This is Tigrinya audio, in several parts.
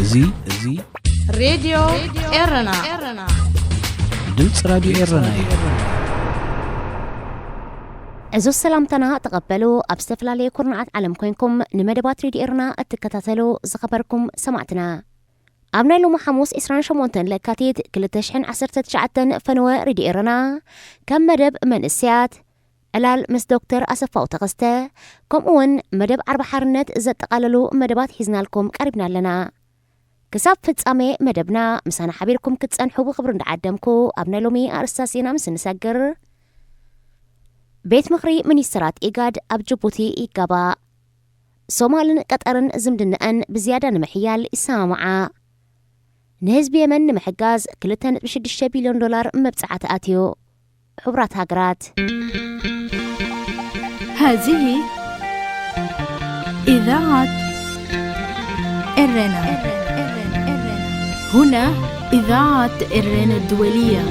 እዚ እዚ ሬድዮ ኤረና። ድምፂ ራዲዮ ኤረና እዩ። ዕዙዝ ሰላምታና ተቐበሉ። ኣብ ዝተፈላለየ ኩርናዓት ዓለም ኮይንኩም ንመደባት ሬድዮ ኤረና እትከታተሉ ዝኸበርኩም ሰማዕትና፣ ኣብ ናይ ሎሚ ሓሙስ ዕስራን ሸሞንተን ለካቲት ክልተ ሽሕን ዓሰርተ ትሽዓተን ፈነወ ሬድዮ ኤረና ከም መደብ መንእሰያት ዕላል ምስ ዶክተር ኣሰፋው ተኸስተ፣ ከምኡ እውን መደብ ዓርቢ ሓርነት ዘጠቓለሉ መደባት ሒዝናልኩም ቀሪብና ኣለና። ክሳብ ፍጻሜ መደብና ምሳና ሓቢርኩም ክትጸንሑ ብኽብሪ እንዳዓደምኩ፣ ኣብ ናይ ሎሚ ኣርእስታት ዜና ምስ እንሰግር፣ ቤት ምኽሪ ሚኒስትራት ኢጋድ ኣብ ጅቡቲ ይጋባእ። ሶማልን ቀጠርን ዝምድነአን ብዝያዳ ንምሕያል ይሰማምዓ። ንህዝቢ የመን ንምሕጋዝ ክልተ ነጥቢ ሽዱሽተ ቢልዮን ዶላር መብጽዓ ተኣትዩ። ሕቡራት ሃገራት። هذه إذاعة إرنا. هنا إذاعة إرنا الدولية.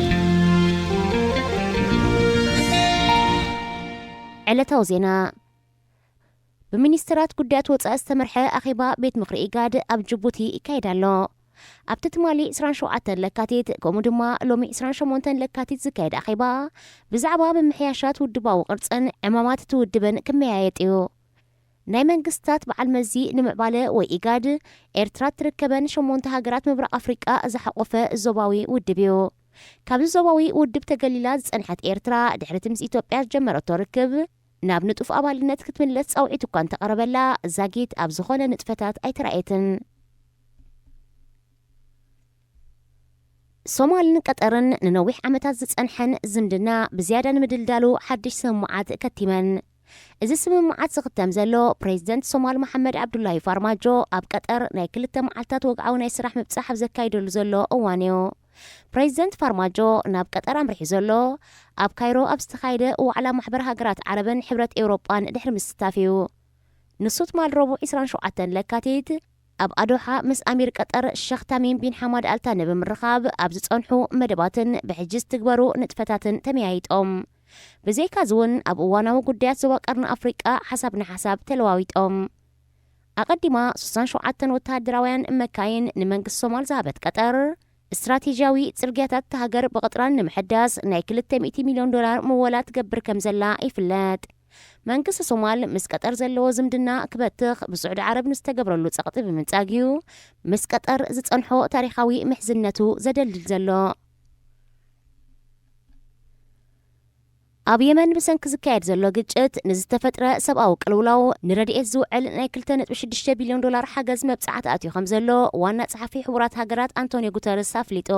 ዕለታዊ ዜና። ብሚኒስትራት ጉዳያት ወፃኢ ዝተመርሐ ኣኼባ ቤት ምኽሪ ኢጋድ ኣብ ጅቡቲ ይካየድ ኣሎ። ኣብቲ ትማሊ ዕስራን ሸውዓተን ለካቲት፣ ከምኡ ድማ ሎሚ ዕስራን ሸሞንተን ለካቲት ዝካየድ ኣኼባ፣ ብዛዕባ ምምሕያሻት ውድባዊ ቅርፅን ዕማማት እቲ ውድብን ክመያየጥ እዩ። ናይ መንግስታት በዓል መዚ ንምዕባለ ወይ ኢጋድ፣ ኤርትራ እትርከበን ሸሞንተ ሃገራት ምብራቕ ኣፍሪቃ ዝሓቆፈ ዞባዊ ውድብ እዩ። ካብዚ ዞባዊ ውድብ ተገሊላ ዝጸንሐት ኤርትራ፣ ድሕሪቲ ምስ ኢትዮጵያ ዝጀመረቶ ርክብ፣ ናብ ንጡፍ ኣባልነት ክትምለስ ጻውዒት እኳ እንተቐረበላ፣ ዛጊት ኣብ ዝኾነ ንጥፈታት ኣይተራእየትን። ሶማልን ቀጠርን ንነዊሕ ዓመታት ዝጸንሐን ዝምድና ብዝያዳ ንምድልዳሉ ሓድሽ ስምምዓት ከቲመን። እዚ ስምምዓት ዝኽተም ዘሎ፣ ፕሬዚደንት ሶማል መሓመድ ዓብዱላሂ ፋርማጆ ኣብ ቀጠር ናይ ክልተ መዓልታት ወግዓዊ ናይ ስራሕ ምብጻሕ ኣብ ዘካይደሉ ዘሎ እዋን እዩ። ፕሬዚደንት ፋርማጆ ናብ ቀጠር ኣምሪሑ ዘሎ፣ ኣብ ካይሮ ኣብ ዝተኻየደ ዋዕላ ማሕበር ሃገራት ዓረብን ሕብረት ኤውሮጳን ድሕሪ ምስታፍ እዩ። ንሱ ትማል ረቡዕ ዕስራን ሸውዓተን ለካቲት ኣብ ኣዶሓ ምስ ኣሚር ቀጠር ሸኽ ታሚም ቢን ሓማድ ኣልታኒ ብምርኻብ ኣብ ዝጸንሑ መደባትን ብሕጂ ዝትግበሩ ንጥፈታትን ተመያይጦም። ብዘይካዚ እውን ኣብ እዋናዊ ጉዳያት ዞባ ቀርኒ ኣፍሪቃ ሓሳብ ንሓሳብ ተለዋዊጦም። ኣቐዲማ ሱሳን ሸውዓተን ወተሃደራውያን መካይን ንመንግስቲ ሶማል ዝሃበት ቀጠር፣ ስትራቴጂያዊ ጽርግያታት እታ ሃገር ብቐጥራን ንምሕዳስ ናይ ክልተ ሚእቲ ሚልዮን ዶላር ምወላ ትገብር ከም ዘላ ይፍለጥ። መንግስቲ ሶማል ምስ ቀጠር ዘለዎ ዝምድና ክበትኽ ብስዑዲ ዓረብ ንዝተገብረሉ ጸቕጢ ብምንጻግ እዩ ምስ ቀጠር ዝጸንሖ ታሪኻዊ ምሕዝነቱ ዘደልድል ዘሎ። ኣብ የመን ብሰንኪ ዝካየድ ዘሎ ግጭት ንዝተፈጥረ ሰብኣዊ ቅልውላው ንረድኤት ዝውዕል ናይ ክልተ ነጥቢ ሽዱሽተ ቢልዮን ዶላር ሓገዝ መብጻዓ ተኣትዩ ከም ዘሎ ዋና ጸሓፊ ሕቡራት ሃገራት ኣንቶኒዮ ጉተርስ ኣፍሊጡ።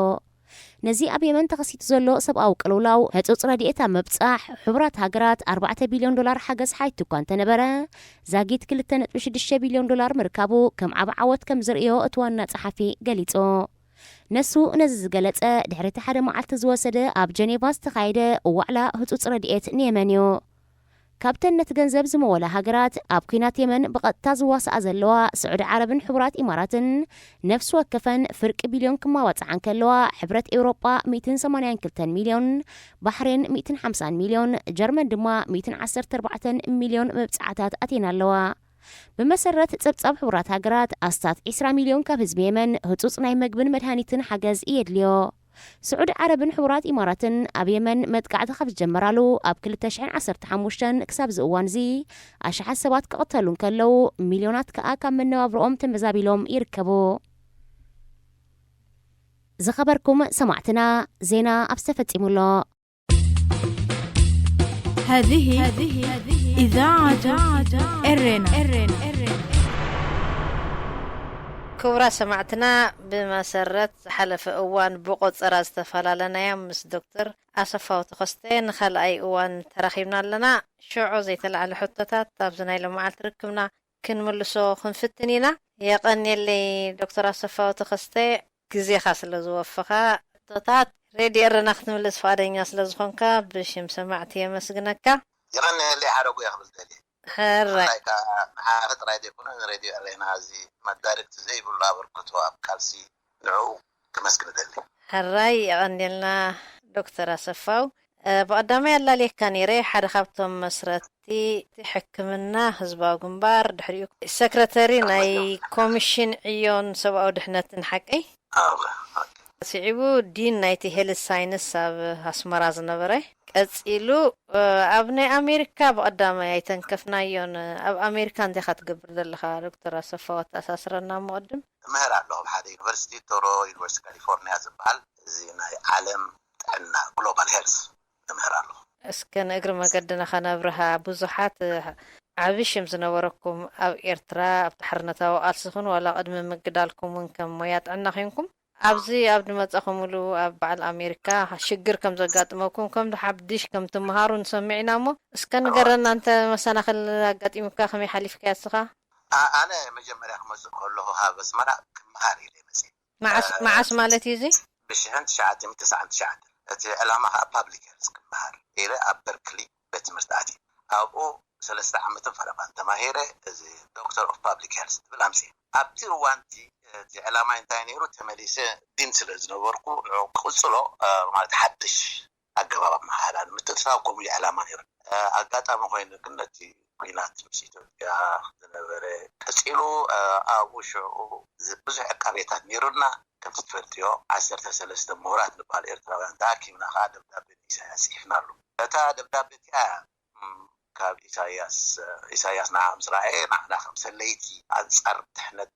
ነዚ ኣብ የመን ተኸሲቱ ዘሎ ሰብኣዊ ቅልውላው ህጹጽ ረድኤት ኣብ ምብጻሕ ሕቡራት ሃገራት ኣርባዕተ ቢልዮን ዶላር ሓገዝ ሓቲቱ እኳ እንተነበረ፣ ዛጊት ክልተ ነጥቢ ሽዱሽተ ቢልዮን ዶላር ምርካቡ ከም ዓቢ ዓወት ከም ዝርእዮ እቲ ዋና ጸሓፊ ገሊጹ። ነሱ ነዚ ዝገለጸ ድሕሪ እቲ ሓደ መዓልቲ ዝወሰደ ኣብ ጀኔቫ ዝተኻየደ ዋዕላ ህጹጽ ረድኤት ንየመን እዩ። ካብተን ነቲ ገንዘብ ዝመወላ ሃገራት ኣብ ኲናት የመን ብቐጥታ ዝዋስኣ ዘለዋ ስዑዲ ዓረብን ሕቡራት ኢማራትን ነፍሲ ወከፈን ፍርቂ ቢልዮን ክማባጽዓ እንከለዋ፣ ሕብረት ኤውሮጳ ሚእትን ሰማንያን ክልተን ሚልዮን፣ ባሕሬን ሚእትን ሓምሳን ሚልዮን፣ ጀርመን ድማ ሚእትን ዓሰርተ ኣርባዕተን ሚልዮን መብጻዕታት ኣትየን ኣለዋ። ብመሰረት ጸብጻብ ሕቡራት ሃገራት፣ ኣስታት ዕስራ ሚልዮን ካብ ህዝቢ የመን ህጹጽ ናይ መግብን መድሃኒትን ሓገዝ የድልዮ። ስዑዲ ዓረብን ሕቡራት ኢማራትን ኣብ የመን መጥቃዕቲ ካብ ዝጀመራሉ ኣብ ክልተ ሽሕን ዓሰርተ ሓሙሽተን ክሳብ እዚ እዋን እዚ ኣሽሓት ሰባት ክቕተሉ እንከለዉ፣ ሚልዮናት ከኣ ካብ መነባብሮኦም ተመዛቢሎም ይርከቡ። ዝኸበርኩም ሰማዕትና፣ ዜና ኣብ ዝተፈጺሙሎ። هذه إذاعة إرنا. ክቡራት ሰማዕትና፣ ብመሰረት ዝሓለፈ እዋን ብቆጸራ ዝተፈላለናዮም ምስ ዶክተር ኣሰፋው ተኸስተ ንኻልኣይ እዋን ተራኺብና ኣለና። ሽዑ ዘይተላዕለ ሕቶታት ኣብዚ ናይ ሎመዓልቲ ርክብና ክንምልሶ ክንፍትን ኢና። የቐንየለይ ዶክተር ኣሰፋው ተኸስተ፣ ግዜኻ ስለ ዝወፈኻ። ሕቶታት ሬድዮ ኤረና ክትምልስ ፍቓደኛ ስለ ዝኾንካ ብሽም ሰማዕቲ የመስግነካ። የቐንየለይ ሓረጉ እየ ክብል ደልየ። ሕራይ። ብፍላይ ከኣ ንሓኺ ጥራይ ዘይኮነ ንሬድዮ ኤረና እዚ መዳርግቲ ዘይብሉ ኣበርክቶ ኣብ ቃልሲ ንዕኡ ከመስግን እደሊ። ሕራይ የቐንየልና ዶክተር ኣሰፋው። ብቐዳማይ ኣላልየካ ነይረ፣ ሓደ ካብቶም መስረቲ ሕክምና ህዝባዊ ግንባር፣ ድሕሪኡ ሰክረተሪ ናይ ኮሚሽን ዕዮን ሰብኣዊ ድሕነትን ሓቀይ። ስዒቡ ዲን ናይቲ ሄልት ሳይንስ ኣብ ኣስመራ ዝነበረ። ቀጺሉ ኣብ ናይ ኣሜሪካ ብቐዳማይ ኣይተንከፍናዮን። ኣብ ኣሜሪካ እንታይ ኢኻ ትገብር ዘለኻ? ዶክተር ኣሰፋ ወተኣሳስረና እሞ ቅድም። እምህር ኣለኹ ኣብ ሓደ ዩኒቨርሲቲ፣ ቶሮ ዩኒቨርሲቲ ካሊፎርኒያ ዝበሃል፣ እዚ ናይ ዓለም ጥዕና፣ ግሎባል ሄልስ እምህር ኣለኹ። እስከ ንእግሪ መገድና ከነብርሃ። ብዙሓት ዓቢ ሽም ዝነበረኩም ኣብ ኤርትራ ኣብቲ ሓርነታዊ ቃልስኹን ዋላ ቅድሚ ምግዳልኩም እውን ከም ሞያ ጥዕና ኮንኩም ኣብዚ ኣብ ዝመጻኹምሉ ኣብ በዓል ኣሜሪካ ሽግር ከም ዘጋጥመኩም ከም ሓድሽ ከም ትምሃሩ ንሰምዕ ኢና እሞ እስከ ንገረና፣ እንተ መሰናኽል ኣጋጢሙካ ከመይ ሓሊፍካዮ እስኻ? ኣነ መጀመርያ ክመጽእ ከለኹ ካብ ኣስመራ ክምሃር ኢለ መጽእ። መዓስ ማለት እዩ እዚ? ብሽሕን ትሽዓተ ሚእትን ተስዓን ትሽዓተን። እቲ ዕላማ ከዓ ፓብሊክ ሄልስ ክምሃር ኢለ ኣብ በርክሊ ቤት ትምህርቲ ኣትየ። ኣብኡ ሰለስተ ዓመትን ፈረቓን ተማሂረ፣ እዚ ዶክተር ኦፍ ፓብሊክ ሄልስ ትብል ኣምፅእ። ኣብቲ እዋንቲ እቲ ዕላማ እንታይ ነይሩ? ተመሊሰ ዲን ስለ ዝነበርኩ ንዑ ክቕፅሎ ማለት ሓድሽ ኣገባብ ኣመሃህላ ንምትእትታው ከምኡ ዕላማ ነይሩ። ኣጋጣሚ ኮይኑ ግን ነቲ ኩናት ምስ ኢትዮጵያ ዝነበረ ቀፂሉ ኣብኡ ሽዑ ብዙሕ ዕቃቤታት ነይሩና። ከምቲ ትፈልጥዮ ዓሰርተ ሰለስተ ምሁራት ንበሃል ኤርትራውያን ተኣኪብና ከዓ ደብዳቤ ንኢሳያስ ፅሒፍናሉ። እታ ደብዳቤ እቲኣ ካብ ኢሳያስ ኢሳያስ ንዓ ምስ ረኣየ ንዓና ከም ሰለይቲ ኣንፃር ድሕነት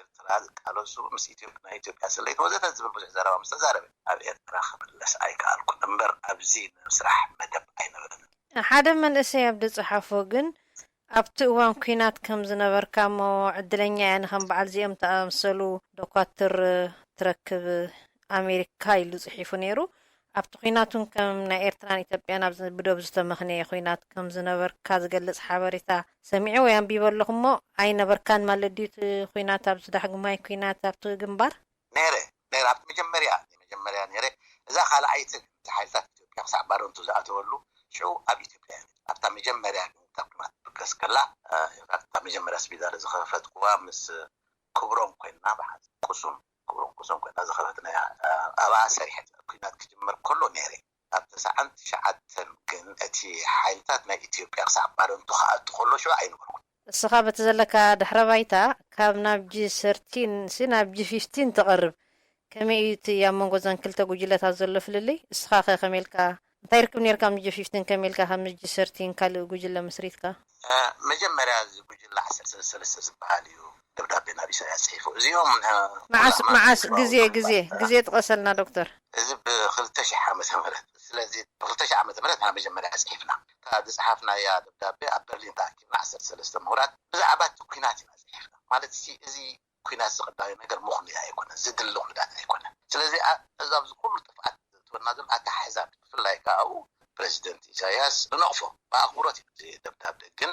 ኤርትራ ዝቃለሱ ምስ ኢትዮጵያ ናይ ኢትዮጵያ ሰለይቲ ወዘተ ዝብል ብዙሕ ዘረባ ምስ ተዛረበ ኣብ ኤርትራ ክምለስ ኣይከኣልኩን እምበር ኣብዚ ንምስራሕ መደብ ኣይነበረንን። ሓደ መንእሰይ ኣብ ዝጸሓፎ ግን ኣብቲ እዋን ኲናት ከም ዝነበርካ እሞ ዕድለኛ እያ ንኸም በዓል እዚኦም ዝኣመሰሉ ዶኳትር ትረክብ ኣሜሪካ ኢሉ ጽሒፉ ነይሩ። ኣብቲ ኲናት እውን ከም ናይ ኤርትራን ኢትዮጵያን ኣብ ብዶብ ዝተመኽነየ ኲናት ከም ዝነበርካ ዝገልጽ ሓበሬታ ሰሚዐ ወይ ኣንቢበ ኣለኹ እሞ ኣይነበርካን ማለት ድዩ እቲ ኲናት ኣብዚ ዳሕግማይ ኲናት ኣብቲ ግንባር? ነይረ ነይረ ኣብቲ መጀመርያ መጀመርያ ነይረ እዛ ካልኣይቲ ሓይልታት ኢትዮጵያ ክሳዕ ባረንቱ ዝኣተወሉ ሽዑ ኣብ ኢትዮጵያ እያ ኣብታ መጀመርያ ግን ካብ ኲናት ትብገስ ከላ ኣብታ መጀመርያ ስፒታል ዝኸፈትኩዋ ምስ ክብሮም ኮይና ብሓ ቁሱም ክብሮም ቁሱም ኮይና ዝኸፈትናያ ኣብኣ ሰሪሐ ኩናት ክጅምር ከሎ ነይረ ኣብ ተስዓን ትሽዓተን ግን እቲ ሓይልታት ናይ ኢትዮጵያ ክሳዕ ባረንቱ ክኣቱ ከሎ ሽዑ ኣይነበርኩን። እስኻ በቲ ዘለካ ድሕረ ባይታ ካብ ናብ ጂ ሰርቲን ሲ ናብ ጂ ፊፍቲን ትቐርብ ከመይ እዩ እቲ ኣብ መንጎ እዘን ክልተ ጉጅለታት ዘሎ ፍልልይ? እስኻ ከ ከመይ ኢልካ እንታይ ርክብ ነርካ ምስ ጂ ፊፍቲን ከመይ ኢልካ ካብ ምስ ጂ ሰርቲን ካልእ ጉጅለ መስሪትካ? መጀመርያ እዚ ጉጅለ ዓሰርተ ሰለስተ ዝበሃል እዩ ደብዳቤ ናብ ኢሳያስ ጽሒፉ። እዚኦም መዓስ መዓስ ግዜ ግዜ ግዜ ጥቀሰልና ዶክተር። እዚ ብ2000 ዓመተ ምህረት ስለዚ ብ2000 ዓመተ ምህረት ንሕና መጀመርያ ጽሒፍና። እታ ዝጸሓፍናያ ደብዳቤ ኣብ በርሊን ተኣኪብና ዓሰርተ ሰለስተ ምሁራት ብዛዕባ እቲ ኲናት ኢና ጽሒፍና። ማለት እዚ ኩናት ዝቕዳዩ ነገር ምኽንያ ኣይኮነን፣ ዝድለ ኩነታት ኣይኮነን። ስለዚ እዚ ኣብዚ ኩሉ ጥፍኣት ዝእትወና ዘሎ ኣተሓሕዛ ብፍላይ ከዓ ኣብኡ ፕረዚደንት ኢሳያስ ንነቕፎ ብኣኽብሮት እዩ። እቲ ደብዳቤ ግን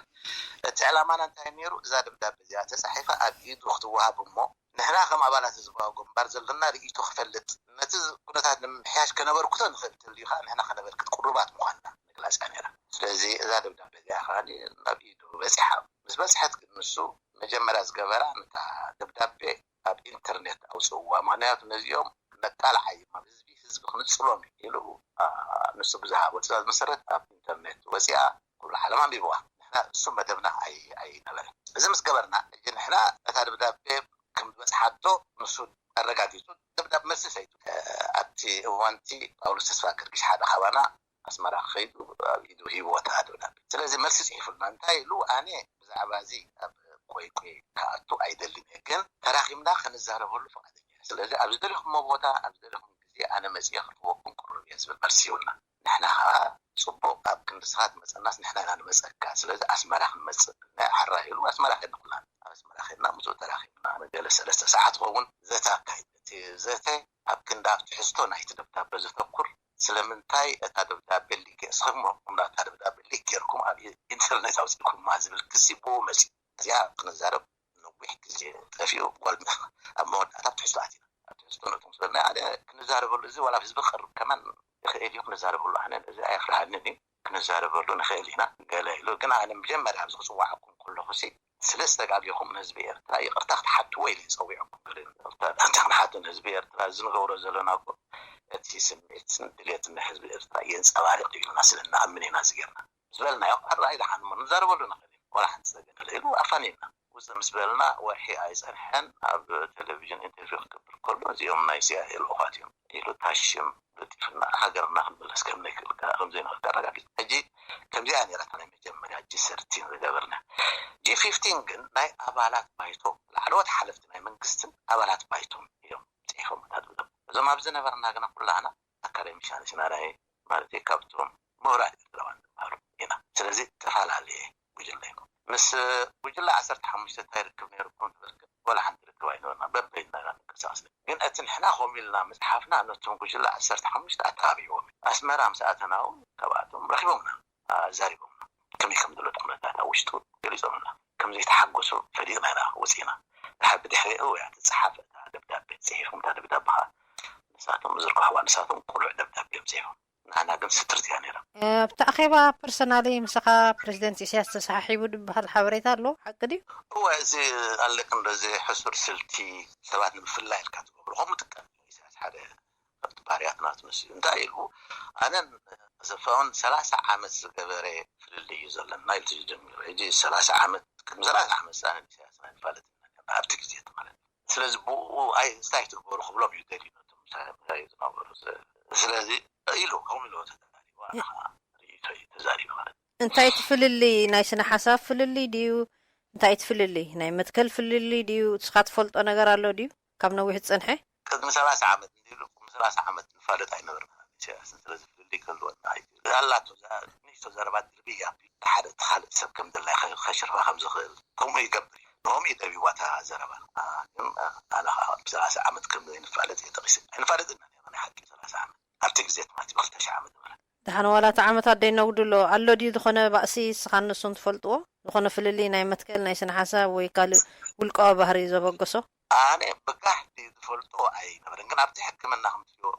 እቲ ዕላማና እንታይ ነይሩ? እዛ ደብዳቤ እዚኣ ተፃሒፋ ኣብ ኢዱ ክትወሃብ እሞ ንሕና ከም ኣባላት ህዝባዊ ግንባር ዘለና ርእይቶ ክፈልጥ ነቲ ኩነታት ንምምሕያሽ ከነበርክቶ ንኽእል እንተልዩ ከዓ ንሕና ከነበርክት ቅሩባት ምዃንና ምግላፅ እያ ነይራ። ስለዚ እዛ ደብዳቤ እዚኣ ከዓ ናብ ኢዱ በፂሓ። ምስ በፅሐት ግን ንሱ መጀመርያ ዝገበራ ነታ ደብዳቤ ኣብ ኢንተርኔት ኣውፅእዋ፣ ምክንያቱ ነዚኦም ነቃልዓ እዮም፣ ኣብ ህዝቢ ህዝቢ ክንፅሎም እዩ ኢሉ ንሱ ብዝሃቦ ትእዛዝ መሰረት ኣብ ኢንተርኔት ወፂኣ ኩሉ ዓለም ኣንቢብዋ። ንሕና እሱ መደብና ኣይነበረን። እዚ ምስ ገበርና ሕጂ ንሕና ነታ ደብዳቤ ከም ዝበፅሓቶ ንሱ ኣረጋጊፁ ደብዳብ መልሲ ሰይዱ ኣብቲ እዋንቲ ጳውሎስ ተስፋ ገርግሽ ሓደ ካባና ኣስመራ ከይዱ ኣብ ኢዱ ሂብዎ ተኣደብና ስለዚ መልሲ ፅሒፉልና እንታይ ኢሉ ኣነ ብዛዕባ እዚ ኣብ ኮይኮይ ክኣቱ ኣይደልን እየ ግን ተራኺብና ክንዛረበሉ ፍቓደኛ እየ ስለዚ ኣብ ዝደለኹሞ ቦታ ኣብ ዝደለኹም ግዜ ኣነ መፅየ ክረኽበኩም ቅሩብ እየ ዝብል መልሲ ይብልና ንሕና ከዓ ፅቡቕ ኣብ ክንዲ ስኻ ትመፀናስ ንሕና ኢና ንመፀካ ስለዚ ኣስመራ ክንመፅእ ናይ ሕራ ኢሉ ኣስመራ ከድና ኩልና ኣብ ኣስመራ ከድና ምስኡ ተራኺብና ንገለ ሰለስተ ሰዓት ክኸውን ዘተ ኣካይድ እቲ ዘተ ኣብ ክንዲ ኣብ ትሕዝቶ ናይቲ ደብዳበ ዘተኩር ስለምንታይ እታ ደብዳቤ ሊክ እስኹም እምዳ እታ ደብዳቤ ሊክ ጌርኩም ኣብ ኢንተርኔት ኣውፂእኩማ ዝብል ክሲ ብኡ መፂኡ እዚኣ ክንዛረብ ነዊሕ ግዜ ጠፊኡ ጓል ኣብ መወዳእታ ትሕዝቶ ኣቲና ኣብ ትሕዝቶ ነቶም ዝበልና ኣነ ክንዛረበሉ እዚ ዋላ ህዝቢ ክቐርብ ከማን ይኽእል እዩ ክንዛረበሉ ኣነ እዚ ኣየፍርሃንን እዩ ክንዛረበሉ ንኽእል ኢና ገለ ኢሉ ግን ኣነ መጀመርያ ኣብዚ ክፅዋዓኩም ከለኹ ሲ ስለ ዝተጋጌኹም ንህዝቢ ኤርትራ ይቕርታ ክትሓትዎ ኢለ ይፀዊዐኩም ኣንታ ክንሓቱ ንህዝቢ ኤርትራ እዚ ንገብሮ ዘለና እኮ እቲ ስምዒትን ድሌትን ናይ ህዝቢ ኤርትራ የንጸባርቕ ኢልና ስለ እንኣምን ኢና እዚ ጌርና። ምስ በልናዮ ኣራይ ደሓን እሞ ንዛረበሉ ንኽእል ኢና። ዋላ ሓንቲ ጸገም የለ ኢሉ ኣፋኒና። ውጽእ ምስ በልና ወርሒ ኣይጸንሐን ኣብ ቴሌቪዥን ኢንተርቪው ክገብር ከሎ እዚኦም ናይ ሲኣይኤ ልኡኻት እዮም ኢሉ ታሽም ለጢፍና ሃገርና ክንምለስ ከም ዘይክእል ከም ዘይንኽእል ኣረጋጊጽ። ሕጂ ከምዚኣ ነይራ እታ ናይ መጀመርያ ጂ ሰርቲን ዝገበርና። ጂ ፊፍቲን ግን ናይ ኣባላት ባይቶ ላዕለዎት ሓለፍቲ ናይ መንግስትን ኣባላት ባይቶን እዮም ጽሒፎም እታ ደብዳቤ። እዞም ኣብ ዝነበርና ግና ኩላህና ኣካዳሚሻንስ ኢና ናይ ማለት ካብቶም ምሁራት ኤርትራውያን ዝበሃሉ ኢና። ስለዚ ተፈላለየ ጉጅለ እዩ። ምስ ጉጅለ ዓሰርተ ሓሙሽተ እንታይ ርክብ ነይርኩም ትብል ግን ዋላ ሓንቲ ርክብ ኣይነበርና። በበይንና ኢና ንንቀሳቐስ። ግን እቲ ንሕና ከምኡ ኢልና ምጽሓፍና ነቶም ጉጅለ ዓሰርተ ሓሙሽተ ኣተባቢዕዎም እዩ። ኣስመራ ምስ ኣተና እውን ካብኣቶም ረኺቦምና፣ ኣዛሪቦምና። ከመይ ከም ዘሎ እቲ ኩነታት ኣብ ውሽጡ ገሊጾምና። ከም ዘይተሓጎሱ ፈሊጥና ኢና ወጺእና። ድሓር ብድሕሪኡ እያ ትጸሓፍ እታ ደብዳቤ። ጽሒፎም እታ ደብዳቤ ኸኣ ንሳቶም ዝርግሕዋ ንሳቶም ቅሉዕ ደብዳቤ እዮም ጽሒፎም። ንዓና ግን ስትርት እያ ነይራ። ኣብቲ ኣኼባ ፐርሰናሊ ምሳኻ ፕረዚደንት ኢሳያስ ተሰሓሒቡ ዝበሃል ሓበሬታ ኣሎ፣ ሓቂ ድዩ? እወ፣ እዚ ኣለክ እንደዚ ሕሱር ስልቲ ሰባት ንምፍላይ ኢልካ ትገብሮ። ከምኡ ጥቀም ኢሳያስ ሓደ ካብቲ ባህርያት ናቱ ንሱ እዩ። እንታይ ኢሉ ኣነን ኣሰፋውን ሰላሳ ዓመት ዝገበረ ፍልልይ እዩ ዘለና ኢሉ እዩ ጀሚሩ። ሕጂ ሰላሳ ዓመት፣ ቅድሚ ሰላሳ ዓመት ኣነን ኢሳያስን ኣይንፋለጥን ኢና ነርና ኣብቲ ግዜ ማለት እዩ። ስለዚ ብኡ ኣይ እንታይ ትግበሩ ክብሎም እዩ ደልዩ ነቶም ምሳይ ዝነበሩ። ስለዚ ኢሉ ከምኡ ኢሉ ተዛሪቡ፣ ኣነ ኸዓ ርእይቶ እዩ ተዛሪቡ ማለት እዩ። እንታይ እቲ ፍልልይ? ናይ ስነ ሓሳብ ፍልልይ ድዩ? እንታይ እቲ ፍልልይ? ናይ መትከል ፍልልይ ድዩ? ንስኻ ትፈልጦ ነገር ኣሎ ድዩ ካብ ነዊሕ ዝጸንሐ? ቅድሚ ሰላሳ ዓመት እንዲሉ ቅድሚ ሰላሳ ዓመት ንፋለጥ ኣይነበርና ኢሳያስን። ስለዚ ፍልልይ ክህልወና ኣይክእል። ኣላቶ እዛ ንእሽቶ ዘረባ ድርብያ ኣቢሉ ሓደ እቲ ካልእ ሰብ ከም ድላይ ከ- ከሽርፋ ከም ዝኽእል ከምኡ ይገብር እዩ። ንኦም እዩ ደቢዋ እታ ዘረባ። ኣ፣ ግን ኣ፣ ኣነ ኸዓ ቅድሚ ሰላሳ ዓመት ከም ዘይንፋለጥ እየ ጠቒሰ። ኣይንፋለጥን ኢና ነርና ናይ ሓቂ ሰላሳ ዓመት። ኣብቲ ግዜ ማለት እዩ ብክልተ ሽሕ ዓመተ ምህረት። ደሓን ዋላ እቲ ዓመታት ደይነጉድሎ ኣሎ ድዩ ዝኾነ ባእሲ ንስኻን ንሱን ትፈልጥዎ? ዝኾነ ፍልልይ ናይ መትከል ናይ ስነ ሓሳብ ወይ ካልእ ውልቃዊ ባህሪ ዘበገሶ? ኣነ ብጋህዲ ዝፈልጦ ኣይነበረን፣ ግን ኣብቲ ሕክምና ከምትሪኦ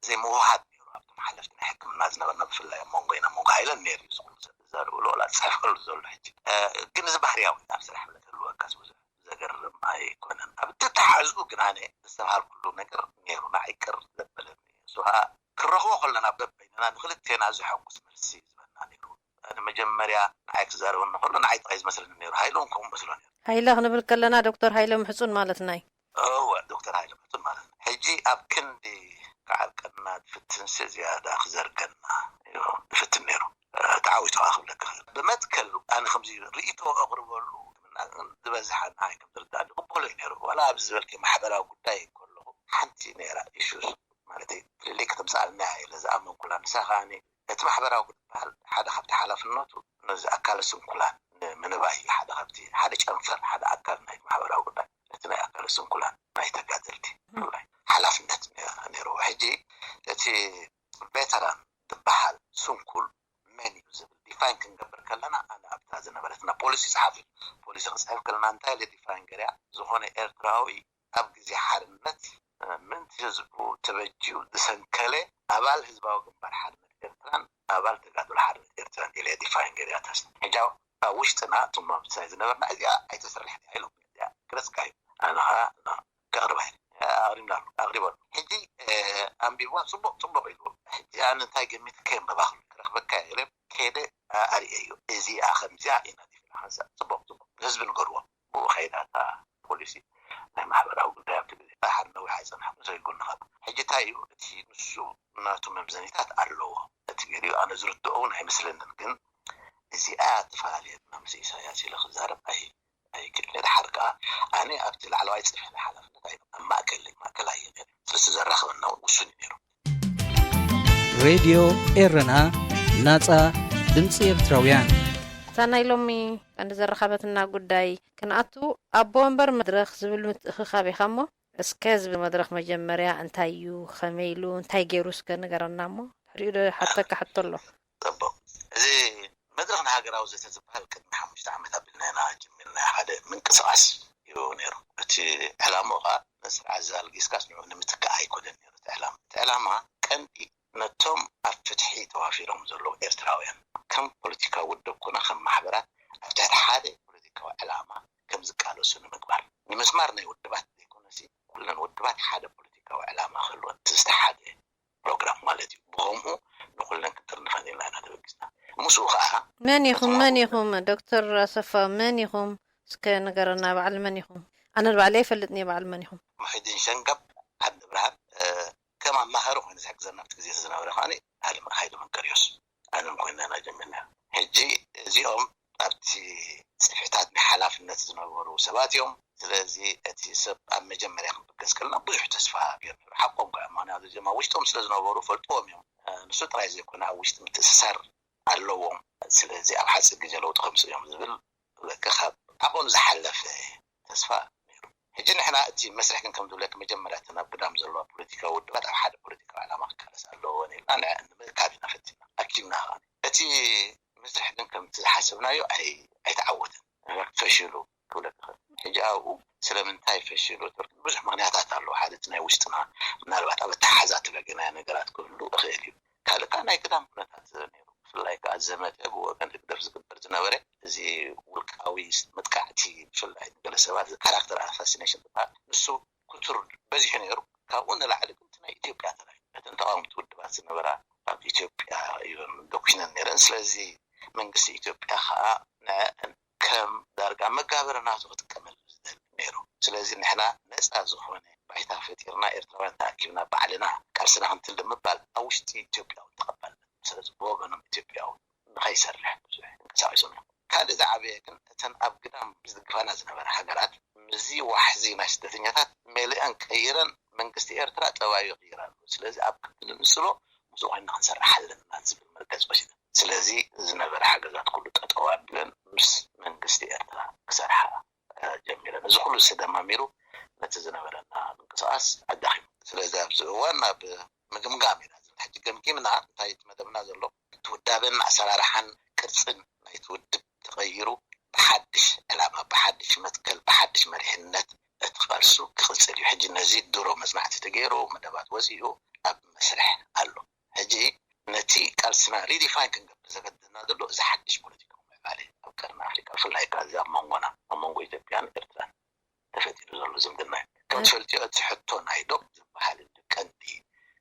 ዘይምውሃድ ነይሩ። ኣብቶም ሓለፍቲ ናይ ሕክምና ዝነበርና ብፍላይ ኣብ መንጎ ኢና መንጎ ሃይለን ነይሩ እዩ ዝኹሉ ሰብ ዝዛረበሉ ዋላ ዝፅሕፈሉ ዘሎ ሕጂ። እ፣ ግን እዚ ባህርያዊ ኣብ ስራሕ ብለ ክህልወካስ ብዙሕ ዘገርም ኣይኮነን። ኣብ ተተሓዙ ግን ኣነ ዝተባሃልኩሉ ነገር ነይሩ ንዓይ ቅር ዘበለኒ። እሱ ከዓ ክረኽቦ ከለና በበይንና ንክልቴና ዘሐጉስ መልሲ ዝበና ነይሩ። ኣነ መጀመርያ ንዓይ ክዛረበኒ ከሎ ንዓይ ጥራይ ዝመስለኒ ነይሩ። ሃይለ እውን ከምኡ መስሎ ነይሩ። ሃይለ ክንብል ከለና ዶክተር ሃይለ ምሕጹን ማለትና እዩ። እወ፣ ዶክተር ሃይለ ምሕጹን ማለት ነው። ሕጂ ኣብ ክንዲ ክዓርቀና ዝፍትንሲ ዝያዳ ክዘርገና እዩ ዝፍትን ነይሩ። እ፣ ተዓዊቱ ከዓ ክብለካ ይኽእል። ብመትከል ኣነ ከምዚ ርእይቶ ኣቕርበሉ ዝበዝሓ ንዓይ ከም ዝርዳእ ዝቕበሎ እዩ ነይሩ። ዋላ ኣብዚ ዝበልኪ ማሕበራዊ ጉዳይ ከለኹ ሓንቲ ነይራ ኢሹስ ማለት ፍልልይ ከተምጽኣልና እየ ኢለ ዝኣመንኩላ ንሳ ከኣ እቲ ማሕበራዊ ጉዳይ ዝበሃል ሓደ ካብቲ ሓላፍነቱ ነዚ ኣካለ ስንኩላን ንምንባይ ሓደ ካብቲ ሓደ ጨንፈር ሓደ ኣካል ናይ ማሕበራዊ ጉዳይ እቲ ናይ ኣካለ ስንኩላን ናይ ተጋደልቲ ብፍላይ ሓላፍነት ነይርዎ። ሕጂ እቲ ቬተራን ዝበሃል ስንኩል መን እዩ ዝብል ዲፋይን ክንገብር ከለና ኣነ ኣብታ ዝነበረትና ፖሊሲ ጸሓፊ ፖሊሲ ክጽሕፍ ከለና እንታይ ኢለ ዲፋይን ገርያ ዝኾነ ኤርትራዊ ኣብ ግዜ ሓርነት ምእንቲ ህዝቡ ተበጅዩ ዝሰንከለ ኣባል ህዝባዊ ግንባር ሓርነት ኤርትራን ኣባል ተጋድሎ ሓርነት ኤርትራን ኢለ ዲፋይን ገይረያ። ታስ ሕጃ ኣብ ውሽጥና እቶም ኣብ ሳይ ዝነበርና እዚኣ ኣይተሰርሕን እያ ኢሎም እዚኣ ክረስካ እዩ ኣነ ከዓ ከቕርባ ኢለ ኣቕሪብና ኣቕሪበሉ። ሕጂ ኣንቢብዋ ጽቡቕ ጽቡቕ ኢሉ ሕጂ ኣነ እንታይ ገሚት ከየንበባኽሉ ክረኽበካ ኢለ ከይደ ኣርእየዮ። እዚኣ ከምዚኣ ኢና ዲፍና ሓንሳእ ጽቡቕ ጽቡቕ ንህዝቢ ንገርዎ። ብኡ ከይዳ እታ ፖሊሲ ናይ ማሕበራዊ ጉዳይ ኣብቲ ግዜ ሓደ ነዊሕ ኣይጸንሐ ዘይጉን ንኸብ ሕጂ እንታይ እዩ እቲ ንሱ ናቱ መምዘኒታት ኣለዎ። እቲ ገሊኡ ኣነ ዝርድኦ እውን ኣይመስለንን ግን እዚኣ ተፈላለየትና ምስ ኢሳያስ ኢለ ክዛረብ ኣይ ኣይክእል። ድሓር ከኣ ኣነ ኣብቲ ላዕለዋይ ጽፍሒ ናይ ሓላፍነት ኣይ ኣብ ማእከል ማእከል ኣየ ነይረ ስለዚ ዘራኽበና እውን ውሱን እዩ ነይሩ። ሬድዮ ኤረና ናጻ ድምጺ ኤርትራውያን። እታ ናይ ሎሚ ቀንዲ ዘረኻበትና ጉዳይ ክንኣቱ ኣቦ ወንበር መድረኽ ዝብል ምትእኽኻብ ኢኻ እሞ እስከ ዝብል መድረኽ መጀመርያ እንታይ እዩ ከመይ ኢሉ እንታይ ገይሩ እስከ ንገረና እሞ ድሕሪኡ ዶ ሓተካ ሕቶ ኣሎ። ጽቡቕ እዚ መድረኽ ንሃገራዊ ዘተ ዝበሃል ቅድሚ ሓሙሽተ ዓመት ኣቢልና ኢና ጀሚርና ሓደ ምንቅስቓስ እዩ ነይሩ እቲ ዕላምኡ ከዓ ንስርዓት ዝኣልጊስካስ ንዑ ንምትካእ ኣይኮነን ነይሩ እቲ ዕላማ እቲ ዕላማ ቀንዲ ነቶም ኣብ ፍትሒ ተዋፊሮም ዘለዉ ኤርትራውያን ከም ፖለቲካዊ ውድብ ኮነ ከም ማሕበራት ኣብ ትሕቲ ሓደ ፖለቲካዊ ዕላማ ከም ዝቃለሱ ንምግባር ንምስማር ናይ ውድባት ዘይኮነሲ ኩለን ውድባት ሓደ ፖለቲካዊ ዕላማ ክህልወን እቲ ዝተሓደ ፕሮግራም ማለት እዩ። ብኸምኡ ንኹለን ክንጥርንፈን ኢልና ኢና ተበጊስና። ምስኡ ከዓ መን ኢኹም? መን ኢኹም? ዶክተር ኣሰፋ፣ መን ኢኹም? እስከ ንገረና፣ በዓል መን ኢኹም? ኣነ ንባዕለይ ኣይፈልጥን እየ፣ በዓል መን ኢኹም? ሙሒዲን ሸንገብ ዓዲ ብርሃን ከም ኣማኸሪ ኮይኑ ዝሕግዘና ኣብቲ ግዜ ዝነበረ ከዓኒ ሃይለ መንቀርዮስ ኣነን ኮይና ኢና ጀሚርና። ሕጂ እዚኦም ኣብቲ ጽፍሕታት ናይ ሓላፍነት ዝነበሩ ሰባት እዮም። ስለዚ እቲ ሰብ ኣብ መጀመርያ ክንብገስ ከለና ብዙሕ ተስፋ ገይሩ ነይሩ። ሓቆም ከዓ ምክንያቱ እዚኦም ኣብ ውሽጦም ስለ ዝነበሩ ፈልጥዎም እዮም። ንሱ ጥራይ ዘይኮነ ኣብ ውሽጢ ምትእስሳር ኣለዎም። ስለዚ ኣብ ሓፂር ግዜ ለውጢ ከምፅኡ እዮም ዝብል በቃ ካብ ዓቐኑ ዝሓለፈ ተስፋ ነይሩ። ሕጂ ንሕና እቲ መስርሕ ግን ከም ዝብለኪ መጀመርያ እተን ኣብ ግዳም ዘለዋ ፖለቲካዊ ውድባት ኣብ ሓደ ፖለቲካዊ ዕላማ ክቃለሳ ኣለወን ኢልና ንዕን ንምእካብ ኢና ፈቲና ኣኪብና። ከ እቲ መስርሕ ግን ከምቲ ዝሓሰብናዮ ኣይተዓወተን፣ ፈሽሉ ክብለኪ። ሕጂ ኣብኡ ስለምንታይ ፈሽሉ ብዙሕ ምክንያታት ኣለዎ። ሓደ እቲ ናይ ውሽጥና ምናልባት ኣብ ኣተሓዛ ትበገናዮ ነገራት ክህሉ እኽእል እዩ። ካልእ ከዓ ናይ ግዳም ኩነታት ነይሩ። ብፍላይ ከዓ ዘመተ ብወገን ህግደፍ ዝግበር ዝነበረ እዚ ውልቃዊ መጥቃዕቲ ብፍላይ ንገለ ሰባት ካራክተር ኣሳሲኔሽን ዝበሃል ንሱ ክቱር በዚሑ ነይሩ። ካብኡ ንላዕሊ ግን ናይ ኢትዮጵያ ተራይ እተን ተቃወምቲ ውድባት ዝነበራ ኣብ ኢትዮጵያ እዮን ዶኪነን ነይረን። ስለዚ መንግስቲ ኢትዮጵያ ከዓ ንዐን ከም ዳርጋ መጋበሪ ናቱ ክጥቀመሉ ዝደሊ ነይሩ። ስለዚ ንሕና ነፃ ዝኾነ ባይታ ፈጢርና ኤርትራውያን ተኣኪብና ባዕልና ቃልስና ክንትልም ምባል ኣብ ውሽጢ ኢትዮጵያ እውን ተቐባልነት ስለ ብወገኖም ኢትዮጵያ እውን ንኸይሰርሕ ብዙሕ ተንቀሳቒሶም እዮም። ካልእ ዝዓበየ ግን እተን ኣብ ግዳም ዝድግፋና ዝነበራ ሃገራት ምስዚ ዋሕዚ ናይ ስደተኛታት መሊአን ቀይረን መንግስቲ ኤርትራ ጠባዩ ይቕይር ኣሎ። ስለዚ ኣብ ክንዲ ንንጽሎ ምስኡ ኮይንና ክንሰርሕ ኣለና ዝብል መርገጽ ወሲደን። ስለዚ ዝነበረ ሓገዛት ኩሉ ጠጠው ኣቢለን ምስ መንግስቲ ኤርትራ ክሰርሓ ጀሚረን። እዚ ኩሉ ዝተደማሚሩ ነቲ ዝነበረና ምንቅስቃስ ኣዳኺሙ። ስለዚ ኣብዚ እዋን ናብ ምግምጋም ኢና ዝብል። ሕጂ ገምጊምና እንታይ እቲ መደብና ዘሎ እቲ ውዳበን ኣሰራርሓን ቅርፅን ናይቲ ውድብ ተቐይሩ ብሓድሽ ዕላማ፣ ብሓድሽ መትከል፣ ብሓድሽ መሪሕነት እቲ ቃልሱ ክቕፅል እዩ። ሕጂ ነዚ ድሮ መፅናዕቲ ተገይሩ መደባት ወፂኡ ኣብ መስርሕ ኣሎ። ሕጂ ነቲ ቃልስና ሪዲፋይን ክንገብር ዘገድደና ዘሎ እዚ ሓድሽ ፖለቲካዊ ምዕባለ ኣብ ቀርኒ ኣፍሪካ ብፍላይ ከዓ እዚ ኣብ መንጎና ኣብ መንጎ ኢትዮጵያን ኤርትራን ተፈጢሩ ዘሎ ዝምድና እዩ። ከም ትፈልጥዮ እቲ ሕቶ ናይ ዶብ ዝበሃል ቀንዲ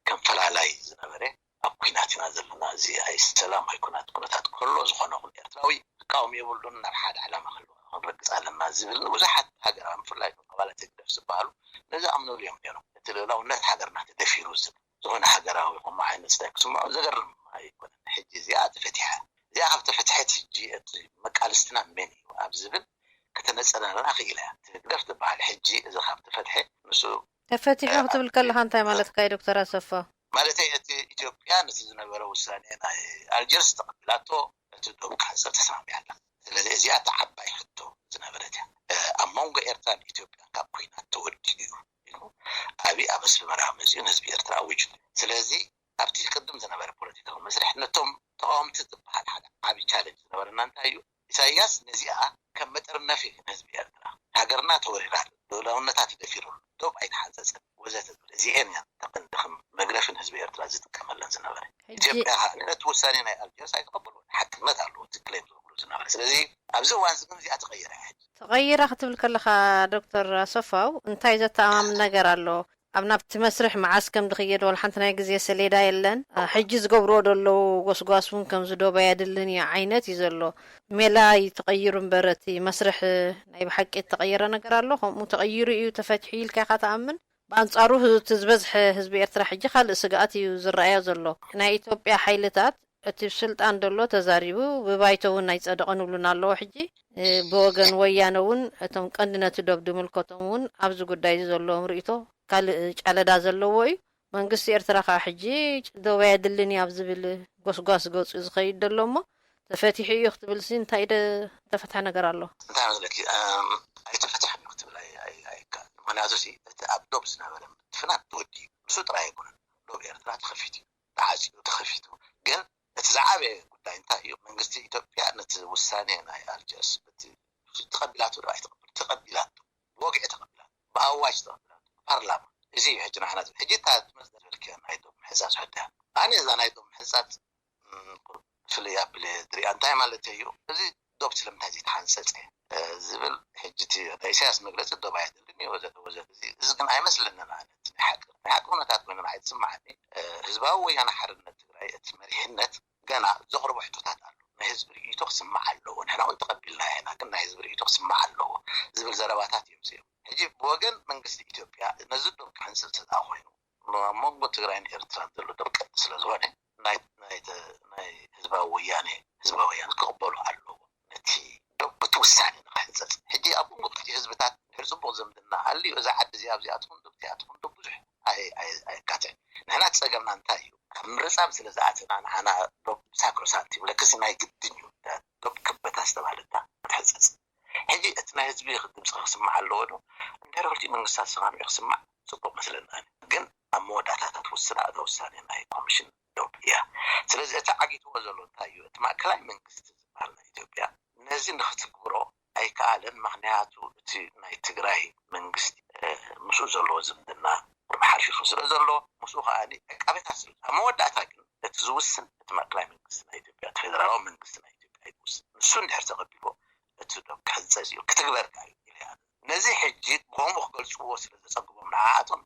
ከም ፈላላይ ዝነበረ ኣብ ኩናት ኢና ዘለና፣ እዚ ኣይ ሰላም ኣይ ኩናት ኩነታት ከሎ ዝኾነ ኹን ኤርትራዊ ክቃወም የብሉን፣ ናብ ሓደ ዕላማ ክንረግፅ ኣለና ዝብል ንብዙሓት ሃገራውያን ብፍላይ ኣባላት ህግደፍ ዝበሃሉ ነዚ ኣምነሉ እዮም ነይሮም። እቲ ልእላውነት ሃገርና ተደፊሩ ዝብል ዝኾነ ሃገራዊ ከምኡ ዓይነት ስታይ ክስምዖ ዘገርም ኣይኮነን። ሕጂ እዚኣ ተፈቲሓ እዚኣ ካብ ተፈትሐት ሕጂ እቲ መቃልስትና መን እዩ ኣብ ዝብል ከተነፀናና ክኢላ እያ። እቲ ህግደፍ ዝበሃል ሕጂ እዚ ካብ ተፈትሐ ንሱ ተፈቲሑ ክትብል ከለካ እንታይ ማለትካ እዩ ዶክተር ኣሰፋ? ማለተይ እቲ ኢትዮጵያ ነቲ ዝነበረ ውሳኔ ናይ ኣልጀርስ ተቐቢላቶ እቲ ዶብ ክሓፀር ተስማሚዓ ኣላ። ስለዚ እዚኣ እታ ዓባይ ሕቶ ዝነበረት እያ ኣብ መንጎ ኤርትራን ኢትዮጵያን ካብ ኩናት ተወዲኡ እዩ ኢሉ ኣብይ ኣብ ኣስመራ መፂኡ ንህዝቢ ኤርትራ ኣዊጁ። ስለዚ ኣብቲ ቅድም ዝነበረ ፖለቲካዊ መስርሕ ነቶም ተቃወምቲ ዝበሃል ሓደ ዓብዪ ቻለንጅ ዝነበረና እንታይ እዩ? ኢሳያስ ነዚኣ ከም መጠርነፊ ንህዝቢ ኤርትራ ሃገርና ተወሪራ፣ ልኡላውነታ ተደፊሩ፣ ዶብ ኣይተሓንፀፀን ወዘተ ዝብል እዚኤን እየን ተቐንዲ ከም መግረፊ ንህዝቢ ኤርትራ ዝጥቀመለን ዝነበረ። ኢትዮጵያ ነቲ ውሳኔ ናይ ኣልጀርስ ኣይተቐበልዎን። ሓቅነት ኣለዎ እቲ ክሌም ዝገብሩ ዝነበረ። ስለዚ ኣብዚ እዋን እዚ ግን እዚኣ ተቐይራ ሕጂ። ተቐይራ ክትብል ከለኻ ዶክተር ኣሰፋው እንታይ ዘተኣማምን ነገር ኣሎ? ኣብ ናብቲ መስርሕ መዓስ ከም ዝኽየድ ዋላ ሓንቲ ናይ ግዜ ሰሌዳ የለን። ሕጂ ዝገብርዎ ዘለዉ ጎስጓስ እውን ከምዚ ዶብ ኣየድልን እዩ ዓይነት እዩ ዘሎ። ሜላ እዩ ተቐይሩ እምበር እቲ መስርሕ ናይ ብሓቂ እተቐየረ ነገር ኣሎ? ከምኡ ተቐይሩ እዩ ተፈቲሑ ኢልካ ኢኻ ትኣምን? ብኣንጻሩ እቲ ዝበዝሐ ህዝቢ ኤርትራ ሕጂ ካልእ ስግኣት እዩ ዝረኣዮ ዘሎ። ናይ ኢትዮጵያ ሓይልታት እቲ ስልጣን ዘሎ ተዛሪቡ ብባይቶ እውን ኣይጸደቐን ይብሉና ኣለዎ። ሕጂ ብወገን ወያነ እውን እቶም ቀንዲ ነቲ ዶብ ዝምልከቶም እውን ኣብዚ ጉዳይ እዚ ዘለዎም ርእይቶ ካልእ ጫለዳ ዘለዎ እዩ። መንግስቲ ኤርትራ ከዓ ሕጂ ዶብ ኣየድልን እዩ ኣብ ዝብል ጎስጓስ ገጹ ዝኸይድ ዘሎ እሞ ተፈቲሑ እዩ ክትብል ሲ እንታይ ደ ተፈትሐ ነገር ኣሎ? እንታይ መስለኪ ኣይተፈትሐን እዩ ክትብል ኣይከኣል። ምክንያቱ እቲ ኣብ ዶብ ዝነበረ ምትፍናን ተወዲኡ ንሱ ጥራይ ኣይኮነን። ዶብ ኤርትራ ተኸፊቱ እዩ፣ ተዓፂዩ ተኸፊቱ። ግን እቲ ዝዓበየ ጉዳይ እንታይ እዩ? መንግስቲ ኢትዮጵያ ነቲ ውሳኔ ናይ ኣልጀርስ እቲ ተቐቢላቶ ዶ ኣይተቐብል? ተቐቢላቶ፣ ብወግዒ ተቐቢላቶ፣ ብኣዋጅ ተቐቢላቶ፣ ብፓርላማ። እዚ እዩ ሕጂ ንሕና ዝብል። ሕጂ እታ ትመፅእ ዘልክያ ናይ ዶብ ምሕፃፅ ሕቶ እያ። ኣነ እዛ ናይ ዶብ ምሕፃፅ ፍልይ ኣቢለ ዝሪኣ እንታይ ማለት እዩ? እዚ ዶብ ስለምንታይ ዘይተሓንፀፀ ዝብል ሕጂ እቲ ናይ ኢሳያስ መግለፂ ዶብ ኣየድልን እዩ ወዘተ ወዘተ። እዚ ግን ኣይመስለንን ኣነ ናይ ሓቂ ኩነታት ኮይና ንዓይ ትስምዓኒ። ህዝባዊ ወያነ ሓርነት ትግራይ እቲ መሪሕነት ገና ዘቕርቦ ሕቶታት ኣሎ። ናይ ህዝቢ ርእይቶ ክስማዕ ኣለዎ። ንሕና እውን ተቐቢልና ኢና፣ ግን ናይ ህዝቢ ርእይቶ ክስማዕ ኣለዎ ዝብል ዘረባታት እዮም ዚኦም። ሕጂ ብወገን መንግስቲ ኢትዮጵያ ነዚ ዶብ ክሕንፅፅ ስዳ ኮይኑ ኣብ መንጎ ትግራይን ኤርትራን ዘሎ ዶብ ቀጥ ስለ ዝኾነ ናይ ህዝባዊ ወያነ ህዝባዊ ወያነ ክቕበሉ ኣለዎ። ነቲ ዶብ እቲ ውሳኔ ንክሕንፀፅ ሕጂ ኣብ መንጎ ክልቲኡ ህዝብታት ድሕሪ ፅቡቕ ዘምድና ኣልዩ እዛ ዓዲ እዚኣ ኣብዚኣ ትኹን ዶብ እዚኣ ትኹን ዶብ ብዙሕ ኣየካትዕን። ንሕና ጸገምና እንታይ እዩ? ካብ ምርጻም ስለ ዝኣተና ንዓና ዶብ ሳክሮሳንት ይብለክስ ናይ ግድን እዩ። ዶብ ክበታ ዝተባህለታ ክትሕጸጽ። ሕጂ እቲ ናይ ህዝቢ ድምፂ ክስማዕ ኣለዎ ዶ? እንድሕር ክልቲኡ መንግስታት ሰማሚዑ ክስማዕ ጽቡቅ መስለና። ግን ኣብ መወዳእታታት ውስና እታ ውሳኔ ናይ ኮሚሽን ዶብ እያ። ስለዚ እቲ ዓጊትዎ ዘሎ እንታይ እዩ? እቲ ማእከላይ መንግስቲ ዝበሃል ናይ ኢትዮጵያ ነዚ ንክትግብሮ ኣይከኣለን። ምክንያቱ እቲ ናይ ትግራይ መንግስቲ ምስኡ ዘለዎ ዝምድና ቁሩብ ሓርፊፉ ስለ ዘሎ ምስኡ ከዓ ዕቃቤታት ስለ ኣብ መወዳእታ ግን እቲ ዝውስን እቲ ማእከላይ መንግስቲ ናይ ኢትዮጵያ እቲ ፌደራላዊ መንግስቲ ናይ ኢትዮጵያ ይውስን። ንሱ እንድሕር ተቐቢልዎ እቲ ዶብ ክሕንፀፅ እዩ ክትግበር ከዓ እዩ ኢለ እያ። ነዚ ሕጂ ብከምኡ ክገልፅዎ ስለ ዘፀግቦም ንዓኣቶም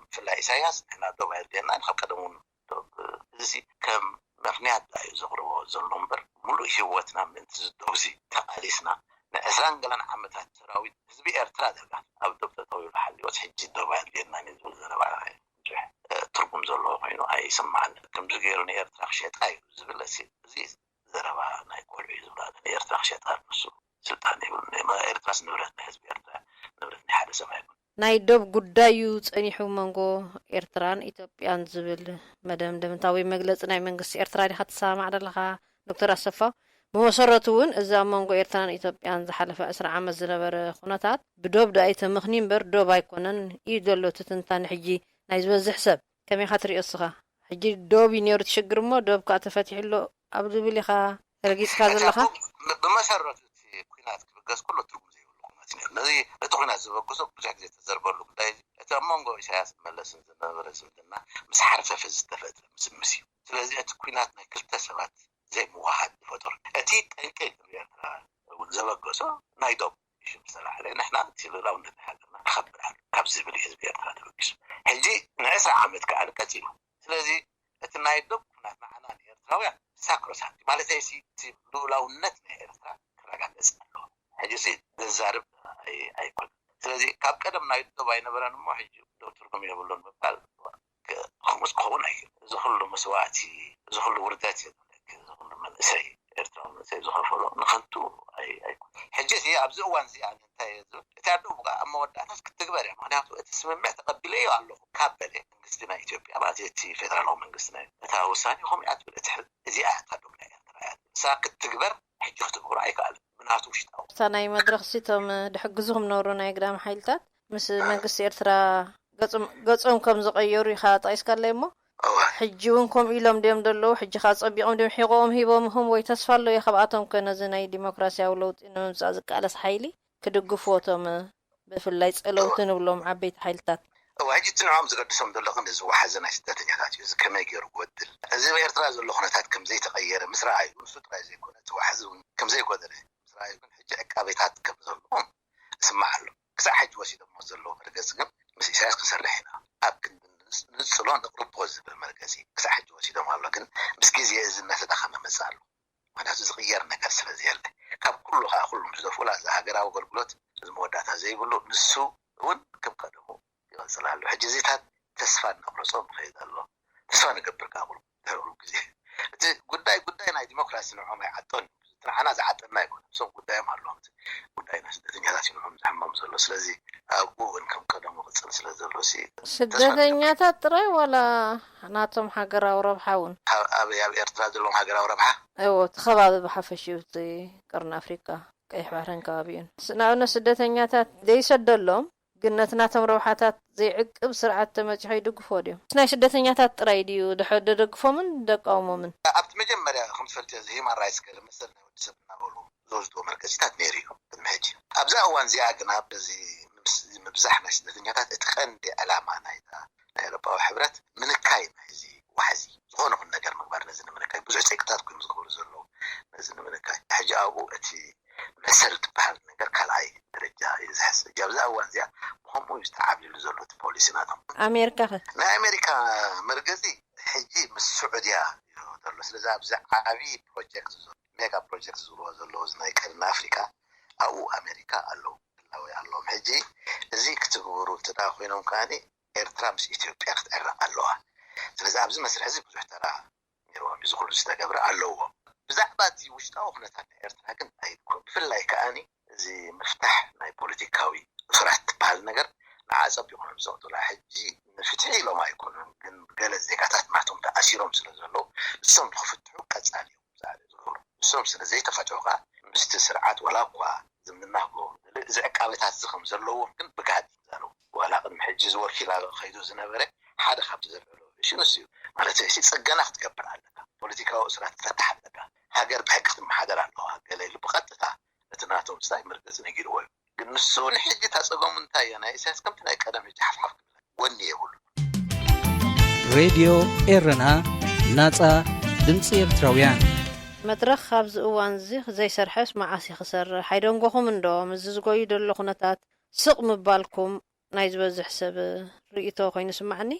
ብፍላይ ኢሳያስ ንሕና ዶብ ኣየድልየና ካብ ቀደም እውን እዚ ከም ምኽንያት ዳ እዩ ዘቕርቦ ዘሎ እምበር፣ ሙሉእ ህይወትና ምእንቲ እዚ ዶብ እዚ ተቓሊስና ንዕስራን ገለን ዓመታት ሰራዊት ህዝቢ ኤርትራ ዳርጋ ኣብ ዶብ ጠጠው ኢሉ ሓልዮት ሕጂ ዶብ ኣድልየናን እዩ ዝብል ዘረባ ብዙሕ ትርጉም ዘለዎ ኮይኑ ኣይስምዓንን። ከምዚ ገይሩ ንኤርትራ ክሸጣ እዩ ዝብል እዚ ዘረባ ናይ ቆልዑ እዩ ዝብላ ንኤርትራ ክሸጣ ንሱ ስልጣን የብሉን። ኤርትራስ ንብረት ናይ ህዝቢ ኤርትራ ንብረት ናይ ሓደ ሰብ ኣይኮነን። ናይ ዶብ ጉዳይ እዩ ጸኒሑ መንጎ ኤርትራን ኢትዮጵያን ዝብል መደምደምታ ወይ መግለጺ ናይ መንግስቲ ኤርትራ ዲኻ ትሰማማዕ ዘለኻ ዶክተር ኣሰፋ? ብመሰረቱ እውን እዚ ኣብ መንጎ ኤርትራን ኢትዮጵያን ዝሓለፈ ዕስራ ዓመት ዝነበረ ኩነታት ብዶብ ደኣ እዩ ተመኽንዩ እምበር ዶብ ኣይኮነን እዩ ዘሎ እቲ ትንታነ ሕጂ ናይ ዝበዝሕ ሰብ። ከመይ ኢኻ ትሪኦ እስኻ? ሕጂ ዶብ እዩ ነይሩ እቲ ሽግር እሞ ዶብ ከኣ ተፈቲሑ ኣሎ ኣብ ዝብል ኢኻ ረጊጽካ ዘለኻ? ብመሰረቱ እቲ ኩናት ክብገስ ከሎ ትርጉም ዘይብሉ ኩናት እዩ ነይሩ። ነዚ እቲ ኩናት ዝበገሶ ብዙሕ ግዜ ተዘርበሉ ጉዳይ እዚ እቲ ኣብ መንጎ ኢሳያስን መለስን ዝነበረ ዝምድና ምስ ሓርፈፈ ዝተፈጥረ ምስምስ እዩ። ስለዚ እቲ ኩናት ናይ ክልተ ሰባት ዘይምውሃድ ዝፈጠሩ እቲ ጠንቂ ኤርትራ እውን ዘበገሶ ናይ ዶብ ሽም ዝተላዕለ ንሕና እቲ ልእላውነት ናይ ሃገርና ክኸብር ኣሎ ካብ ዝብል ህዝቢ ኤርትራ ተበጊሱ ሕጂ ንዕስራ ዓመት ከዓ ቀፂሉ። ስለዚ እቲ ናይ ዶብ ኩናት ንዓና ንኤርትራውያን ሳክሮሳንት ማለተይ ሲ እቲ ልኡላውነት ናይ ኤርትራ ክረጋገጽ ኣለዎ። ሕጂ ሲ ዘዛርብ ኣይኮን። ስለዚ ካብ ቀደም ናይ ዶብ ኣይነበረን እሞ ሕጂ ዶብ ትርጉም የብሉን ምባል ከምኡስ ክኸውን ኣይክእል። እዚ ኩሉ መስዋእቲ፣ እዚ ኩሉ ውርደት፣ እዚ ኩሉ መንእሰይ ኤርትራዊ መንእሰይ ዝኸፈሎ ንኸንቱ ኣይኮን። ሕጂ እዚ ኣብዚ እዋን እዚ ኣነ እንታይ እየ ዝብል እቲ ኣደው ብቃ ኣብ መወዳእታስ ክትግበር እያ። ምክንያቱ እቲ ስምምዕ ተቐቢለዮ ኣለኹ ካብ በለ መንግስቲ ናይ ኢትዮጵያ ማለት እቲ ፌደራላዊ መንግስቲ ናይ እታ ውሳኔ ከምኡ እያ ትብል። እቲ እዚኣ እታ ዶብ ናይ ኤርትራ እያ ትብል። እሳ ክትግበር ሕጂ ክትግብሮ ኣይከኣልን ብናቱ ውሽጣዊ። እታ ናይ መድረኽ ሲ እቶም ድሕግዙኹም ነበሩ ናይ ግዳም ሓይልታት ምስ መንግስቲ ኤርትራ ገጾም ከም ዝቐየሩ ኢኻ ጠቒስካለይ እሞ ሕጂ እውን ከምኡ ኢሎም ድዮም ዘለዉ? ሕጂ ኸ ጸቢቖም ድዮም ሒቖም ሂቦምህም ወይ ተስፋ ኣሎ ዩ ካብኣቶም ከ ነዚ ናይ ዲሞክራሲያዊ ለውጢ ንምምጻእ ዝቃለስ ሓይሊ ክድግፍዎ እቶም ብፍላይ ጸለውቲ ንብሎም ዓበይቲ ሓይልታት? እዋ ሕጂ እቲ ንዕኦም ዝገድሶም ዘሎ ክንዲ ዝወሓዘ ናይ ስደተኛታት እዩ። እዚ ከመይ ገይሩ ክወድል እዚ ኤርትራ ዘሎ ኩነታት ከም ዘይተቐየረ ምስ ረኣዩ ንሱ ጥራይ ዘይኮነ እቲ ዋሕዚ እውን ከም ዘይጎደለ ምስ ረኣዩ ግን ሕጂ ዕቃቤታት ከም ዘለዎም እስማዕ ኣሎ። ክሳዕ ሕጂ ወሲዶሞ ዘለዉ መርገፂ ግን ምስ ኢሳያስ ክንሰርሕ ኢና ኣብ ክንዲ ንፅሎ ንቕርቦ ዝብል መርገፂ ክሳዕ ሕጂ ወሲዶም ኣሎ። ግን ምስ ግዜ እዚ እናተዳኸመ መፅእ ኣሎ። ምክንያቱ ዝቕየር ነገር ስለ ዘየለ ካብ ኩሉ ከዓ ኩሉ ምስ ደፍኡላ እዚ ሃገራዊ ኣገልግሎት እዚ መወዳእታ ዘይብሉ ንሱ እውን ከም ቀደሙ ይቐፅል ኣሎ። ሕጂ እዚታት ተስፋ እናቑረፆ ምኸይድ ኣሎ። ተስፋ ንገብር ከዓ ድሕሪ ግዜ እቲ ጉዳይ ጉዳይ ናይ ዲሞክራሲ ንዕኦም ኣይዓጦን እዩ። ንዓና ዝዓጠና ኣይኮነ እሶም ጉዳዮም ኣለዎም። ጉዳይ ናይ ስደተኛታት እዩ ንዕኦም ዘሕሞም ዘሎ። ስለዚ ኣብኡ እውን ከም ቀደሙ ክፅል ስለ ዘሎ ሲ ስደተኛታት ጥራይ ዋላ ናቶም ሃገራዊ ረብሓ እውን? ኣበይ ኣብ ኤርትራ ዘለዎም ሃገራዊ ረብሓ? እዎ እቲ ከባቢ ብሓፈሽኡ እቲ ቀርኒ ኣፍሪቃ ቀይሕ ባሕርን ከባቢኡን ንኣብነት ስደተኛታት ዘይሰደሎም ግን ነቲ ናቶም ረብሓታት ዘይዕቅብ ስርዓት ተመጺሑ ይድግፎ ድዮም? ምስ ናይ ስደተኛታት ጥራይ ድዩ ደደግፎምን ደቃውሞምን? ኣብቲ መጀመርያ ከም ትፈልጥዮ እዚ ሂማን ራይትስ ገለ መሰል ናይ ወዲ ሰብ እናበሉ ዝወስድዎ መርገጺታት ነይሩ እዩ ቅድሚ ሕጂ። ኣብዛ እዋን እዚኣ ግና በዚ ምብዛሕ ናይ ስደተኛታት እቲ ቀንዲ ዕላማ ናይታ ናይ ኤውሮጳዊ ሕብረት ምንካይ ናይዚ ዋሕዚ ዝኾነ ኹን ነገር ምግባር ነዚ ንምንካይ ብዙሕ ጸቅጥታት ኮይኑ ዝገብሩ ዘለዉ ነዚ ንምንካይ ሕጂ ኣብኡ እቲ መሰል ትበሃል ነገር ካልኣይ ደረጃ እዩ ዝሕዝ። ኣብዚ እዋን እዚኣ ብኸምኡ እዩ ዝተዓብልሉ ዘሎ እቲ ፖሊሲ ናቶም። ኣሜሪካ ኸ? ናይ ኣሜሪካ መርገፂ ሕጂ ምስ ስዑድያ እዩ ዘሎ። ስለዚ ኣብዚ ዓብዪ ፕሮጀክት፣ ሜጋ ፕሮጀክት ዝብልዎ ዘለዉ እዚ ናይ ቀርኒ ኣፍሪካ ኣብኡ ኣሜሪካ ኣለዉ፣ ህላወ ኣለዎም። ሕጂ እዚ ክትግብሩ እንተ ኮይኖም ከኣ ኤርትራ ምስ ኢትዮጵያ ክትዕረቕ ኣለዋ። ስለዚ ኣብዚ መስርሕ እዚ ብዙሕ ተራ ነይርዎም እዩ፣ እዚ ኩሉ ዝተገብረ ኣለዎ። ብዛዕባ እቲ ውሽጣዊ ኩነታት ናይ ኤርትራ ግን ኣይልኮን። ብፍላይ ከኣ እዚ ምፍታሕ ናይ ፖለቲካዊ እሱራት ትበሃል ነገር ንዓ ጸቢቑ እዮም ዘውጥላ። ሕጂ ንፍትሒ ኢሎም ኣይኮኑን፣ ግን ገለ ዜጋታት ናቶም ተኣሲሮም ስለ ዘለዉ ንሶም ንክፍትሑ ቀጻሊ እዮም ዛዕሪ ዝገብሩ። ንሶም ስለ ዘይተፈትሑ ከኣ ምስቲ ስርዓት ዋላ እኳ ዝምድና ክገብሩ ዝዕቃበታት እዚ ከም ዘለዎም ግን ብጋድ ይዛረቡ። ዋላ ቅድሚ ሕጂ እዚ ወኪላ ከይዱ ዝነበረ ሓደ ካብቲ ዘልዕሎ እሺ ንሱ እዩ። ማለት እዚ ጽገና ክትገብር ኣለካ፣ ፖለቲካዊ እስራት ክትፈታሕ ኣለካ፣ ሃገር ብሕጊ ክትመሓደር ኣለዋ። ገለ ኢሉ ብቐጥታ እቲ ናቶም ስታይ መርገፂ ነጊርዎ እዩ። ግን ንሱ ንሕጂ እታ ጸገሙ እንታይ እያ? ናይ ኢሳያስ ከምቲ ናይ ቀደም ሕጂ ሓፍሓፍ ክብል ወኒ የብሉ። ሬድዮ ኤረና፣ ናጻ ድምጺ ኤርትራውያን። መድረኽ ኣብዚ እዋን እዚ ዘይሰርሐስ መዓስ እዩ ክሰርሕ? ኣይደንጎኹም እንዶ? ምስዚ ዝጎዩ ዘሎ ኩነታት ስቕ ምባልኩም ናይ ዝበዝሕ ሰብ ርእይቶ ኮይኑ ይስማዓኒ።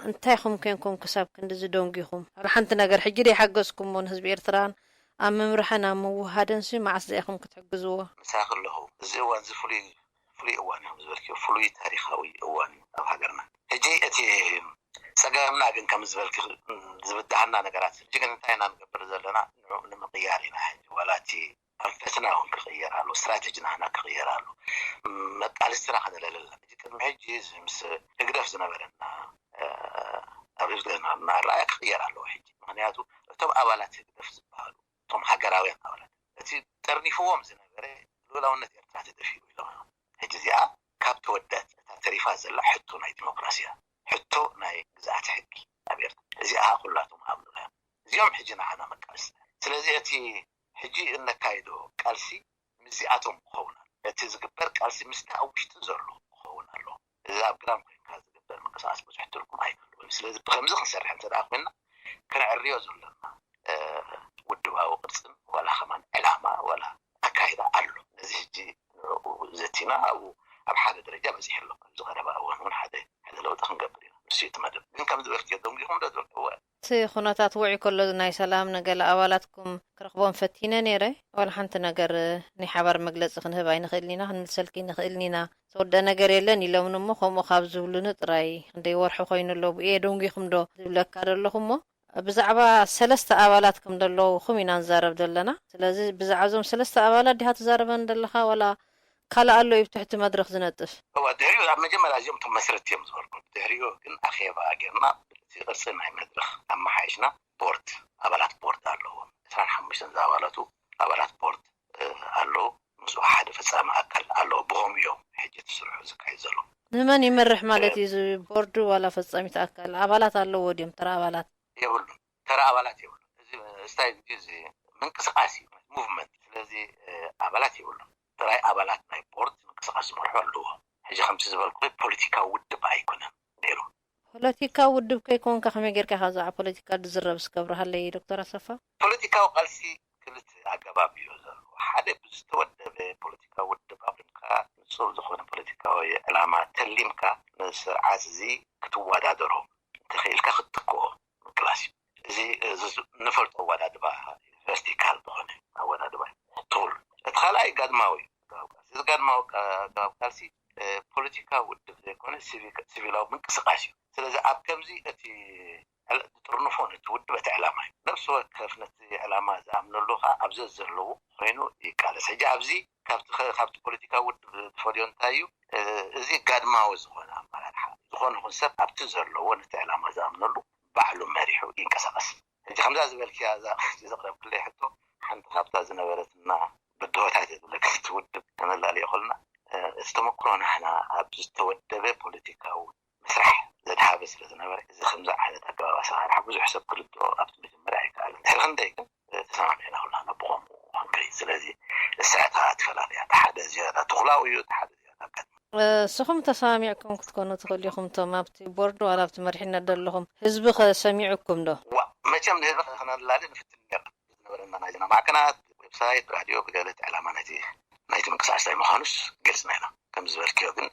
እንታይ ኢኹም ኮንኩም ክሳብ ክንድዚ ደንጊኹም? ዋላ ሓንቲ ነገር ሕጂ ዶ ይሓገዝኩሞ ንህዝቢ ኤርትራን ኣብ ምምራሕን ኣብ ምውህሃድንሲ መዓስ ኢኹም ክትሕግዝዎ? ምሳኺ ኣለኹ። እዚ እዋን እዚ ፍሉይ ፍሉይ እዋን እዩ ዝበልክዮ፣ ፍሉይ ታሪኻዊ እዋን እዩ ኣብ ሃገርና። ሕጂ እቲ ጸገምና ግን ከም ዝበልኪ ዝብድሃና ነገራት ሕጂ ግን እንታይ ኢና ንገብር ዘለና? ንዕኡ ንምቕያር ኢና። ሕጂ ዋላ እቲ ኣንፈትና እውን ክቕየር ኣሎ፣ ስትራተጂ ናህና ክቕየር ኣሎ፣ መቃልስትና ከነለለና። ሕጂ ቅድሚ ሕጂ እዚ ምስ ህግደፍ ዝነበረና ኣብ ህዝቢ ዝነበረና ኣረኣያ ክቕየር ኣለዎ። ሕጂ ምክንያቱ እቶም ኣባላት ህግደፍ ዝበሃሉ እቶም ሃገራውያን ኣባላት እቲ ጠርኒፍዎም ዝነበረ ልኡላውነት ኤርትራ ተደፊሩ ኢሎም እዮም። ሕጂ እዚኣ ካብ ተወደት እታ ተሪፋ ዘላ ሕቶ ናይ ዲሞክራሲ እያ፣ ሕቶ ናይ ግዝኣት ሕጊ ኣብ ኤርትራ እዚኣ ኩላቶም ኣምኑላ እዮም። እዚኦም ሕጂ ንዓና መቃልስቲ። ስለዚ እቲ ሕጂ እነካይዶ ቃልሲ ምስዚኣቶም ክኸውን ኣሎ። እቲ ዝግበር ቃልሲ ምስቲ ኣብ ውሽጢ ዘሎ ክኸውን ኣሎ። እዚ ኣብ ግራም ኮይንካ ዝግበር ምንቅስቃስ ብዙሕ ትርጉም ኣይህልዎን። ስለዚ ብከምዚ ክንሰርሕ እንተ ኮይንና ከነዕርዮ ዘሎና ውድባዊ ቅርፅን ዋላ ከማን ዕላማ ዋላ ኣካይዳ ኣሎ። ነዚ ሕጂ ንዕኡ ዘቲና ኣብኡ ኣብ ሓደ ደረጃ በፂሑ ኣሎ። ኣብዚ ቀረባ እዋን እውን ሓደ ሓደ ለውጢ ክንገብር ኢና። ንሱ እቲ መደብ ግን ከም ዝበልክዮ ደንጊኹም ዶ ዝበልክዎ እቲ ኩነታት ውዑይ ከሎ ናይ ሰላም ንገለ ኣባላትኩም ክረኽቦም ፈቲነ ነይረ። ዋላ ሓንቲ ነገር ናይ ሓባር መግለፂ ክንህብ ኣይንኽእልን ኢና፣ ክንምልሰልኪ ኣይንኽእልን ኢና፣ ዝተወደአ ነገር የለን ኢሎምኒ እሞ ከምኡ ካብ ዝብሉኒ ጥራይ ክንደይ ወርሒ ኮይኑ ኣሎ ብኡ እየ ደንጒኹም ዶ ዝብለካ ዘለኹ እሞ ብዛዕባ ሰለስተ ኣባላት ከም ዘለውኹም ኢና ንዛረብ ዘለና። ስለዚ ብዛዕባ እዞም ሰለስተ ኣባላት ዲኻ ትዛረበኒ ዘለኻ ዋላ ካልእ ኣሎ እዩ ብትሕቲ መድረኽ ዝነጥፍ? እዋ ድሕሪኡ ኣብ መጀመርያ እዚኦም እቶም መስረቲ እዮም ዝበልኩም። ድሕሪኡ ግን ኣኼባ ጌርና እቲ ቅርፂ ናይ መድረኽ ኣመሓይሽና ቦርድ ኣባላት ቦርድ ኣለዎም። ዕስራን ሓሙሽተን ዝኣባላቱ ኣባላት ቦርድ ኣለዉ። ምስኡ ሓደ ፈፃሚ ኣካል ኣለዎ። ብኸምኡ እዮም ሕጂ እቲ ስርሑ ዝካየድ ዘሎ። ንመን ይመርሕ ማለት እዩ እዚ ቦርዱ ዋላ ፈፃሚት ኣካል? ኣባላት ኣለዎ ድዮም ተራ ኣባላት? የብሉን። ተራ ኣባላት የብሉን። እዚ ስታይ እዚ ምንቅስቃስ እዩ፣ ሙቭመንት። ስለዚ ኣባላት የብሉን። ጥራይ ኣባላት ናይ ቦርድ ምንቅስቃስ ዝመርሑ ኣለዎ። ሕጂ ከምቲ ዝበልኩ ፖለቲካዊ ውድብ ኣይኮነን ነይሩ። ፖለቲካዊ ውድብ ከይኮንካ ከመይ ጌርካ ኢኻ ብዛዕባ ፖለቲካ ዝዝረብ እስከ ኣብርሃለይ ዶክተር ኣሰፋ? ፖለቲካዊ ቃልሲ ክልተ ኣገባብ እዩ ዘለዎ። ሓደ ብዝተወደበ ፖለቲካዊ ውድብ ኣቒምካ ንጹር ዝኾነ ፖለቲካዊ ዕላማ ተሊምካ ንስርዓት እዚ ክትወዳደሮ እንተኽኢልካ ክትትክኦ ምቅላስ እዩ። እዚ ንፈልጦ ኣወዳድባ ቨርቲካል ዝኾነ ኣወዳድባ እዩ። ትኹል እቲ ካልኣይ ጋድማዊ እዩ። እዚ ጋድማዊ ኣገባብ ቃልሲ ፖለቲካዊ ውድብ ዘይኮነ ሲቪላዊ ምንቅስቃስ እዩ። ስለዚ ኣብ ከምዚ እቲ ዝጥርንፎ ነቲ ውድብ እቲ ዕላማ እዩ። ነብሲ ወከፍ ነቲ ዕላማ ዝኣምነሉ ከዓ ኣብ ዘዘለዉ ኮይኑ ይቃለስ። ሕጂ ኣብዚ ካብቲ ፖለቲካዊ ውድብ ትፈልዮ እንታይ እዩ? እዚ ጋድማዊ ዝኾነ ኣመራርሓ ዝኾነ ይኹን ሰብ ኣብቲ ዘለዎ ነቲ ዕላማ ዝኣምነሉ ባዕሉ መሪሑ ይንቀሳቐስ። ሕጂ ከምዛ ዝበልክያ እዛ ዘቕረብክለይ ሕቶ ሓንቲ ካብታ ዝነበረትና ብድሆታት የብለካ እቲ ውድብ ከነላልዮ ከለና እቲ ተመክሮ ናህና ኣብ ዝተወደበ ፖለቲካዊ ምስራሕ ዘድሃበ ስለ ዝነበረ እዚ ከምዚ ዓይነት ኣገባብ ኣሰራርሓ ብዙሕ ሰብ ክርድኦ ኣብቲ መጀመርያ ኣይከኣለን። ድሕሪ ክንደይ ግን ተሰማሚዕና ኩላና ብኸምኡ ክንከይድ። ስለዚ እሳታ ትፈላለያ፣ እቲ ሓደ ዝያዳ ተኹላዊ እዩ፣ እቲ ሓደ ዝያዳ ኣጋድማዊ። ንስኹም ተሰማሚዕኩም ክትኮኑ ትኽእሉ ኢኹም፣ እቶም ኣብቲ ቦርድ ዋላ ኣብቲ መሪሕነት ዘለኹም። ህዝቢ ኸ ሰሚዑኩም ዶ? ዋእ፣ መቸም ንህዝቢ ከነላሊ ንፍትን ኔርና። ብዝነበረና ናይ ዜና ማዕከናት፣ ብዌብሳይት፣ ብራድዮ፣ ብገለ እቲ ዕላማ ናይቲ ናይቲ ምንቅስቃስ እንታይ ምዃኑስ ገልጽና ኢና። ከም ዝበልክዮ ግን፣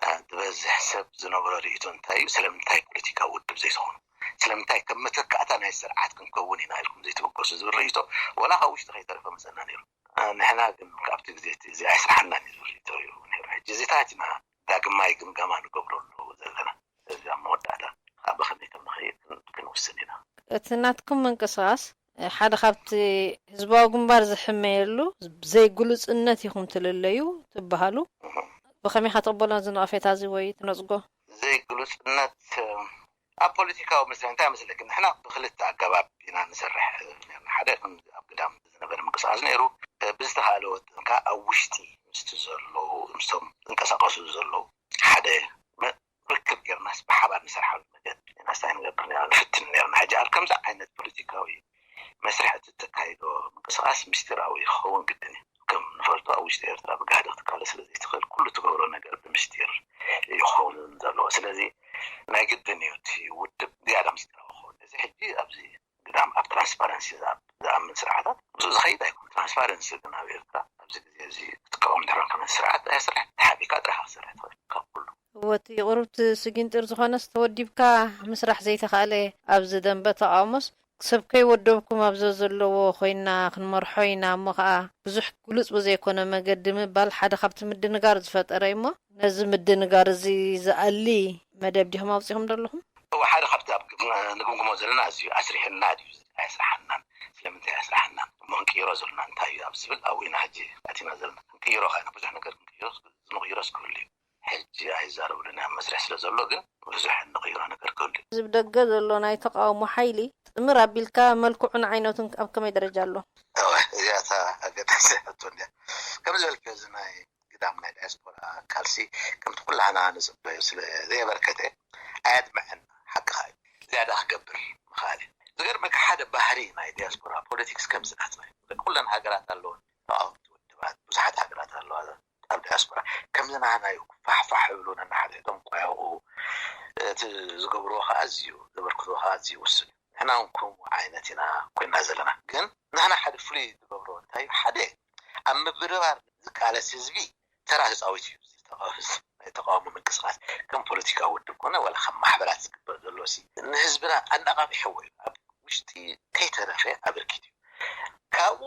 እ፣ ዝበዝሕ ሰብ ዝነበሮ ርእይቶ እንታይ እዩ? ስለምንታይ ፖለቲካዊ ውድብ ዘይትኾኑ? ስለምንታይ ከም መተካእታ ናይ ስርዓት ክንከውን ኢና ኢልኩም ዘይትበገሱ ዝብል ርእይቶ፣ ወላ ካብ ውሽጢ ከይተረፈ መጸና ነይሩ። እ፣ ንሕና ግን ካብቲ ግዜ እቲ እዚ ኣይስራሕናን እዩ ዝብል ርእይቶ እዩ ነይሩ። ሕጂ እዚታት ኢና ዳግማይ ግምገማ ንገብረሉ ዘለና። እዚ ኣብ መወዳእታ ኣብ ብኸመይ ከም ንኸይድ ክን-፣ ክንውስን ኢና። እቲ ናትኩም ምንቅስቃስ ሓደ ካብቲ ህዝባዊ ግንባር ዝሕመየሉ ዘይግሉጽነት ኢኹም ትልለዩ ትበሃሉ። እህ። ብኸመይ ኢኻ ትቕበሎ እዚ ነቐፌታ እዚ ወይ ትነጽጎ? ዘይግሉጽነት፣ እ፣ ኣብ ፖለቲካዊ መስርሕ እንታይ መስለኪ? ንሕና ብክልተ ኣገባብ ኢና ንሰርሕ ነርና። ሓደ ከም ኣብ ግዳም ዝነበረ ምንቅስቃስ ነይሩ፣ እ፣ ብዝተኻእለ ወጥን ከኣ ኣብ ውሽጢ ምስቲ ዘለዉ፣ ምስቶም ዝንቀሳቐሱ ዘለዉ ሓደ መ-፣ ርክብ ጌርናስ ብሓባር ንሰርሓሉ መገዲ ኢና ስታይ ንገብር ነርና፣ ንፍትን ነርና። ሕጂ ኣብ ከምዚ ዓይነት ፖለቲካዊ መስርሕ እቲ እተካይዶ ምንቅስቃስ ምስጢራዊ ክኸውን ግድን እዩ። ከም ንፈልጦ ኣብ ውሽጢ ኤርትራ ብጋህዲ ክትቃለስ ስለ ዘይትኽእል ኩሉ ትገብሮ ነገር ብምስጢር እዩ ክኸውን ዘለዎ። ስለዚ ናይ ግድን እዩ እቲ ውድብ ዝያዳ ምስጢራዊ ክኸውን። እዚ ሕጂ ኣብዚ ግዳም ኣብ ትራንስፓረንሲ ዝኣ-፣ ዝኣምን ስርዓታት ምስኡ ዝኸይድ ኣይኮን። ትራንስፓረንሲ ግን ኣብ ኤርትራ ኣብዚ ግዜ እዚ ክትቃወም ድሕር ከመ ስርዓት ኣይሰርሕ፣ ተሓቢካ ጥራኻ ክሰርሕ ትኽእል ካብ ኩሉ። እወ፣ እቲ ቁሩብ እቲ ስጊንጢር ዝኾነስ ተወዲብካ ምስራሕ ዘይተኻእለ ኣብዚ ደንበ ተቓውሞስ ሰብ ከይወደብኩም ኣብ ዘዘለዎ ኮይና ክንመርሖ ኢና፣ እሞ ኸኣ ብዙሕ ግሉጽ ብዘይኮነ መገዲ ምባል ሓደ ካብቲ ምድንጋር ዝፈጠረ እዩ። እሞ ነዚ ምድንጋር እዚ ዝኣሊ መደብ ዲኹም ኣውጺኹም ዘለኹም? እወ፣ ሓደ ካብቲ ኣብ ግብ-፣ ንግምግሞ ዘለና ኣዝዩ ኣስሪሕና ድዩ ኣየስራሓናን? ስለምንታይ ኣየስራሓናን? እሞ ክንቅይሮ ዘለና እንታይ እዩ ኣብ ዝብል ኣብኡ ኢና ሕጂ ኣቲና ዘለና። ክንቅይሮ ኸኣ ኢና፣ ብዙሕ ነገር ክንቅይሮ፣ ንቕይሮስ ክህሉ እዩ። ሕጂ ኣይዛረብሉን ኣብ መስርሕ ስለ ዘሎ ግን ብዙሕ እንቕይሮ ነገር ክህሉ እዩ። እዚ ብደገ ዘሎ ናይ ተቓውሞ ሓይሊ ጥምር ኣቢልካ መልክዑን ዓይነቱን ኣብ ከመይ ደረጃ ኣሎ? እወ፣ እዚኣ እታ ኣገዳሲ ሕቶ እንድያ። ከም ዝበልክዮ እዚ ናይ ግዳም ናይ ዳያስፖራ ካልሲ ከምቲ ኩላህና ንጽበዮ ስለ ዘየበርከተ ኣየድምዐን። ሓቅኻ እዩ። ዝያዳ ክገብር ምኽኣል እዩ። ዝገርመካ ሓደ ባህሪ ናይ ዲያስፖራ ፖለቲክስ ከምዚ ናትና እዩ። ኩለን ሃገራት ኣለወን ተቓወምቲ ውድባት፣ ብዙሓት ሃገራት ኣለዋ ኣብ ዲያስፖራ። ከምዚ ናህና እዩ ፋሕፋሕ ይብሉ ነናሓድሕዶም ቋየቑ፣ እቲ ዝገብርዎ ከኣ ኣዝዩ፣ ዘበርክትዎ ከኣ ኣዝዩ ውሱን እዩ። ንሕና እውን ከምኡ ዓይነት ኢና ኮይና ዘለና። ግን ንሕና ሓደ ፍሉይ ዝገብሮ እንታይ እዩ? ሓደ ኣብ ምብርባር ዝቃለስ ህዝቢ ተራ ተጻዊት እዩ። እዚ ተቃ-፣ ናይ ተቃውሞ ምንቅስቃስ ከም ፖለቲካዊ ውድብ ኮነ ዋላ ከም ማሕበራት ዝግበር ዘሎ ሲ ንህዝብና ኣነቃቂሕዎ እዩ። ኣብ ውሽጢ ከይተረፈ ኣበርኪቱ እዩ። ካብኡ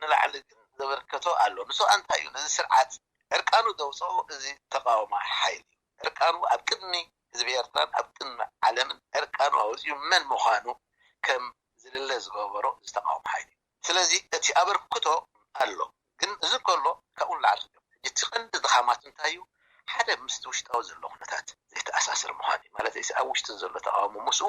ንላዕሊ ግን ዘበርከቶ ኣሎ። ንሱ እንታይ እዩ? ነዚ ስርዓት ዕርቃኑ ዘውፅኦ እዚ ተቃውሞ ሓይሊ እዩ። ዕርቃኑ ኣብ ቅድሚ ህዝቢ ኤርትራን ኣብ ቅድሚ ዓለምን ዕርቃኑ ኣውፅኡ መን ምዃኑ ከም ዝልለ ዝገበሮ እዚ ተቃውሞ ሓይሊ እዩ። ስለዚ እቲ ኣበርክቶ ኣሎ፣ ግን እዚ ከሎ ካብኡ ንላዕሊ ክገብር። ሕጂ እቲ ቀንዲ ድኻማት እንታይ እዩ? ሓደ ምስቲ ውሽጣዊ ዘሎ ኩነታት ዘይተኣሳሰር ምዃን እዩ። ማለት እዚ ኣብ ውሽጢ ዘሎ ተቃውሞ ምስኡ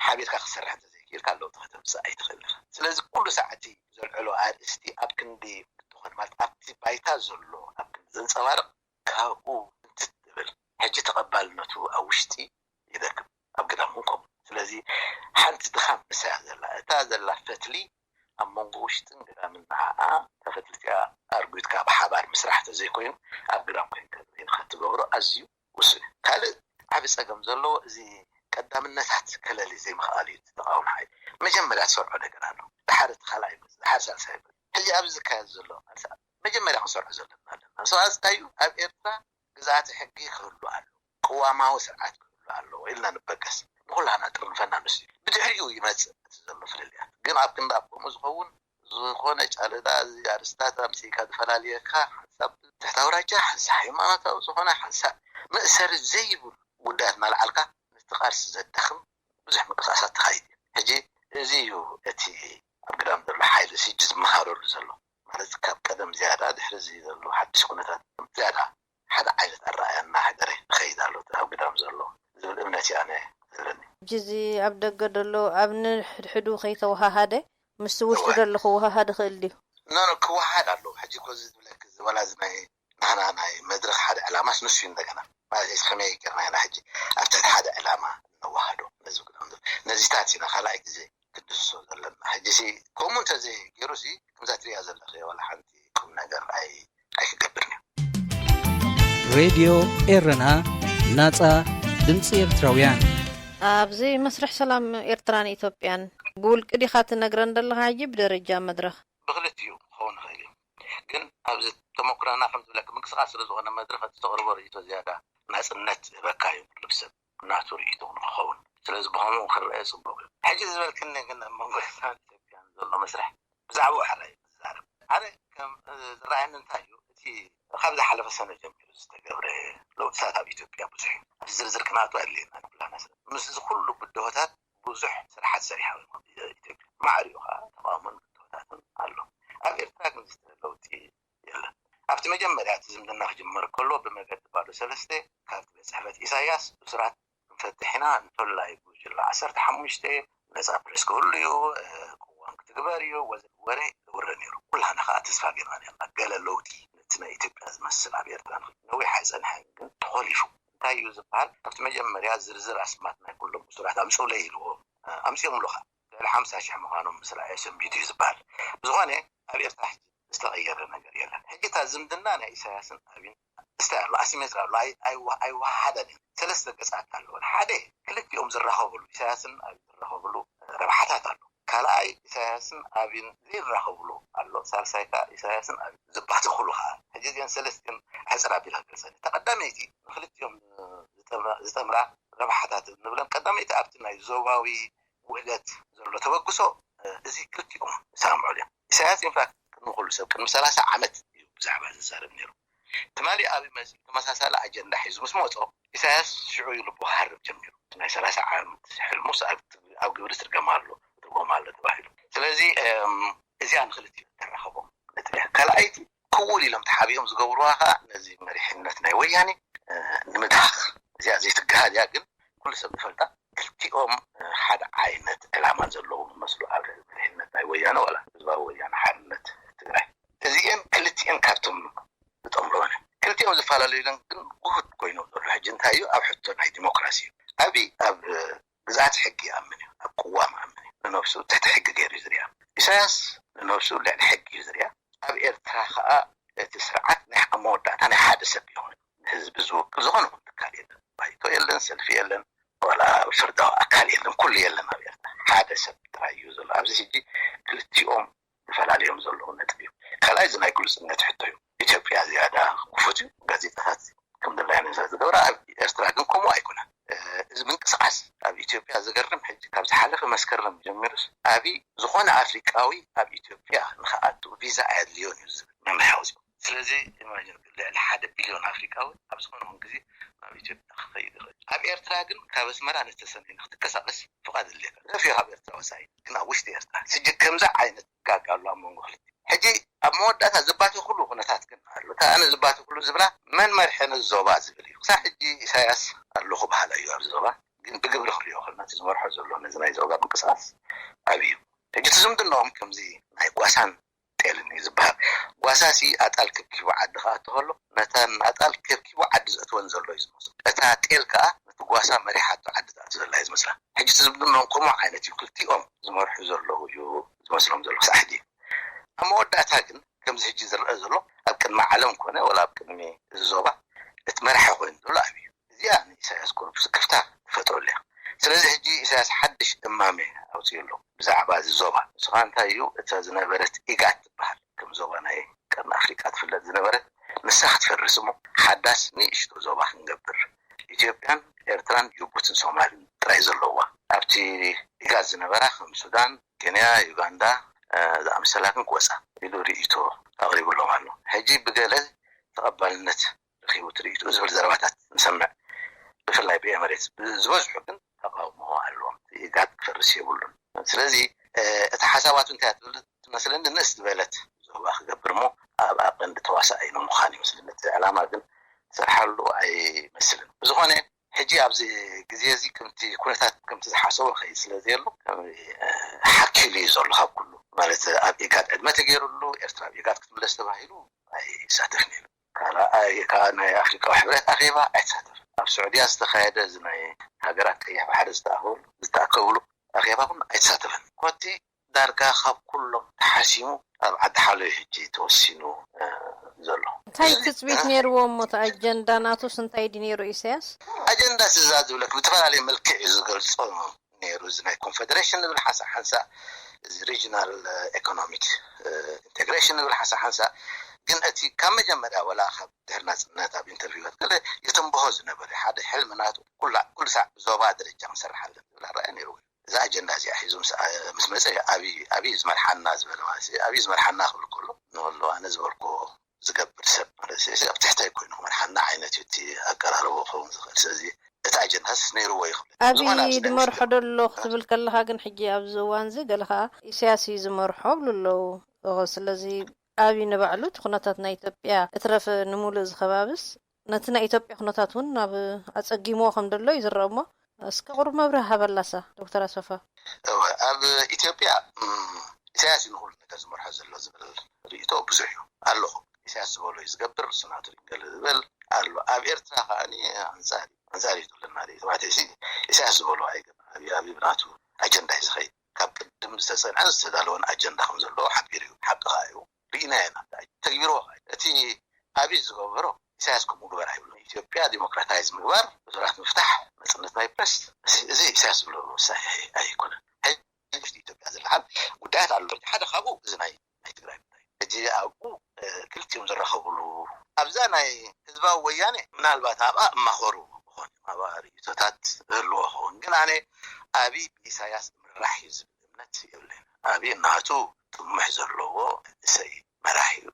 ሓቢርካ ክትሰርሕ እንተዘይክኢልካ ለውጢ ከተምጽእ ኣይትኽእል ኢኻ። ስለዚ ኩሉ ሰዓት ዘልዕሎ ኣርእስቲ ኣብ ክንዲ እንትኾን፣ ማለት ኣብቲ ባይታ ዘሎ ኣብ ክንዲ ዘንጸባርቕ ካብኡ እንትትብል፣ ሕጂ ተቐባልነቱ ኣብ ውሽጢ ይደክም፣ ኣብ ግዳም እውን ከምኡ። ስለዚ ሓንቲ ድኻም ንሳ እያ ዘላ። እታ ዘላ ፈትሊ ኣብ መንጎ ውሽጥን ግዳምን ንዓኣ እታ ፈትሊ እቲኣ ኣርጒትካ ብሓባር ምስራሕ ተዘይኮይኑ ኣብ ግዳም ኮይንካ ንበይንኻ ትገብሮ ኣዝዩ ውሱን እዩ። ካልእ ዓቢ ጸገም ዘለዎ እዚ ቀዳምነታት ከለሊ ዘይምኽኣል እዩ። እቲ ተቃውሞ ሓይሊ መጀመርያ ትሰርዖ ነገር ኣሎ። ድሓር እቲ ካልኣይ ይመጽእ፣ ድሓር ሳልሳይ ይመጽእ። ሕጂ ኣብዚ ዝካየድ ዘሎ ቃልሲ መጀመርያ ክንሰርዖ ዘለና ኣለና። ንሱ እንታይ እዩ? ኣብ ኤርትራ ግዝኣተ ሕጊ ክህሉ ኣሎ፣ ቅዋማዊ ስርዓት ክህሉ ኣለዎ ኢልና ንበገስ። ንኹላና ጥርንፈና ንሱ እዩ። ብድሕሪኡ ይመጽእ እቲ ዘሎ ፍልልያት። ግን ኣብ ክንዲ ኣብ ከምኡ ዝኸውን ዝኾነ ጫለዳ እዚ ኣርእስታት ኣምሲልካ ዝፈላልየካ፣ ሓንሳብ ትሕቲ ኣውራጃ፣ ሓንሳብ ሃይማኖታዊ ዝኾነ፣ ሓንሳብ መእሰሪ ዘይብሉ ጉዳያት እናልዓልካ ነቲ ቃልሲ ዘዳኽም ብዙሕ ምንቅስቃሳት ተኻይድ እዩ። ሕጂ እዚ እዩ እቲ ኣብ ግዳም ዘሎ ሓይሊ ሕጂ ዝመሃረሉ ዘሎ። ማለት ካብ ቀደም ዝያዳ ድሕሪ እዚ ዘሎ ሓድሽ ኩነታት ዝያዳ ሓደ ዓይነት ኣረኣእያ እናሕደረ ይኸይድ ኣሎ። እቲ ኣብ ግዳም ዘሎ ዝብል እምነት እዩ ኣነ ዘለኒ። ሕጂ እዚ ኣብ ደገ ዘሎ ኣብ ንሕድሕዱ ከይተወሃሃደ ምስቲ ውሽጢ እወ። ዘሎ ክወሃሃድ ይኽእል ድዩ? ኖ፣ ኖ፣ ክወሃሃድ ኣለዎ። ሕጂ እኮ እዚ ዝብለኪ እዚ ዋላ እዚ ናይ ናህና ናይ መድረኽ ሓደ ዕላማስ ንሱ እዩ። እንደገና ማለት እዚ ከመይ ጌርና ኢና ሕጂ ኣብ ትሕቲ ሓደ ዕላማ ነዋህዶ ነዚ ግዳም ዘሎ? ነዚታት ኢና ካልኣይ ግዜ ክድስሶ ዘለና። ሕጂ ሲ ከምኡ እንተዘይገይሩ ሲ ከምዛ ትሪኣ ዘለኺ ዋላ ሓንቲ ቁም ነገር ኣይ-፣ ኣይክገብርን እዩ። ሬድዮ ኤረና፣ ናጻ ድምጺ ኤርትራውያን። ኣብዚ መስርሕ ሰላም ኤርትራን ኢትዮጵያን ብውልቂ ዲኻ ትነግረን ዘለኻ ሕጂ ብደረጃ መድረኽ? ብክልቲኡ ክኸውን ይኽእል እዩ። ግን ኣብዚ ተመክሮና ከም ዝብለክ ምንቅስቃስ ስለ ዝኾነ መድረኽ እቲ ተቕርቦ ርእይቶ ዝያዳ ናፅነት ይህበካ እዩ። ኩሉ ሰብ ናቱ ርእይቶ ንክኸውን ስለዚ ብኸምኡ ክረአ ፅቡቅ እዩ። ሕጂ ዝበልክኒ ግን ኣብ መንጎ ኤርትራን ኢትዮጵያን ዘሎ መስርሕ ብዛዕባኡ ሕራይ እዩ ዝዛረብ። ኣነ ከም ዝረኣየኒ እንታይ እዩ እቲ ካብ ዝሓለፈ ሰነ ጀሚሩ ዝተገብረ ለውጥታት ኣብ ኢትዮጵያ ብዙሕ እዩ። ኣብዚ ዝርዝር ክነኣቱ ኣድልየና ንኩላና ሰብ ምስ እዚ ኩሉ ብድሆታት ብዙሕ ስራሓት ሰሪሓ ኢትዮጵያ ማዕሪኡ ከዓ ተቃውሞን ብድሆታትን ኣሎ። ኣብ ኤርትራ ግን ዝተለ ለውጢ የለን። ኣብቲ መጀመርያ እቲ ዝምድና ክጅመር ከሎ ብመገዲ ባዶ ሰለስተ ካብቲ ቤት ጽሕፈት ኢሳያስ እሱራት ክንፈትሕ ኢና እንተላይ ጉጅለ ዓሰርተ ሓሙሽተ ነጻ ፕሬስ ክህሉ እዩ፣ ቅዋም ክትግበር እዩ ወዘተ ወረ ይውረ ነይሩ። ኩላና ከዓ ተስፋ ጌርና ነርና ገለ ለውጢ ነቲ ናይ ኢትዮጵያ ዝመስል ኣብ ኤርትራ ንኽእል ነዊሕ ኣይጸንሐን ግን ተኾሊፉ። እንታይ እዩ ዝበሃል ኣብቲ መጀመርያ ዝርዝር ኣስማት ናይ ኩሎም እሱራት ኣምፅኡለይ ኢልዎም ኣምፅኦምሉ ከዓ ልዕሊ ሓምሳ ሽሕ ምዃኖም ምስ ረኣየ ሰንቢዱ እዩ ዝበሃል። ብዝኾነ ኣብ ኤርትራ ዝተቐየረ ነገር የለን። ሕጂ እታ ዝምድና ናይ ኢሳያስን ኣብይን እስታይ ኣሎ ኣሲሜትሪ ኣሎ ኣይወሃሃደን እየን። ሰለስተ ገጻት ኣለወን። ሓደ ክልቲኦም ዝራኸብሉ ኢሳያስን ኣብይ ዝራኸብሉ ረብሓታት ኣሎ። ካልኣይ ኢሳያስን ኣብይን ዘይራኸብሉ ኣሎ። ሳልሳይ ከዓ ኢሳያስን ኣብይን ዝባተኽሉ ከዓ ሕጂ እዚአን ሰለስቲን ሕፅር ኣቢላ ገልፀን። እታ ቀዳመይቲ ንክልቲኦም ዝጠምራ ረብሓታት ንብለን ቀዳመይቲ ኣብቲ ናይ ዞባዊ ውህደት ዘሎ ተበግሶ እዚ ክልቲኦም ይሰማምዑ እዮም። ኢሳያስ ኢንፋክት ቅድሚ ኩሉ ሰብ ቅድሚ ሰላሳ ዓመት እዩ ብዛዕባ ዝዛረብ ነይሩ። ትማሊ ኣብ መፅእ ተመሳሳሊ ኣጀንዳ ሒዙ ምስ መፆ ኢሳያስ ሽዑ እዩ ልቡ ክሃርም ጀሚሩ። ናይ ሰላሳ ዓመት ሕልሙስ ኣብ ግብሪ ትርገም ኣሎ ትርጎም ኣሎ ተባሂሉ። ስለዚ እዚኣ ንክልቲኡ ተራኸቦም ነጥብያ ካልኣይቲ ክውል ኢሎም ተሓቢኦም ዝገብርዋ ከዓ ነዚ መሪሕነት ናይ ወያኔ ንምድሃኽ እዚኣ ዘይትገሃል እያ ግን ኩሉ ሰብ ዝፈልጣ ክልቲኦም ሓደ ዓይነት ዕላማ ዘለዎም መስሉ ኣብ መሪሕነት ናይ ወያነ ዋላ ህዝባዊ ወያነ ሓርነት ትግራይ እዚአን ክልቲአን ካብቶም ዝጠምሮን ክልቲኦም ዝፈላለዩለን ግን ውሁድ ኮይኖም ዘሎ ሕጂ እንታይ እዩ ኣብ ሕቶ ናይ ዲሞክራሲ እዩ ኣብይ ኣብ ግዝኣት ሕጊ ይኣምን እዩ ኣብ ቅዋም ይኣምን እዩ ንነብሱ ትሕቲ ሕጊ ገይሩ እዩ ዝሪኣ ኢሳያስ ንነብሱ ልዕሊ ሕጊ እዩ ዝሪኣ ኣብ ኤርትራ ከዓ እቲ ስርዓት ናይ ኣብ መወዳእታ ናይ ሓደ ሰብ ይኾን ንህዝቢ ዝውክል ዝኾነ ውን ትካል የለን ባይቶ የለን ሰልፊ የለን ዋላ ፍርዳዊ ኣካል የለን ኩሉ የለን ኣብ ኤርትራ ሓደ ሰብ ጥራይ እዩ ዘሎ ኣብዚ ሕጂ ክልቲኦም ተፈላለዮም ዘለዉ ነጥቢ እዩ ካልኣይ እዚ ናይ ግሉፅነት ሕቶ እዩ ኢትዮጵያ ዝያዳ ክፉት እዩ ጋዜጣታት ከም ድላየን ስለ ዝገብራ ኣብ ኤርትራ ግን ከምኡ ኣይኮነን እዚ ምንቅስቃስ ኣብ ኢትዮጵያ ዝገርም ሕጂ ካብ ዝሓለፈ መስከረም ጀሚሩስ ኣብይ ዝኾነ ኣፍሪቃዊ ኣብ ኢትዮጵያ ንክኣቱ ቪዛ ኣየድልዮን እዩ ዝብል መምርሒ ኣውፂኡ ስለዚ ኢማጂን ልዕሊ ሓደ ቢልዮን ኣፍሪቃዊ ኣብ ዝኾነ ኹን ግዜ ናብ ኢትዮጵያ ክኸይድ ይኽእል ኣብ ኤርትራ ግን ካብ ኣስመራ ንተሰነይ ንክትንቀሳቀስ ፍቓድ የድልየካ ገፊ ካብ ኤርትራ ወፃኢ ግን ኣብ ውሽጢ ኤርትራ ስጂ ከምዚ ዓይነት ጋግ ኣሎ ኣብ መንጎ ክልቲ ሕጂ ኣብ መወዳእታ ዝባተኽሉ ኩነታት ግን ኣሎ እታ ኣነ ዝባተኽሉ ዝብላ መን መርሐ ነዚ ዞባ ዝብል እዩ ክሳብ ሕጂ ኢሳያስ ኣለኹ በሃላይ እዩ ኣብዚ ዞባ ግን ብግብሪ ክሪኦ ከለና እቲ ዝመርሖ ዘሎ ነዚ ናይ ዞባ ምንቅስቃስ ኣብዩ ሕጂ እቲ ዝምድንኦም ከምዚ ናይ ጓሳን ጤልን እዩ ዝበሃል ጓሳ ሲ ኣጣል ከብኪቡ ዓዲ ክኣቱ ከሎ ነተን ኣጣል ከብኪቡ ዓዲ ዘእትወን ዘሎ እዩ ዝመስሎ እታ ጤል ከዓ ነቲ ጓሳ መሪሓቶ ዓዲ ትኣቱ ዘላ እዩ ዝመስላ ሕጂ እቲ ዝምድንኦም ከምኡ ዓይነት እዩ ክልቲኦም ዝመርሑ ዘለዉ እዩ ዝመስሎም ዘሎ ክሳብ ሕጂ ኣብ መወዳእታ ግን ከምዚ ሕጂ ዝረአ ዘሎ ኣብ ቅድሚ ዓለም ኮነ ወላ ኣብ ቅድሚ እዚ ዞባ እቲ መራሒ ኮይኑ ዘሎ ኣብይ እዩ እዚኣ ንኢሳያስ ቁሩብ ስክፍታ ትፈጥረሉ እያ ስለዚ ሕጂ ኢሳያስ ሓድሽ እማመ ኣውፅኡ ኣሎ ብዛዕባ እዚ ዞባ ንስኻ እንታይ እዩ እታ ዝነበረት ኢጋድ ትበሃል ከም ዞባ ናይ ቀርኒ ኣፍሪቃ ትፍለጥ ዝነበረት ንሳ ክትፈርስ እሞ ሓዳስ ንእሽቶ ዞባ ክንገብር ኢትዮጵያን ኤርትራን ጅቡትን ሶማልን ጥራይ ዘለዋ ኣብቲ ኢጋድ ዝነበራ ከም ሱዳን ኬንያ ዩጋንዳ ዝኣመሰላ ግን ክወፃ ኢሉ ርእይቶ ኣቕሪብሎም ኣሎ ሕጂ ብገለ ተቐባልነት ረኺቡ ትርእይቱ ዝብል ዘረባታት ንሰምዕ ብፍላይ ብኤምሬትስ ዝበዝሑ ግን ተቃውሞ ኣለዎም ኢጋድ ክፈርስ የብሉን ስለዚ እቲ ሓሳባቱ እንታይ ትብል ትመስለኒ ንእስ ዝበለት ዞባ ክገብር ሞ ኣብ ኣቀንዲ ተዋሳኣይ ንምዃን ይመስለኒ እቲ ዕላማ ግን ዝሰርሓሉ ኣይመስልን ብዝኾነ ሕጂ ኣብዚ ግዜ እዚ ከምቲ ኩነታት ከምቲ ዝሓሰቦ ከይድ ስለ ዘየሎ ሓኪሉ እዩ ዘሎ ካብ ኩሉ ማለት ኣብ ኢጋድ ዕድመ ተገይሩሉ ኤርትራ ኣብ ኢጋድ ክትምለስ ተባሂሉ ኣይሳተፍን እዩ ካልኣይ ከዓ ናይ ኣፍሪቃዊ ሕብረት ኣኼባ ኣይተሳተፍን ኣብ ስዑድያ ዝተካየደ እዚ ናይ ሃገራት ቀይሕ ባሕሪ ዝተኣኸብሉ ዝተኣከብሉ ኣኼባ እውን ኣይተሳተፍን ኮቲ ዳርጋ ካብ ኩሎም ተሓሲሙ ኣብ ዓዲ ሓሎ እዩ ሕጂ ተወሲኑ ዘሎ እንታይ ትፅቢት ነይርዎ እሞ እቲ ኣጀንዳ ናቱስ እንታይ ድዩ ነይሩ ኢሳያስ ኣጀንዳ ስዛ ዝብለክ ብዝተፈላለየ መልክዕ እዩ ዝገልፆ ነይሩ እዚ ናይ ኮንፌደሬሽን ንብል ሓንሳ ሓንሳ እዚ ሪጂናል ኢኮኖሚክ ኢንቴግሬሽን ንብል ሓንሳ ሓንሳ ግን እቲ ካብ መጀመርያ ወላ ካብ ድሕሪ ናፅነት ኣብ ኢንተርቪዋት ገለ የትንብሆ ዝነበረ ሓደ ሕልሚ ናቱ ኩላ ኩሉ ሳዕ ብዞባ ደረጃ ክንሰርሕ ኣለና ዝብል ኣረኣእያ ነይሩ። እዛ ኣጀንዳ እዚኣ ሒዙ ምስ መፀ ኣብይ ዝመርሓና ዝበለ ማለት ኣብይ ዝመርሓና ክብል ከሎ ንበሎ ኣነ ዝበልኩ ዝገብር ሰብ ማለት ኣብ ትሕተይ ኮይኑ ክመርሓና ዓይነት እዩ እቲ ኣቀራርቦ ክኸውን ዝኽእል። ስለዚ እቲ ኣጀንዳስ ነይርዎ ይኽብል ኣብይ ዝመርሖ ደሎ ክትብል ከለኻ ግን ሕጂ ኣብዚ እዋን እዚ ገለ ከዓ ኢሳያስ እዩ ዝመርሖ ብሉ ኣለዉ። ስለዚ ኣብይ ንባዕሉ እቲ ኩነታት ናይ ኢትዮጵያ እትረፍ ንምሉእ ዝኸባብስ ነቲ ናይ ኢትዮጵያ ኩነታት እውን ናብ ኣጸጊምዎ ከም ደሎ እዩ ዝረአ እሞ እስከ ቁሩብ መብርህ ሃበላሳ ዶክተር ኣሰፋ። ኣብ ኢትዮጵያ ኢሳያስ ንኩሉ ነገር ዝመርሖ ዘሎ ዝብል ርእቶ ብዙሕ እዩ ኣለኹ። ኢሳያስ ዝበሎ እዩ ዝገብር፣ ንሱ ናቱ ድንገል ዝብል ኣሎ። ኣብ ኤርትራ ከዓኒ ኣንጻር ኣንጻር እዩ ዘለና። ተባዕታይ ኢሳያስ ዝበሎ ኣይገብር። ኣብይ ብናቱ ኣጀንዳ እዩ ዝኸይድ። ካብ ቅድም ዝተጸንዐን ዝተዳለወን ኣጀንዳ ከም ዘለዎ ሓቢሩ እዩ። ሓቂ ከኣ እዩ። ርኢና ኢና። ተግቢርዎ እቲ ኣብይ ዝገበሮ ኢሳያስ ከምኡ ግበር ኣይብሎ። ኢትዮጵያ ዲሞክራታይዝ ምግባር፣ ብዙራት ምፍታሕ፣ ነፅነት ናይ ፕረስ፣ እዚ ኢሳያስ ዝብሎ ውሳኔ ኣይኮነን። ሕዚ ኢትዮጵያ ዝለዓል ጉዳያት ኣሎ። ሓደ ካብኡ እዚ ናይ ናይ ትግራይ ጉዳይ ሕጂ ኣብኡ ክልቲኦም ዝራኸብሉ ኣብዛ ናይ ህዝባዊ ወያኔ ምናልባት ኣብኣ እማኸሩ ኾን ኣብኣ ርእቶታት ዝህልዎ ኸውን ግን ኣነ ኣብይ ብኢሳያስ ምራሕ እዩ ዝብል እምነት የብለይን። ኣብይ እናቱ ጥሙሕ ዘለዎ መንእሰይ መራሒ እዩ።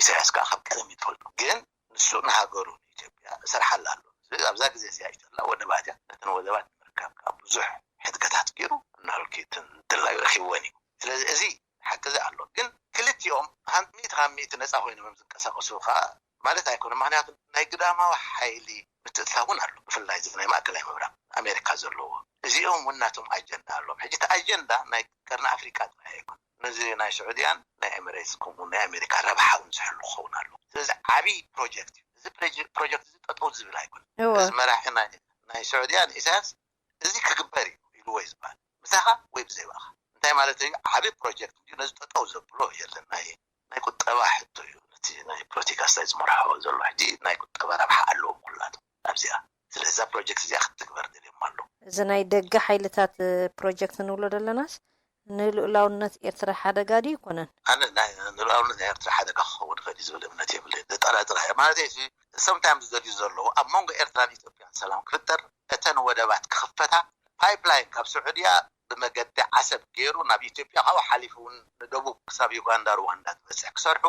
ኢሳያስ ከዓ ካብ ቀደም ይትፈልጡ ግን ንሱ ንሃገሩ ንኢትዮጵያ እሰርሓላ ኣሎ። ኣብዛ ግዜ እዚኣ ኢትዮጵያ ወደባት እያ። ነተን ወደባት ንምርካብ ከዓ ብዙሕ ሕድገታት ገይሩ እናልኪትን ድላዩ ረኪብወን እዩ። ስለዚ እዚ ሓቂ እዚ ኣሎ ግን ክልቲኦም ሚእቲ ካብ ሚእቲ ነፃ ኮይኖም ዝንቀሳቀሱ ከዓ ማለት ኣይኮነ። ምክንያቱ ናይ ግዳማዊ ሓይሊ ምትእትታው እውን ኣሎ። ብፍላይ እዚ ናይ ማእከላይ ምብራቅ ኣሜሪካ ዘለዎ እዚኦም እውን ናቶም ኣጀንዳ ኣለዎም። ሕጂ እቲ ኣጀንዳ ናይ ቀርኒ ኣፍሪቃ ጥራይ ኣይኮነ። ነዚ ናይ ስዑድያን ናይ ኤምሬትስ ከምኡ ናይ ኣሜሪካ ረብሓ እውን ዝሕሉ ክኸውን ኣሎ። ስለዚ ዓብዪ ፕሮጀክት እዩ። እዚ ፕሮጀክት እዚ ጠጠው ዝብል ኣይኮነ። እዚ መራሒ ናይ ስዑድያ ንኢሳያስ እዚ ክግበር እዩ ኢልዎ እዩ ዝበሃል። ምሳኻ ወይ ብዘይባኻ እንታይ ማለት እዩ? ዓብዪ ፕሮጀክት እዩ። ነዚ ጠጠው ዘብሎ የለን። ናይ ናይ ቁጠባ ሕቶ እዩ። ነቲ ናይ ፖለቲካ ስታይ ዝመርሖ ዘሎ ሕጂ ናይ ቁጠባ ረብሓ ኣለዎም ኩላቶም ኣብዚኣ። ስለዚ እዛ ፕሮጀክት እዚኣ ክትትግበር ደልዮም ኣለዉ። እዚ ናይ ደገ ሓይልታት ፕሮጀክት ንብሎ ዘለናስ ንልኡላውነት ኤርትራ ሓደጋ ድዩ ይኮነን? ኣነ ናይ- ንልኡላውነት ናይ ኤርትራ ሓደጋ ክኸውን ይኽእል እዩ ዝብል እምነት የብለይ። ዘጠራጥራ እየ ማለት እዩ። ሰምታይም ዝደልዩ ዘለዉ ኣብ መንጎ ኤርትራን ኢትዮጵያን ሰላም ክፍጠር፣ እተን ወደባት ክኽፈታ፣ ፓይፕላይን ካብ ስዑድያ ብመገዲ ዓሰብ ገይሩ ናብ ኢትዮጵያ ካብኡ ሓሊፉ እውን ንደቡብ ክሳብ ዩጋንዳ ሩዋንዳ ዝበፅሕ ክሰርሑ፣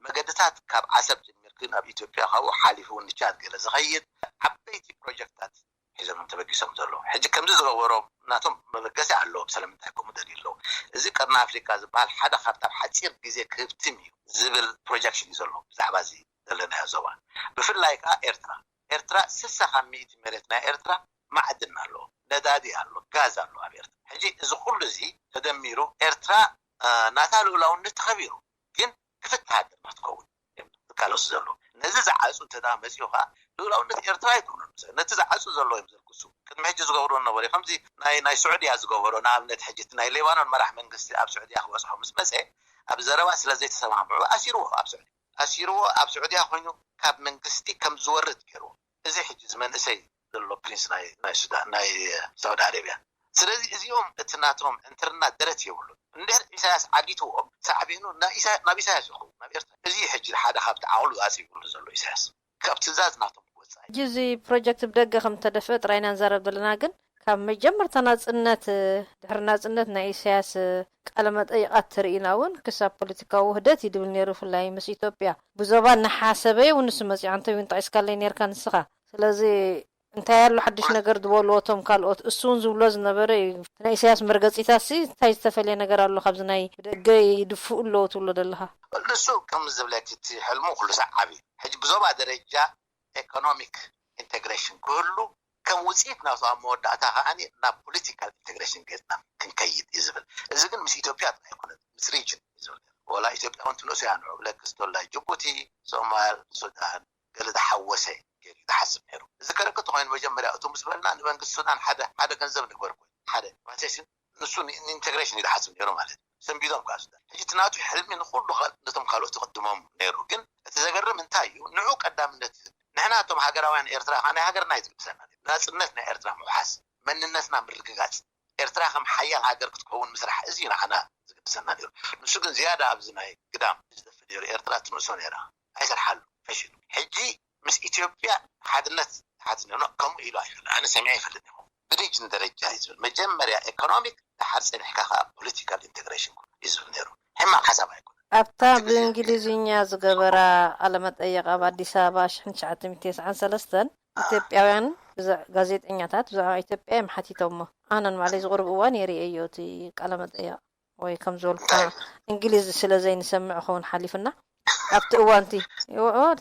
መገድታት ካብ ዓሰብ ጀሚርክ ናብ ኢትዮጵያ ካብኡ ሓሊፉ እውን ንቻድ ገለ ዝኸይድ ዓበይቲ ፕሮጀክታት ሒዞም እዮም ተበጊሶም ዘለዉ። ሕጂ ከምዚ ዝገበሮም ናቶም መበገሲ ኣለዎም። ስለምንታይ ከምኡ ደልዩ ኣለዉ? እዚ ቀርኒ ኣፍሪካ ዝበሃል ሓደ ካብቲ ኣብ ሓፂር ግዜ ክህብትም እዩ ዝብል ፕሮጀክሽን እዩ ዘለዎ ብዛዕባ እዚ ዘለናዮ ዞባ። ብፍላይ ከዓ ኤርትራ ኤርትራ ስሳ ካብ ሚእቲ መሬት ናይ ኤርትራ ማዕድን ኣሎ፣ ነዳዲ ኣሎ፣ ጋዝ ኣሎ ኣብ ኤርትራ። ሕጂ እዚ ኩሉ እዚ ተደሚሩ ኤርትራ ናታ ልኡላውነት ተኸቢሩ ግን ክፍትሃ ድማ ትከውን ዝቃለሱ ዘለዉ። ነዚ ዝዓፁ እንተ መፂኡ ከዓ ልኡላውነት ኤርትራ ኣይኮኑን። ነቲ ዝዓፁ ዘለዉ እዮም ዘልግሱ። ቅድሚ ሕጂ ዝገብርዎ ነበሩ። ከምዚ ናይ ናይ ስዑድያ ዝገበሮ ንኣብነት ሕጂ ናይ ሌባኖን መራሕ መንግስቲ ኣብ ስዑድያ ክበፅሖ ምስ መፀ ኣብ ዘረባ ስለ ዘይተሰማምዑ ኣሲርዎ ኣብ ስዑድያ ኣሲርዎ ኣብ ስዑድያ ኮይኑ ካብ መንግስቲ ከም ዝወርድ ገይርዎ። እዚ ሕጂ እዚ መንእሰይ ዘሎ ፕሪንስ ናይ ናይ ሱዳን ናይ ሳውዲ ኣረብያ። ስለዚ እዚኦም እቲ ናቶም ዕንትርና ደረት የብሉን። እንድሕር ኢሳያስ ዓጊትዎም ሳዕቤኑ ናብ ኢሳያስ ይኸውን ናብ ኤርትራ። እዚ ሕጂ ሓደ ካብቲ ዓቕሉ ኣፅቢብሉ ዘሎ ኢሳያስ ካብ ትእዛዝ ናቶም ክወፅእ ሕጂ እዚ ፕሮጀክት ብደገ ከም ተደፍአ ጥራይ ኢና ንዛረብ ዘለና ግን ካብ መጀመርታ ናፅነት ድሕሪ ናፅነት ናይ ኢሳያስ ቃለ መጠይቃት ተርእዩና እውን ክሳብ ፖለቲካዊ ውህደት እዩ ድብል ነይሩ ብፍላይ ምስ ኢትዮጵያ ብዞባ እናሓሰበ እዩ ንሱ መፂኡ ኣንተ እውን ጠቂስካለይ ነይርካ ንስኻ ስለዚ እንታይ ኣሎ ሓድሽ ነገር ዝበልዎ እቶም ካልኦት እሱ እውን ዝብሎ ዝነበረ እዩ ናይ ኢሳያስ መርገፂታት ሲ እንታይ ዝተፈለየ ነገር ኣሎ ካብዚ ናይ ብደገ ይድፍኡ ኣለዎ ትብሎ ዘለኻ ንሱ ከም ዝብለኪ እቲ ሕልሙ ኩሉ ሳዕ ዓብዩ ሕጂ ብዞባ ደረጃ ኤኮኖሚክ ኢንቴግሬሽን ክህሉ ከም ውፅኢት ናቱ ኣብ መወዳእታ ከዓ ናብ ፖለቲካል ኢንቴግሬሽን ገፅና ክንከይድ እዩ ዝብል። እዚ ግን ምስ ኢትዮጵያ ጥራይ ኣይኮነን ምስ ሪጅን እዩ ዝብል። ወላ ኢትዮጵያ እውን ትንእሱ እያ ንዑ ብለክስ ዶላይ ጅቡቲ፣ ሶማል፣ ሱዳን ገለ ዝሓወሰ ገይሩ እዩ ዝሓስብ ነይሩ። እዚ ከረክት ኮይኑ መጀመርያ እቱ ምስ በልና ንመንግስቲ ሱዳን ሓደ ሓደ ገንዘብ ንግበር ኮይኑ ሓደ ማሴሽን ንሱ ኢንቴግሬሽን እዩ ዝሓስብ ነይሩ ማለት እዩ። ሰንቢዶም ከዓ ሱዳን ሕጂ እቲ ናቱ ሕልሚ ንኩሉ ነቶም ካልኦት ይቅድሞም ነይሩ። ግን እቲ ዘገርም እንታይ እዩ ንዑ ቀዳምነት ይህብ። ንሕና እቶም ሃገራውያን ኤርትራ ከዓ ናይ ሃገርና እዩ ዝግብሰና ናፅነት ናይ ኤርትራ ምውሓስ መንነትና ምርግጋፅ ኤርትራ ከም ሓያል ሃገር ክትከውን ምስራሕ እዚ እዩ ንዓና ዝግብሰና ነይሩ። ንሱ ግን ዝያዳ ኣብዚ ናይ ግዳም ዝደፍእ ነይሩ። ኤርትራ ትንእሶ ነይራ፣ ኣይሰርሓሉ፣ ፈሽሉ። ሕጂ ምስ ኢትዮጵያ ሓድነት ሓትት ነይሩ፣ ከምኡ ኢሉ ኣይፈልጥ፣ ኣነ ሰሚዐ ይፈልጥ ይኹን ብሪጅን ደረጃ እዩ ዝብል። መጀመርያ ኤኮኖሚክ፣ ድሓር ጸኒሕካ ከዓ ፖለቲካል ኢንቴግሬሽን እዩ ዝብል ነይሩ። ሕማቕ ሓሳብ ኣይኮነ። ኣብታ ብእንግሊዝኛ ዝገበራ ቃለመጠየቕ ኣብ ኣዲስ ኣበባ ሽሕን ትሽዓተ ሚእትን ተስዓን ሰለስተን ኢትዮጵያውያን ብዛ- ጋዜጠኛታት ብዛዕባ ኢትዮጵያ እዮም ሓቲቶሞ። ኣነ ንባዕለይ ዝቕርብ እዋን የርእየዮ እቲ ቃለመጠየቕ፣ ወይ ከም ዝበልኩካ እንግሊዝ ስለ ዘይንሰምዕ ክኸውን ሓሊፍና ኣብቲ እዋንቲ።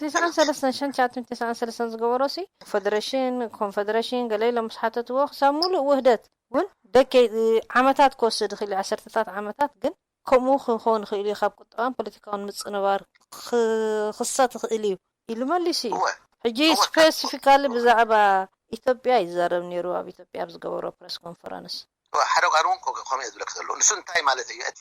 ተስዓን ሰለስተን ሽሕን ትሽዓተ ሚእትን ተስዓን ሰለስተን ዝገበሮ ሲ ኮንፈደሬሽን ኮንፈደሬሽን ገለ ኢሎም ምስ ሓተትዎ ክሳብ ሙሉእ ውህደት እውን ደከ ዓመታት ክወስድ ይኽእል እዩ፣ ዓሰርተታት ዓመታት። ግን ከምኡ ክኸውን ይኽእል እዩ፣ ካብ ቁጠባን ፖለቲካውን ምጽንባር ክኽሰት ይኽእል እዩ ኢሉ መሊሱ እዩ። ሕጂ ስፔሲፊካሊ ብዛዕባ ኢትዮጵያ ይዛረብ ነይሩ ኣብ ኢትዮጵያ ኣብ ዝገበሮ ፕረስ ኮንፈረንስ። ሓደ ጓል እውን ከምኡ እየ ዝብለክ ዘሎ። ንሱ እንታይ ማለት እዩ? እቲ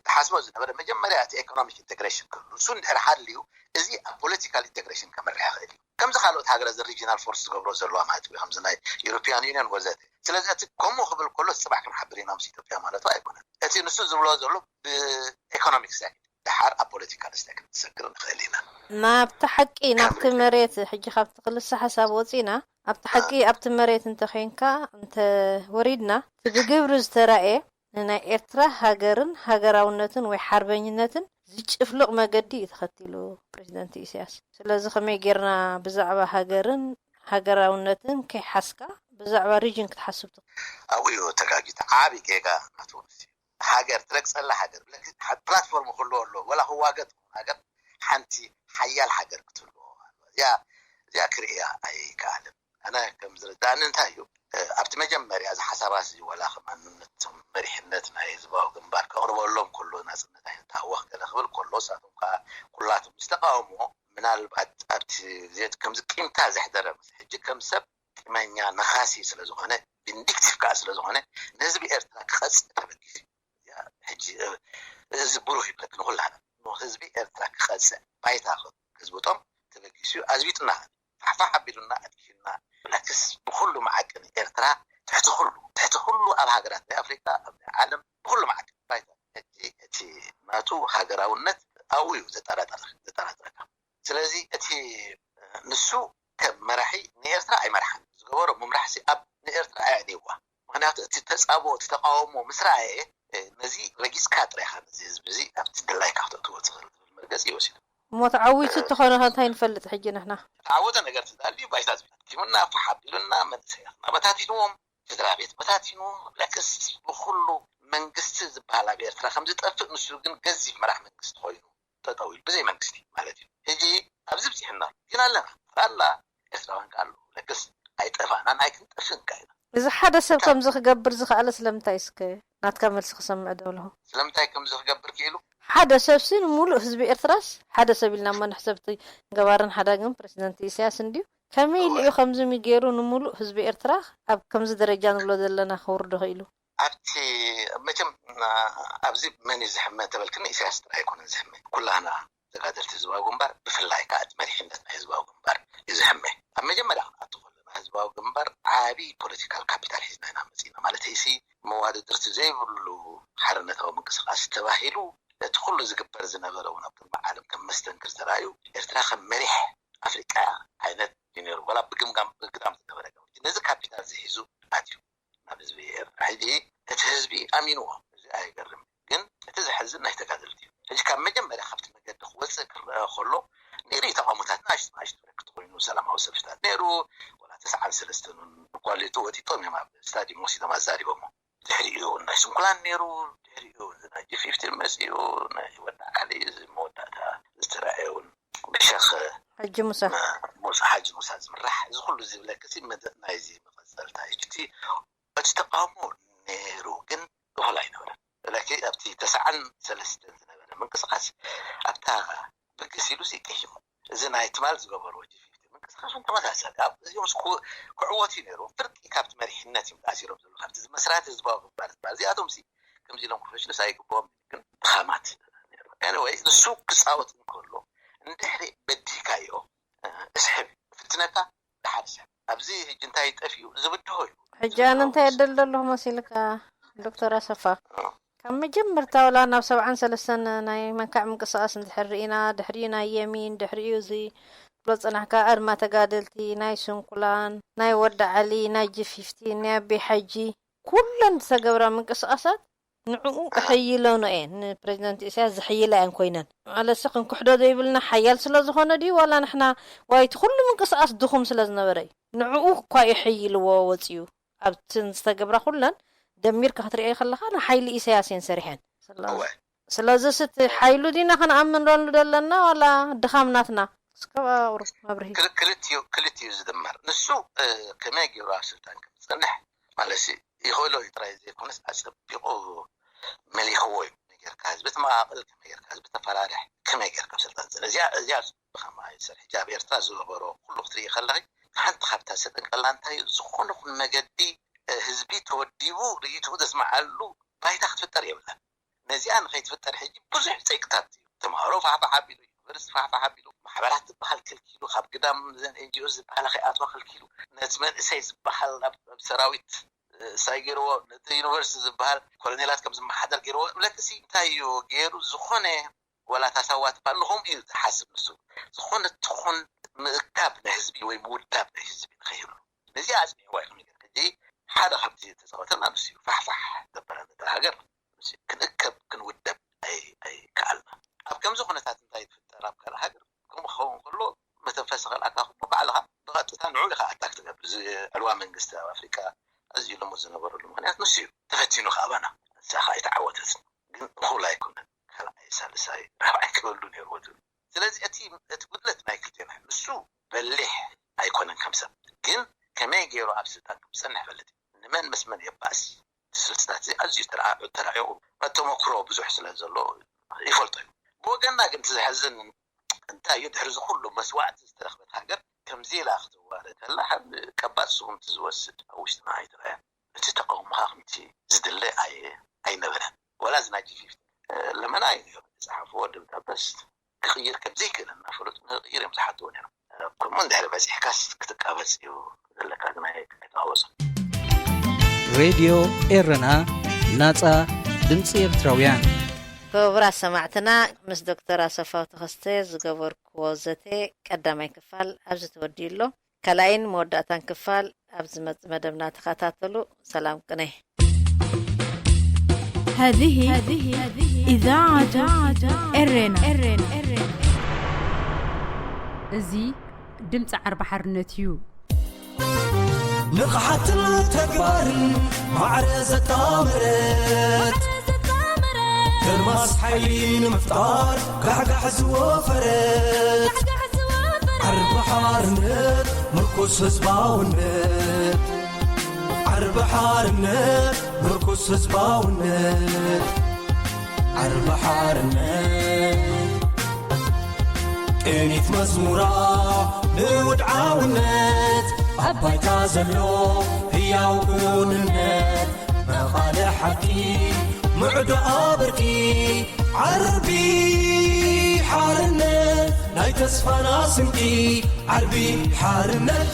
ዝሓስቦ ዝነበረ መጀመርያ እቲ ኤኮኖሚክ ኢንቴግሬሽን ክህሉ፣ ንሱ እንድሕር ሓልዩ እዚ ኣብ ፖለቲካል ኢንቴግሬሽን ከመርሕ ይኽእል እዩ። ከምዚ ካልኦት ሃገራት ሪጂናል ፎርስ ዝገብሮ ዘለዋ ማለት እዩ፣ ከምዚ ናይ ዩሮፒያን ዩኒየን ወዘተ። ስለዚ እቲ ከምኡ ክብል ከሎ ጽባሕ ክንሓብር ኢና ምስ ኢትዮጵያ ማለቱ ኣይኮነን። እቲ ንሱ ዝብሎ ዘሎ ብኤኮኖሚክ ሳይድ፣ ድሓር ኣብ ፖለቲካል ሳይድ ክንሰግር ንኽእል ኢና። ናብቲ ሓቂ፣ ናብቲ መሬት፣ ሕጂ ካብቲ ክልሰ ሓሳብ ወጺና ኣብቲ ሓቂ ኣብቲ መሬት እንተኾይንካ እንተ ወሪድና፣ እቲ ብግብሪ ዝተራእየ ንናይ ኤርትራ ሃገርን ሃገራውነትን ወይ ሓርበኝነትን ዝጭፍልቕ መገዲ እዩ ተኸቲሉ ፕሬዚደንት ኢሳያስ። ስለዚ ከመይ ጌርና ብዛዕባ ሃገርን ሃገራውነትን ከይሓዝካ ብዛዕባ ሪጅን ክትሓስብ ትኽእል? ኣብኡ እዩ ተጋጊት። ዓቢ ጌጋ ናቱ። ሃገር ትረግጸላ ሃገር ፕላትፎርም ክህልዎ ኣለዎ። ወላ ክዋገ ትኹን ሃገር ሓንቲ ሓያል ሃገር ክትህልዎ ኣለዋ። እዚኣ እዚኣ ክርእያ ኣይከኣልን። ኣነ ከም ዝርዳእኒ እንታይ እዩ፣ ኣብቲ መጀመርያ እዚ ሓሳባት እዚ ወላ ከማን ነቶም መሪሕነት ናይ ህዝባዊ ግንባር ከቕርበሎም ከሎ ናጽነት ኣይንተሃወኽ ገለ ክብል ከሎ፣ ንሳቶም ከዓ ኩላቶም ምስ ተቃወምዎ፣ ምናልባት ኣብቲ ዘት ከምዚ ቂምታ ዘሕደረ ሕጂ ከም ሰብ ቂመኛ ነኻሲ ስለ ዝኾነ፣ ቪንዲክቲቭ ከዓ ስለ ዝኾነ፣ ንህዝቢ ኤርትራ ክቐጽእ ተበጊሱ እዩ። ሕጂ እዚ ብሩህ ይብለክ ንኹላና፣ ንህዝቢ ኤርትራ ክቐጽእ ባይታ ክዝብጦም ተበጊሱ እዩ። ኣዝቢጥና ፋሕፋሕ ኣቢሉና ኣጥፊኡና። ብላክስ ብኹሉ መዓቅን ኤርትራ ትሕቲ ኩሉ ትሕቲ ኩሉ ኣብ ሃገራት ናይ ኣፍሪካ ኣብ ናይ ዓለም ብኹሉ መዓቅን ባይታ። ሕጂ እቲ ናቱ ሃገራውነት ኣብኡ እዩ ዘጠራጥረካ። ስለዚ እቲ ንሱ ከም መራሒ ንኤርትራ ኣይመርሓን። ዝገበሮ ምምራሕ ሲ ኣብ ንኤርትራ ኣየዕንይዋ። ምክንያቱ እቲ ተጻብኦ እቲ ተቃውሞ ምስ ረኣየ ነዚ ረጊጽካ ጥራይካ ነዚ ህዝቢ እዚ ኣብቲ ድላይካ ክተእትዎ ትኽእል ዝብል መርገጺ እዩ ወሲዱ። እሞ ተዓዊቱ እንተኾነ ከ እንታይ ንፈልጥ ሕጂ ንሕና? ተዓወተ ነገር ትዳልዩ ባይታ ዝብላ ኪሙና ፋሕ ኣቢሉና መንእሰያትና በታቲንዎም ስድራ ቤት በታቲኑ ለክስ ብኩሉ መንግስቲ ዝበሃል ኣብ ኤርትራ ከም ዝጠፍእ ንሱ ግን ገዚፍ መራሕ መንግስቲ ኮይኑ ጠጠው ኢሉ ብዘይ መንግስቲ ማለት እዩ። ሕጂ ኣብዚ ብፂሕና ግን ኣለና ኣላ ኤርትራውያን ከ ኣለዉ ለክስ ኣይጠፋእናን ኣይክንጠፍእን ከ ኢና። እዚ ሓደ ሰብ ከምዚ ክገብር ዝኸኣለ ስለምንታይ እስከ ናትካ መልሲ ክሰምዕ ደለኹ። ስለምንታይ ከምዚ ክገብር ክኢሉ? ሓደ ሰብሲ ንሙሉእ ህዝቢ ኤርትራስ ሓደ ሰብ ኢልና እሞ ንሕሰብቲ ገባርን ሓዳግን ፕረሲደንት ኢሳያስ እንድዩ። ከመይ ኢሉ እዩ ከምዚ ገይሩ ንሙሉእ ህዝቢ ኤርትራ ኣብ ከምዚ ደረጃ ንብሎ ዘለና ከውርዶ ክኢሉ? ኣብቲ መቸም ኣብዚ መን እዩ ዝሕመ ተበልክኒ ኢሳያስ ጥራይ ኣይኮነን ዝሕመ ኩላና ተጋደልቲ ህዝባዊ ግንባር ብፍላይ ከዓ እቲ መሪሕነት ናይ ህዝባዊ ግንባር እዩ ዝሕመ። ኣብ መጀመርያ ክንኣቱ ከለና ህዝባዊ ግንባር ዓብዪ ፖለቲካል ካፒታል ሒዝና ኢና መፂና ማለት ሲ መዋዳድርቲ ዘይብሉ ሓርነታዊ ምንቅስቃስ ተባሂሉ እቲ ኩሉ ዝግበር ዝነበረ እውን ኣብ ቅድሚ ዓለም ከም መስተንክር ተራእዩ ኤርትራ ከም መሪሕ ኣፍሪቃ ዓይነት እዩ ነይሩ። ዋላ ብግምጋም ብግዳም ዝነበረ ነዚ ካፒታል ዝሒዙ ኣትዩ ናብ ህዝቢ ኤርትራ። ሕጂ እቲ ህዝቢ ኣሚንዎ፣ እዚ ኣይገርም። ግን እቲ ዘሕዝን ናይ ተጋደልቲ እዩ። ሕጂ ካብ መጀመርያ ካብቲ መገዲ ክወፅእ ክረአ ከሎ ነይሩ እዩ። ተቃውሞታት ንኣሽቱ ንኣሽቱ ክትኮይኑ ሰላማዊ ሰልፍታት ነይሩ። ወላ ተስዓን ሰለስተን ኳሌቱ ወጢጦም እዮም ኣብ ስታዲየም ወሲዶም ኣዛሪቦሞ። ድሕሪኡ ናይ ስንኩላን ነይሩ። ድሕሪኡ ናይ ጂ ፊፍቲን መፂኡ ናይ ወዲ ዓሊ እዚ መወዳእታ ዝተረኣየ እውን ብሸኽ ሓጂ ሙሳ ሙሳ ሓጂ ሙሳ ዝምራሕ እዚ ኩሉ ዝብለክሲ ናይዚ መቐፀልታ እዩ። እቲ ተቃውሞ ነይሩ ግን እኹል ኣይነበረን። ለኪ ኣብቲ ተስዓን ሰለስተን ዝነበረ ምንቅስቃስ ኣብታ ብግስ ኢሉ ሲቂሒሙ እዚ ናይ ትማል ዝገበርዎ ጂ ፊፍቲ ምንቅስቃስ እውን ተመሳሳሊ ኣብ እዚኦም ክዕወት እዩ ነይሩ። ፍርቂ ካብቲ መሪሕነት እዮም ተኣሲሮም ዘለዉ ካብቲ መስራቲ ህዝባዊ ግንባር ዝበሃል እዚኣቶም ሲ ከምዚ ኢሎም ክፈሽሉስ ኣይግብኦም ግን ድኻማት ነይሩ። ኤኒወይ ንሱ ክፃወት እንከሎ እንድሕሪ በዲህካዮ እስሕብ ፍትነካ ድሓር እስሕብ ኣብዚ ሕጂ እንታይ ጠፊኡ ዝብድሆ እዩ። ሕጂ ኣነ እንታይ የደልዶ ኣለኹ መሲልካ ዶክተር ኣሰፋ? ካብ መጀመርታ ወላ ናብ ሰብዓን ሰለስተን ናይ መንካዕ ምንቅስቃስ እንድሕር ርኢና፣ ድሕሪኡ ናይ የሚን፣ ድሕሪኡ እዚ ትብሎ ዝጸናሕካ ኣድማ ተጋደልቲ፣ ናይ ስንኩላን፣ ናይ ወዲ ዓሊ፣ ናይ ጂ ፊፍቲን፣ ናይ ኣቢ ሓጂ፣ ኩለን ዝተገብራ ምንቅስቃሳት ንዕኡ እሕይለኖ እየን። ንፕሬዚደንት ኢሳያስ ዝሕይላ እየን ኮይነን። ማለትሲ ክንክሕዶ ዘይብልና ሓያል ስለ ዝኾነ ድዩ፣ ዋላ ንሕና፣ ዋይቲ ኩሉ ምንቅስቃስ ድኹም ስለ ዝነበረ እዩ። ንዕኡ እኳ ይሕይልዎ ወፂኡ። ኣብትን ዝተገብራ ኩለን ደሚርካ ክትሪኦ ከለኻ ንሓይሊ ኢሳያስ እየን ሰሪሐን። ስለዚ እወ። ስለዚስ እቲ ሓይሉ ዲና ክንኣምነሉ ዘለና ዋላ ድኻም ናትና? እስከ ኣብኡ መብርሂ። ክል- ክልቲኡ ክልቲኡ ዝድመር ንሱ እ፣ ከመይ ገይሩ ኣብ ስልጣን ከም ዝጸንሕ ማለት ይኽእሎ እዩ ጥራይ ዘይኮነስ ኣጸቢቑ መሊኽዎ እዩ። ከመይ ጌርካ ህዝቢ ትመቓቕል፣ ከመይ ጌርካ ህዝቢ ተፈራርሕ፣ ከመይ ጌርካ ኣብ ስልጣን ዝጸንሕ። እዚኣ እዚኣ ብኸማይ ዝሰርሕ ሕጂ ኣብ ኤርትራ ዝገበሮ ኩሉ ክትርኢ ከለኺ ሓንቲ ካብታ ዝሰጠንቀላ እንታይ እዩ ዝኾነ ኹን መገዲ እ፣ ህዝቢ ተወዲቡ ርእይትኡ ዘስምዓሉ ባይታ ክትፍጠር የብላን። ነዚኣ ንኸይትፍጠር ሕጂ ብዙሕ ጸይቅታት እዩ። ተምሃሮ ፋሕፋሕ ኣቢሉ፣ ዩኒቨርሲቲ ፋሕፋሕ ኣቢሉ፣ ማሕበራት ዝበሃል ከልኪሉ፣ ካብ ግዳም ዘን ኤንጂኦ ዝበሃላ ከይኣትዋ ከልኪሉ፣ ነቲ መንእሰይ ዝበሃል ኣብ ኣብ ሰራዊት እ፣ ሳይ ገይርዎ፣ ነቲ ዩኒቨርሲቲ ዝበሃል ኮሎኔላት ከም ዝመሓደር ገይርዎ። እብለክሲ እንታይ እዩ ገይሩ? ዝኾነ ወላ ታሳዋ ትበሃል ንኸምኡ እዩ ዝሓስብ ንሱ። ዝኾነ ትኹን ምእካብ ናይ ህዝቢ ወይ ምውዳብ ናይ ህዝቢ ንኸይህሉ ነዚኣ ኣጽኒዕዋ እዩ። ከመይ ጌርካ ሕጂ ሓደ ካብቲ ተጻወተና ንሱ እዩ። ፋሕፋሕ ዘበለ ነታ ሃገር ክንእከብ ክንውደብ ኣይከኣልና። ኣብ ከምዚ ኩነታት እንታይ ይፍጠር ኣብ ካልእ ሃገር ከምኡ ክኸውን ከሎ መተንፈሲ ከልኣካ እኮ ባዕልኻ ብቐጥታ ንዑ ኢኻ ኣታክ ትገብር እዚ ዕልዋ መንግስቲ ኣብ ኣፍሪቃ ኣዝዩ ልሙድ ዝነበረሉ ምክንያት ንሱ እዩ። ተፈቲኑ ከኣባና ንሳ ከዓ ኣይተዓወተትን። ግን እኹል ኣይኮነን። ካልኣይ ሳልሳይ ራብዓይ ክበሉ ነይርዎ ትብል። ስለዚ እቲ እቲ ጉድለት ናይ ክልቴና እዩ። ንሱ በሊሕ ኣይኮነን ከም ሰብ ግን ከመይ ገይሩ ኣብ ስልጣን ከም ዝፀንሕ ይፈልጥ እዩ። ንመን ምስ መን የባእስ ስልትታት እዚ ኣዝዩ ተረዓ- ተራዒቑ ተመክሮ ብዙሕ ስለ ዘሎ ይፈልጦ እዩ። ብወገንና ግን እቲ ዘሕዝን እንታይ እዩ ድሕሪ እዚ ኩሉ መስዋእቲ ዝተረኽበት ሃገር ከምዚ ኢላ ክትዋረ ከላ ከም ቀባጽ ስጉምቲ ዝወስድ ኣብ ውሽጥና ኣይተረኣየን። እቲ ተቃውሞኻ ከምቲ ዝድለ ኣይ- ኣይነበረን። ወላ እዚ ናይ ጂ ፊፍቲ ለመና እዩ ነይሩ ዝጸሓፍዎ ደብዳበስ ክቕይር ከም ዘይክእል እናፈለጡ ንክቕይር እዮም ዝሓትዎ ነይሮም። ከምኡ እንድሕር በጺሕካስ ክትቃበጽ እዩ ዘለካ ግን ኣይተቃወጹን። ሬድዮ ኤረና ናጻ ድምጺ ኤርትራውያን። ክቡራት ሰማዕትና ምስ ዶክተር ኣሰፋው ተኸስተ ዝገበርክዎ ዘተ ቀዳማይ ክፋል ኣብዚ ተወዲኡ ኣሎ። ካልኣይን መወዳእታን ክፋል ኣብ ዝመጽእ መደብና ተኸታተሉ። ሰላም ቅነ። هذه إذاعة إرينا. እዚ ድምፂ ዓርቢ ሓርነት እዩ። ንቕሓትን ተግባርን ማዕረ ዘጣመረት ከርማስ ሓይሊ ንምፍጣር ጋሕጋሕ ዝወፈረት ዓርቢ ሓርነት ምርኩስ ህዝባውነት ዓርቢ ሓርነት ምርኩስ ህዝባውነት ዓርቢ ሓርነት ቅኒት መዝሙራ ንውድዓውነት ኣብ ባይታ ዘሎ ህያው ክውንነት መቓልሕ ሓቂ ምዕዶ ኣበርቂ ዓርቢ ሓርነት ናይ ተስፋና ስንቂ ዓርቢ ሓርነት።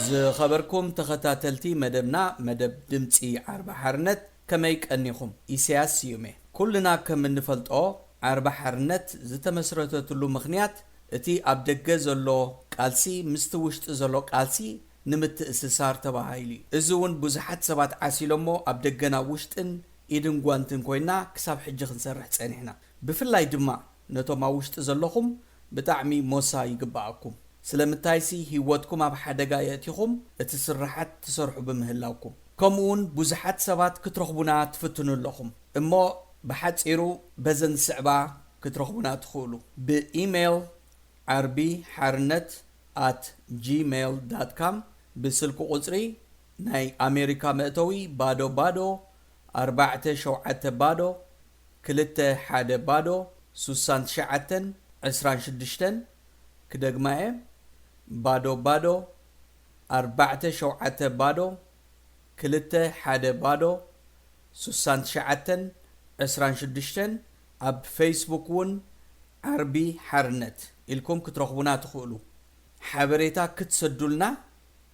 ዝኸበርኩም ተኸታተልቲ መደብና መደብ ድምፂ ዓርቢ ሓርነት ከመይ ቀኒኹም? ኢሳያስ ስዩሜ። ኩልና ከም እንፈልጦ ዓርቢ ሓርነት ዝተመስረተትሉ ምኽንያት እቲ ኣብ ደገ ዘሎ ቃልሲ ምስቲ ውሽጢ ዘሎ ቃልሲ ንምትእስሳር ተባሂሉ እዩ። እዚ እውን ብዙሓት ሰባት ዓሲሎሞ ኣብ ደገን ኣብ ውሽጥን ኢድን ጓንትን ኮይና ክሳብ ሕጂ ክንሰርሕ ጸኒሕና። ብፍላይ ድማ ነቶም ኣብ ውሽጢ ዘለኹም ብጣዕሚ ሞሳ ይግበኣኩም። ስለምንታይሲ ህይወትኩም ኣብ ሓደጋ የእቲኹም እቲ ስርሓት ትሰርሑ ብምህላውኩም። ከምኡውን ብዙሓት ሰባት ክትረኽቡና ትፍትኑ ኣለኹም። እሞ ብሓጺሩ በዘን ዝስዕባ ክትረኽቡና ትኽእሉ። ብኢሜይል ዓርቢ ሓርነት ኣት ጂሜይል ዳት ካም፣ ብስልኪ ቁጽሪ ናይ ኣሜሪካ መእተዊ ባዶ ባዶ ኣርባዕተ ሸውዓተ ባዶ ክልተ ሓደ ባዶ ሱሳን ትሽዓተን ዕስራን ሽዱሽተን፣ ክደግማ እየ፣ ባዶ ባዶ ኣርባዕተ ሸውዓተ ባዶ ክልተ ሓደ ባዶ ሱሳን ትሽዓተን ዕስራን ሽዱሽተን፣ ኣብ ፌስቡክ እውን ዓርቢ ሓርነት ኢልኩም ክትረኽቡና ትኽእሉ። ሓበሬታ ክትሰዱልና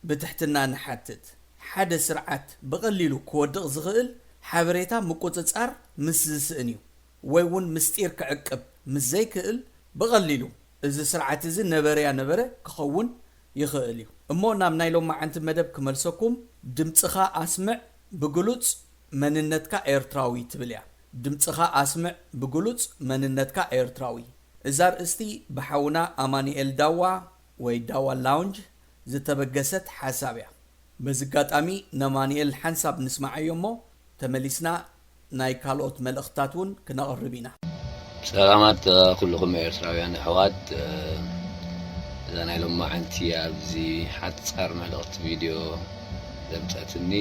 ብትሕትና ንሓትት። ሓደ ስርዓት ብቐሊሉ ክወድቕ ዝኽእል ሓበሬታ ምቁጽጻር ምስ ዝስእን እዩ፣ ወይ እውን ምስጢር ክዕቅብ ምስ ዘይክእል ብቐሊሉ እዚ ስርዓት እዚ ነበረያ ነበረ ክኸውን ይኽእል እዩ። እሞ ናብ ናይ ሎማዓንቲ መደብ ክመልሰኩም፣ ድምጽኻ ኣስምዕ ብግሉጽ መንነትካ ኤርትራዊ ትብል እያ። ድምጽኻ ኣስምዕ ብግሉጽ መንነትካ ኤርትራዊ። እዛ ኣርእስቲ ብሓውና ኣማኑኤል ዳዋ ወይ ዳዋ ላውንጅ ዝተበገሰት ሓሳብ እያ። በዚ ኣጋጣሚ ነማኑኤል ሓንሳብ ንስማዓዮ እሞ ተመሊስና ናይ ካልኦት መልእኽትታት እውን ክነቕርብ ኢና። ሰላማት ኩልኹም ኤርትራውያን ኣሕዋት። እዛ ናይ ሎማዓንቲ ኣብዚ ሓጻር መልእኽቲ ቪድዮ ዘምጸትኒ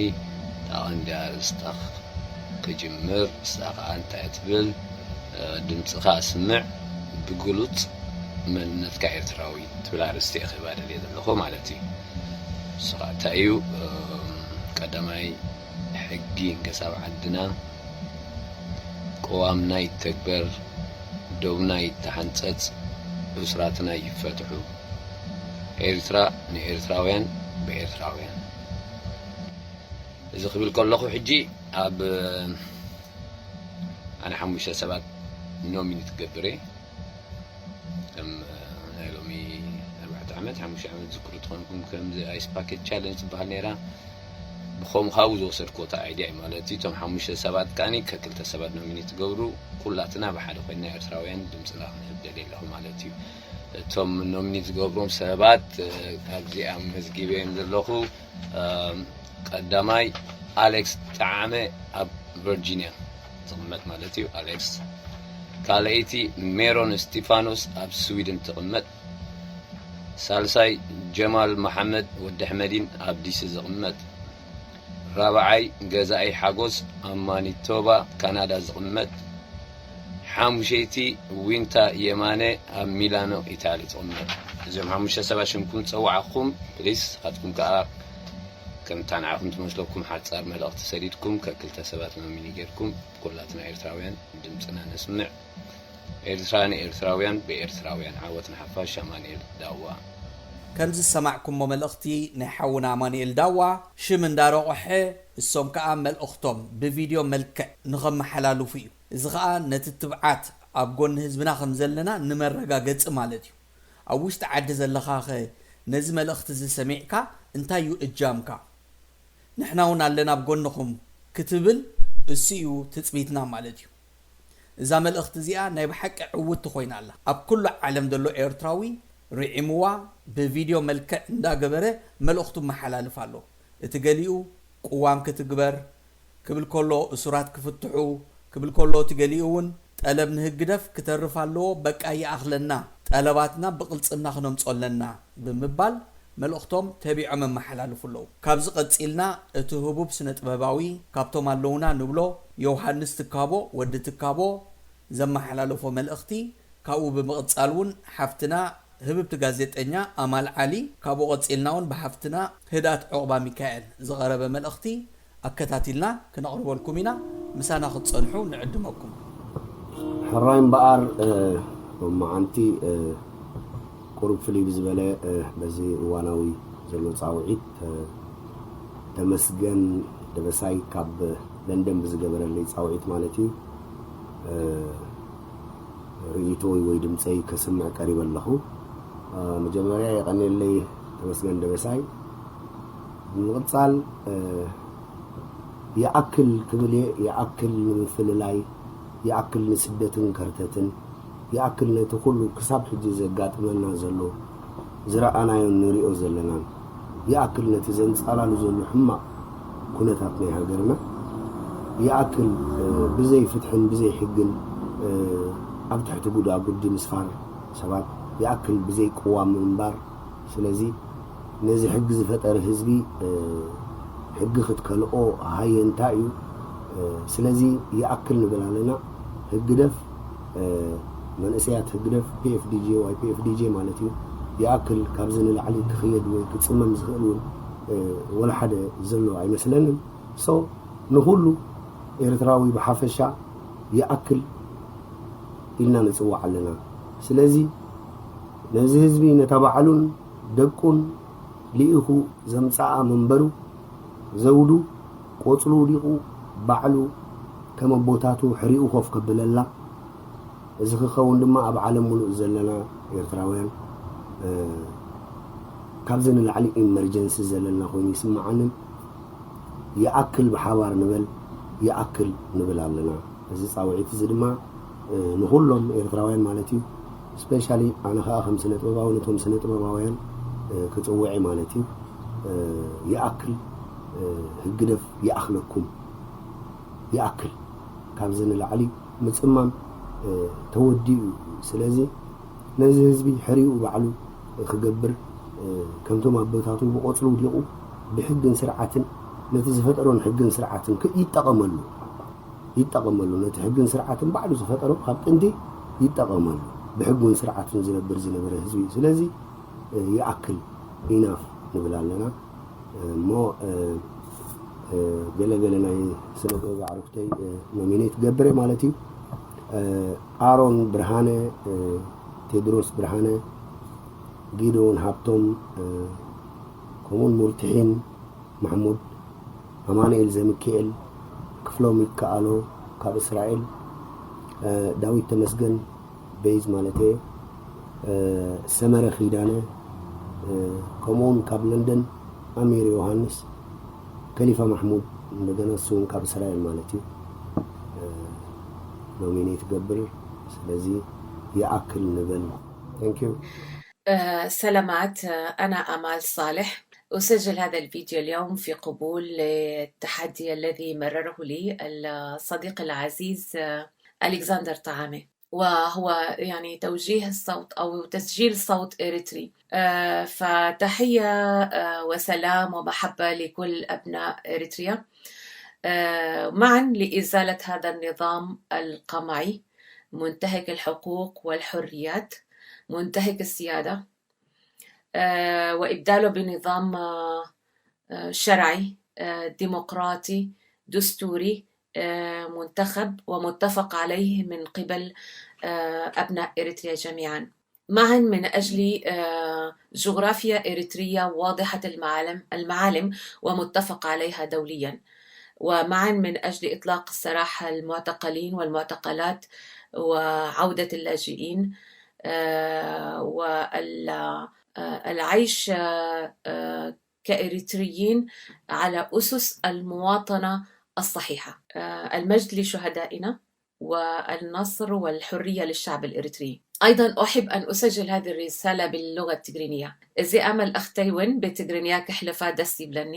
ታቐንዲ ኣርእስታ ክጅምር። እሳ ከዓ እንታይ ትብል? ድምፅኻ ኣስምዕ ብግሉፅ መንነትካ ኤርትራዊ ትብል ኣርእስቲ እየ ክህባ ደልየ ዘለኹ ማለት እዩ። እሱ ከዓ እንታይ እዩ? ቀዳማይ ሕጊ እንገሳብ ዓድና ቅዋምና ይተግበር፣ ዶብና ይተሓንፀፅ፣ እሱራትና ይፈትሑ። ኤርትራ ንኤርትራውያን ብኤርትራውያን። እዚ ክብል ከለኹ ሕጂ ኣብ ኣነ ሓሙሽተ ሰባት ኖሚኒ ትገብር እየ። ከም ናይ ሎሚ ኣርባዕተ ዓመት ሓሙሽተ ዓመት ዝክሩ ትኾንኩም ከምዚ ኣይስ ፓኬት ቻለንጅ ዝበሃል ነይራ። ብኸም ካብኡ ዝወሰድኩዎ እቲ ኣይዲያ እዩ ማለት እዩ። እቶም ሓሙሽተ ሰባት ከኣኒ ከክልተ ሰባት ኖሚኒ ትገብሩ ኩላትና ብሓደ ኮይንና ኤርትራውያን ድምፅና ክንህብ ደልየ ኣለኹ ማለት እዩ። እቶም ኖሚኒ ዝገብሮም ሰባት ኣብዚኣ መዝጊበዮም ዘለኹ። ቀዳማይ ኣሌክስ ጠዓመ ኣብ ቨርጂኒያ ዝቕመጥ ማለት እዩ። ኣሌክስ ካልኣይቲ ሜሮን እስቲፋኖስ ኣብ ስዊድን ትቕመጥ። ሳልሳይ ጀማል መሓመድ ወዲ ኣሕመዲን ኣብ ዲሲ ዝቕመጥ። ራብዓይ ገዛኢ ሓጎስ ኣብ ማኒቶባ ካናዳ ዝቕመጥ። ሓሙሸይቲ ዊንታ የማነ ኣብ ሚላኖ ኢታሊ ትቕመጥ። እዞም ሓሙሽተ ሰባት ሽምኩም ዝፀዋዕኹም ፕሊስ ንስኻትኩም ከዓ ከምታ ንዓኹም ትመስለኩም ሓፃር መልእኽቲ ሰዲድኩም ከክልተ ሰባት ኖሚኒ ጌርኩም ኩላትና ኤርትራውያን ድምፅና ነስምዕ። ኤርትራ ንኤርትራውያን ብኤርትራውያን። ዓወት ንሓፋሽ። ኣማኑኤል ዳዋ። ከም ዝሰማዕኩሞ መልእኽቲ ናይ ሓውና ኣማኑኤል ዳዋ ሽም እንዳረቑሐ እሶም ከዓ መልእኽቶም ብቪድዮ መልክዕ ንኸመሓላልፉ እዩ። እዚ ከዓ ነቲ ትብዓት ኣብ ጎኒ ህዝብና ከም ዘለና ንመረጋገፂ ማለት እዩ። ኣብ ውሽጢ ዓዲ ዘለኻኸ ነዚ መልእኽቲ እዚ ሰሚዕካ እንታይ እዩ እጃምካ? ንሕና እውን ኣለና ኣብ ጎንኹም ክትብል እሱ እዩ ትፅቢትና ማለት እዩ። እዛ መልእኽቲ እዚኣ ናይ ብሓቂ ዕውትቲ ኮይና ኣላ። ኣብ ኩሉ ዓለም ዘሎ ኤርትራዊ ርዒምዋ ብቪድዮ መልክዕ እንዳገበረ መልእኽቱ መሓላልፍ ኣሎ። እቲ ገሊኡ ቅዋም ክትግበር ክብል ከሎ እሱራት ክፍትሑ ክብል ከሎ እቲ ገሊኡ እውን ጠለብ ንህግደፍ ክተርፍ ኣለዎ፣ በቃ ይኣኽለና፣ ጠለባትና ብቕልጽምና ክነምጾ ኣለና ብምባል መልእኽቶም ተቢዖም የመሓላልፉ ኣለዉ። ካብዚ ቀጺልና እቲ ህቡብ ስነ ጥበባዊ ካብቶም ኣለዉና ንብሎ ዮውሃንስ ትካቦ ወዲ ትካቦ ዘመሓላለፎ መልእኽቲ ካብኡ ብምቕጻል እውን ሓፍትና ህብብቲ ጋዜጠኛ ኣማል ዓሊ ካብኡ ቀጺልና እውን ብሓፍትና ህድኣት ዑቕባ ሚካኤል ዝቐረበ መልእኽቲ ኣከታቲልና ክነቕርበልኩም ኢና። ምሳና ክትጸንሑ ንዕድመኩም። ሕራይ እምበኣር ሎማዓንቲ ቁሩብ ፍልይ ብዝበለ በዚ እዋናዊ ዘሎ ፃውዒት ተመስገን ደበሳይ ካብ ለንደን ብዝገበረለይ ፃውዒት ማለት እዩ ርእይቶይ ወይ ድምፀይ ከስምዕ ቀሪበ ኣለኹ። መጀመርያ የቐንየለይ ተመስገን ደበሳይ። ብምቕፃል ይኣክል ክብል እየ፣ ይኣክል ንምፍልላይ፣ ይኣክል ንስደትን ከርተትን፣ ይኣክል ነቲ ኩሉ ክሳብ ሕጂ ዘጋጥመና ዘሎ ዝረኣናዮን ንሪኦ ዘለናን ይኣክል ነቲ ዘንጻላሉ ዘሎ ሕማቕ ኩነታት ናይ ሃገርና ይኣክል ብዘይ ፍትሕን ብዘይ ሕግን ኣብ ትሕቲ ጉዳጉዲ ምስፋር ሰባት ይኣክል ብዘይ ቅዋም ምንባር ስለዚ ነዚ ሕጊ ዝፈጠረ ህዝቢ ሕጊ ክትከልኦ ሃየንታ እዩ። ስለዚ ይኣክል ንብል ኣለና። ህግደፍ መንእሰያት ህግደፍ ፒኤፍዲጂ ወይ ፒኤፍዲጂ ማለት እዩ ይኣክል ካብዚ ንላዕሊ ክኽየድ ወይ ክፅመም ዝኽእል እውን ወላ ሓደ ዘሎ ኣይመስለንን። ሶ ንኹሉ ኤርትራዊ ብሓፈሻ ይኣክል ኢልና ንፅዋዕ ኣለና። ስለዚ ነዚ ህዝቢ ነታ ባዕሉን ደቁን ልኢኹ ዘምፀኣ መንበሩ ዘውዱ ቆፅሉ ውዲቑ ባዕሉ ከም ኣቦታቱ ሕሪኡ ኮፍ ከብለላ፣ እዚ ክኸውን ድማ ኣብ ዓለም ሙሉእ ዘለና ኤርትራውያን ካብዚ ንላዕሊ ኢመርጀንሲ ዘለና ኮይኑ ይስምዓንን። ይኣክል ብሓባር ንበል፣ ይኣክል ንብል ኣለና። እዚ ጻውዒት እዚ ድማ ንኹሎም ኤርትራውያን ማለት እዩ። ስፔሻሊ ኣነ ከኣ ከም ስነ ጥበባዊ ነቶም ስነ ጥበባውያን ክጽውዕ ማለት እዩ። ይኣክል ህግደፍ ይኣኽለኩም፣ ይኣክል ካብዚ ንላዕሊ ምጽማም ተወዲኡ እዩ። ስለዚ ነዚ ህዝቢ ሕሪኡ ባዕሉ ክገብር ከምቶም ኣቦታቱ ብቆጽሉ ውዲቑ ብሕግን ስርዓትን ነቲ ዝፈጠሮን ሕግን ስርዓትን ይጠቐመሉ ይጠቐመሉ ነቲ ሕግን ስርዓትን ባዕሉ ዝፈጠሮ ካብ ጥንቲ ይጠቐመሉ ብሕጉን ስርዓትን ዝነብር ዝነበረ ህዝቢ እዩ። ስለዚ ይኣክል ኢናፍ ንብል ኣለና። እሞ ገለገለ ናይ ስነ ጥበብ ኣዕሩኽተይ ኖሚኔት ገብረ ማለት እዩ። ኣሮን ብርሃነ፣ ቴድሮስ ብርሃነ፣ ጊዶን ሃብቶም፣ ከምኡውን ሙርትሒን ማሕሙድ፣ ኣማኑኤል ዘሚካኤል፣ ክፍሎም ይከኣሎ ካብ እስራኤል፣ ዳዊት ተመስገን፣ ቤዝ ማለት እየ፣ ሰመረ ኪዳነ፣ ከምኡውን ካብ ለንደን ኣሚር ዮሃንስ፣ ከሊፋ ማሕሙድ፣ እንደገና እሱ እውን ካብ እስራኤል ማለት እዩ። ኖሚኔት ገብር። ስለዚ ይኣክል ንበል። Thank you. سلامات، أنا آمال صالح. أسجل هذا الفيديو اليوم في قبول للتحدي الذي مرره لي الصديق العزيز ألكسندر طعامي، وهو يعني توجيه الصوت أو تسجيل صوت إريتري. آه، فتحية، آه، وسلام ومحبة لكل أبناء إريتريا، آه، معا لإزالة هذا النظام القمعي منتهك الحقوق والحريات، منتهك السيادة، آه، وإبداله بنظام، آه، آه، شرعي، آه، ديمقراطي، دستوري، آه، منتخب ومتفق عليه من قبل، آه، أبناء إريتريا جميعا. معا من أجل، آه، جغرافيا إريتريا واضحة المعالم، المعالم ومتفق عليها دوليا، ومعا من أجل إطلاق سراح المعتقلين والمعتقلات وعودة اللاجئين، آه، وال-، آه، العيش، آه، آه، كإريتريين على أسس المواطنة الصحيحة. آه، المجد لشهدائنا والنصر والحرية للشعب الإريتري. أيضا أحب أن أسجل هذه الرسالة باللغة التجرينية. እዚኣ መልእኽተይ እውን ብትግርኛ ክሕልፋ ደስ ይብለኒ።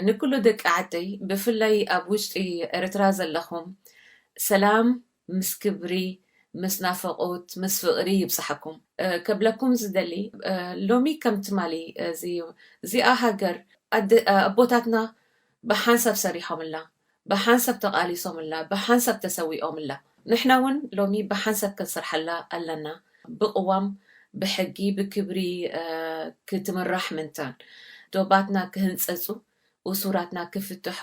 ንኩሉ ደቂ ዓደይ ብፍላይ ኣብ ውሽጢ ኤርትራ ዘለኹም ሰላም ምስ ክብሪ ምስ ናፍቖት ምስ ፍቕሪ ይብጻሓኩም። ከብለኩም ዝደሊ ሎሚ ከም ትማሊ እዚኣ ሃገር ኣቦታትና ብሓንሳብ ሰሪሖምላ፣ ብሓንሳብ ተቓሊሶምላ፣ ብሓንሳብ ተሰዊኦምላ። ንሕና እውን ሎሚ ብሓንሳብ ክንሰርሓላ ኣለና። ብቕዋም ብሕጊ ብክብሪ ክትምራሕ ምንታን፣ ዶባትና ክህንጸጹ፣ እሱራትና ክፍትሑ፣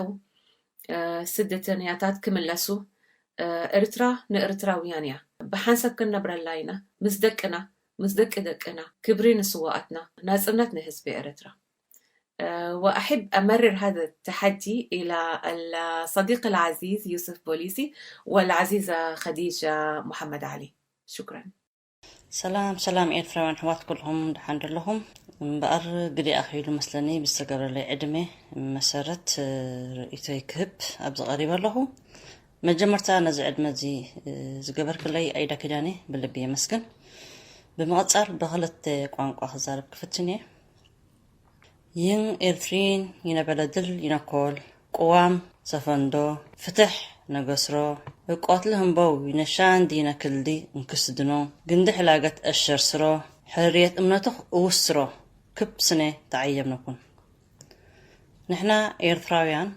ስደተኛታት ክምለሱ፣ ኤርትራ ንኤርትራውያን እያ። ብሓንሳብ ክንነብረላ ኢና፣ ምስ ደቅና፣ ምስ ደቂ ደቅና። ክብሪ ንስዋኣትና፣ ናጽነት ንህዝቢ ኤርትራ። وأحب أمرر هذا التحدي إلى الصديق العزيز يوسف بوليسي والعزيزة خديجة محمد علي. شكرا. ሰላም ሰላም ኤርትራውያን ኣሕዋት ኩልኹም ደሓን ዶ ኣለኹም? እምበኣር ግዲ ኣኺሉ መስለኒ ብዝተገብረለይ ዕድመ መሰረት ርእይቶይ ክህብ ኣብዚ ቀሪበ ኣለኹ። መጀመርታ ነዚ ዕድመ እዚ ዝገበርክለይ ኣይዳ ኪዳነ ብልቢ የመስግን። ብምቕጻል ብኽልተ ቋንቋ ክዛረብ ክፍትን እየ። ይን ኤርትሪን ይነበለድል ይነኮል ቅዋም ሰፈንዶ ፍትሕ ነገስሮ እቆትሊ ህንበው ይነሻንዲ ይነክልዲ እንክስድኖ ግንዲ ሕላገት እሸርስሮ ሕርየት እምነትኽ እውስሮ ክብ ስነ ተዓየምነኩን። ንሕና ኤርትራውያን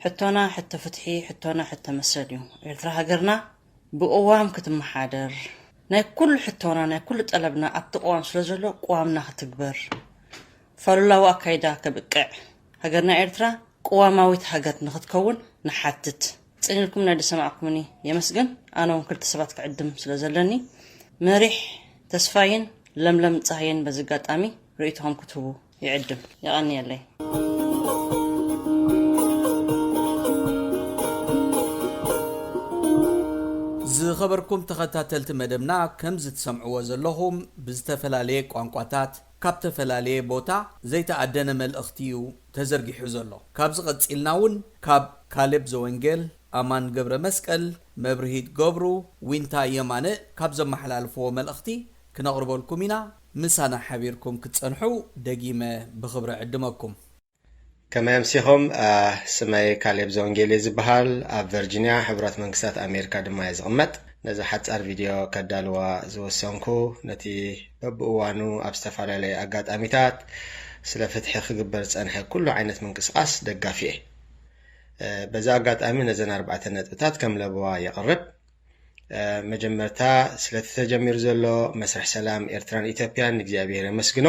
ሕቶና ሕቶ ፍትሒ ሕቶና ሕቶ መሰል እዩ። ኤርትራ ሃገርና ብቅዋም ክትመሓደር ናይ ኩሉ ሕቶና ናይ ኩሉ ጠለብና ኣብቲ ቅዋም ስለ ዘሎ ቅዋምና ክትግበር ፋሉላዊ ኣካይዳ ከብቅዕ ሃገርና ኤርትራ ቅዋማዊት ሃገር ንክትከውን ንሓትት። ጽን ኢልኩም ናይ ዝሰማዕኩምኒ የመስግን። ኣነ እውን ክልተ ሰባት ክዕድም ስለ ዘለኒ መሪሕ ተስፋይን ለምለም ጸሃየን በዚ ኣጋጣሚ ርእይቶኹም ክትህቡ ይዕድም። የቐንየለይ። ኸበርኩም ተኸታተልቲ መደብና፣ ከም ዝትሰምዕዎ ዘለኹም ብዝተፈላለየ ቋንቋታት ካብ ተፈላለየ ቦታ ዘይተኣደነ መልእኽቲ እዩ ተዘርጊሑ ዘሎ። ካብዚ ቐጺልና እውን ካብ ካሌብ ዘወንጌል፣ ኣማን ገብረ መስቀል፣ መብርሂት ገብሩ፣ ዊንታ የማነ ካብ ዘመሓላልፍዎ መልእኽቲ ክነቕርበልኩም ኢና። ምሳና ሓቢርኩም ክትጸንሑ ደጊመ ብኽብሪ ዕድመኩም። ከመይ ኣምሲኹም? ስመይ ካሌብ ዘወንጌል እየ ዝበሃል። ኣብ ቨርጂንያ ሕቡራት መንግስታት ኣሜሪካ ድማ እየ ዝቕመጥ። ነዛ ሓጻር ቪድዮ ከዳልዋ ዝወሰንኩ፣ ነቲ በብእዋኑ ኣብ ዝተፈላለየ ኣጋጣሚታት ስለ ፍትሒ ክግበር ዝጸንሐ ኩሉ ዓይነት ምንቅስቓስ ደጋፊ እየ። በዚ ኣጋጣሚ ነዘን ኣርባዕተ ነጥብታት ከም ለበዋ የቕርብ። መጀመርታ፣ ስለቲ ተጀሚሩ ዘሎ መስርሕ ሰላም ኤርትራን ኢትዮጵያን ንእግዚኣብሔር የመስግኖ።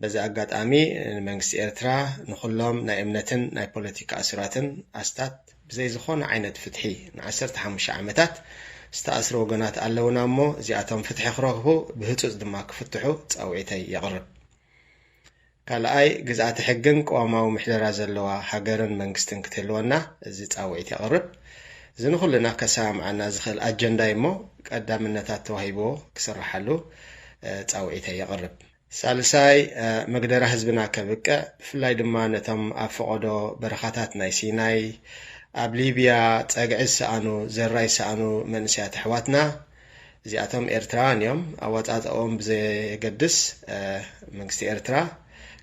በዚ ኣጋጣሚ ንመንግስቲ ኤርትራ፣ ንኹሎም ናይ እምነትን ናይ ፖለቲካ ኣሱራትን ኣስታት ብዘይ ዝኾነ ዓይነት ፍትሒ ንዓሰርተ ሓሙሽተ ዓመታት ዝተኣስሩ ወገናት ኣለውና እሞ፣ እዚኣቶም ፍትሒ ክረኽቡ፣ ብህጹጽ ድማ ክፍትሑ ጻውዒተይ የቕርብ። ካልኣይ፣ ግዝኣተ ሕግን ቅዋማዊ ምሕደራ ዘለዋ ሃገርን መንግስትን ክትህልወና እዚ ጻውዒት የቕርብ። እዚ ንኹልና ከሰማምዓና ዝኽእል ኣጀንዳ እዩ እሞ፣ ቀዳምነታት ተዋሂብዎ ክስርሓሉ ጻውዒተይ የቕርብ። ሳልሳይ፣ መግደራ ህዝብና ከብቅዕ፣ ብፍላይ ድማ ነቶም ኣብ ፈቐዶ በረኻታት ናይ ሲናይ፣ ኣብ ሊብያ ጸግዒ ዝሰኣኑ፣ ዘራይ ዝሰኣኑ መንእሰያት ኣሕዋትና፣ እዚኣቶም ኤርትራውያን እዮም። ኣወጻጽኦም ብዘየገድስ፣ መንግስቲ ኤርትራ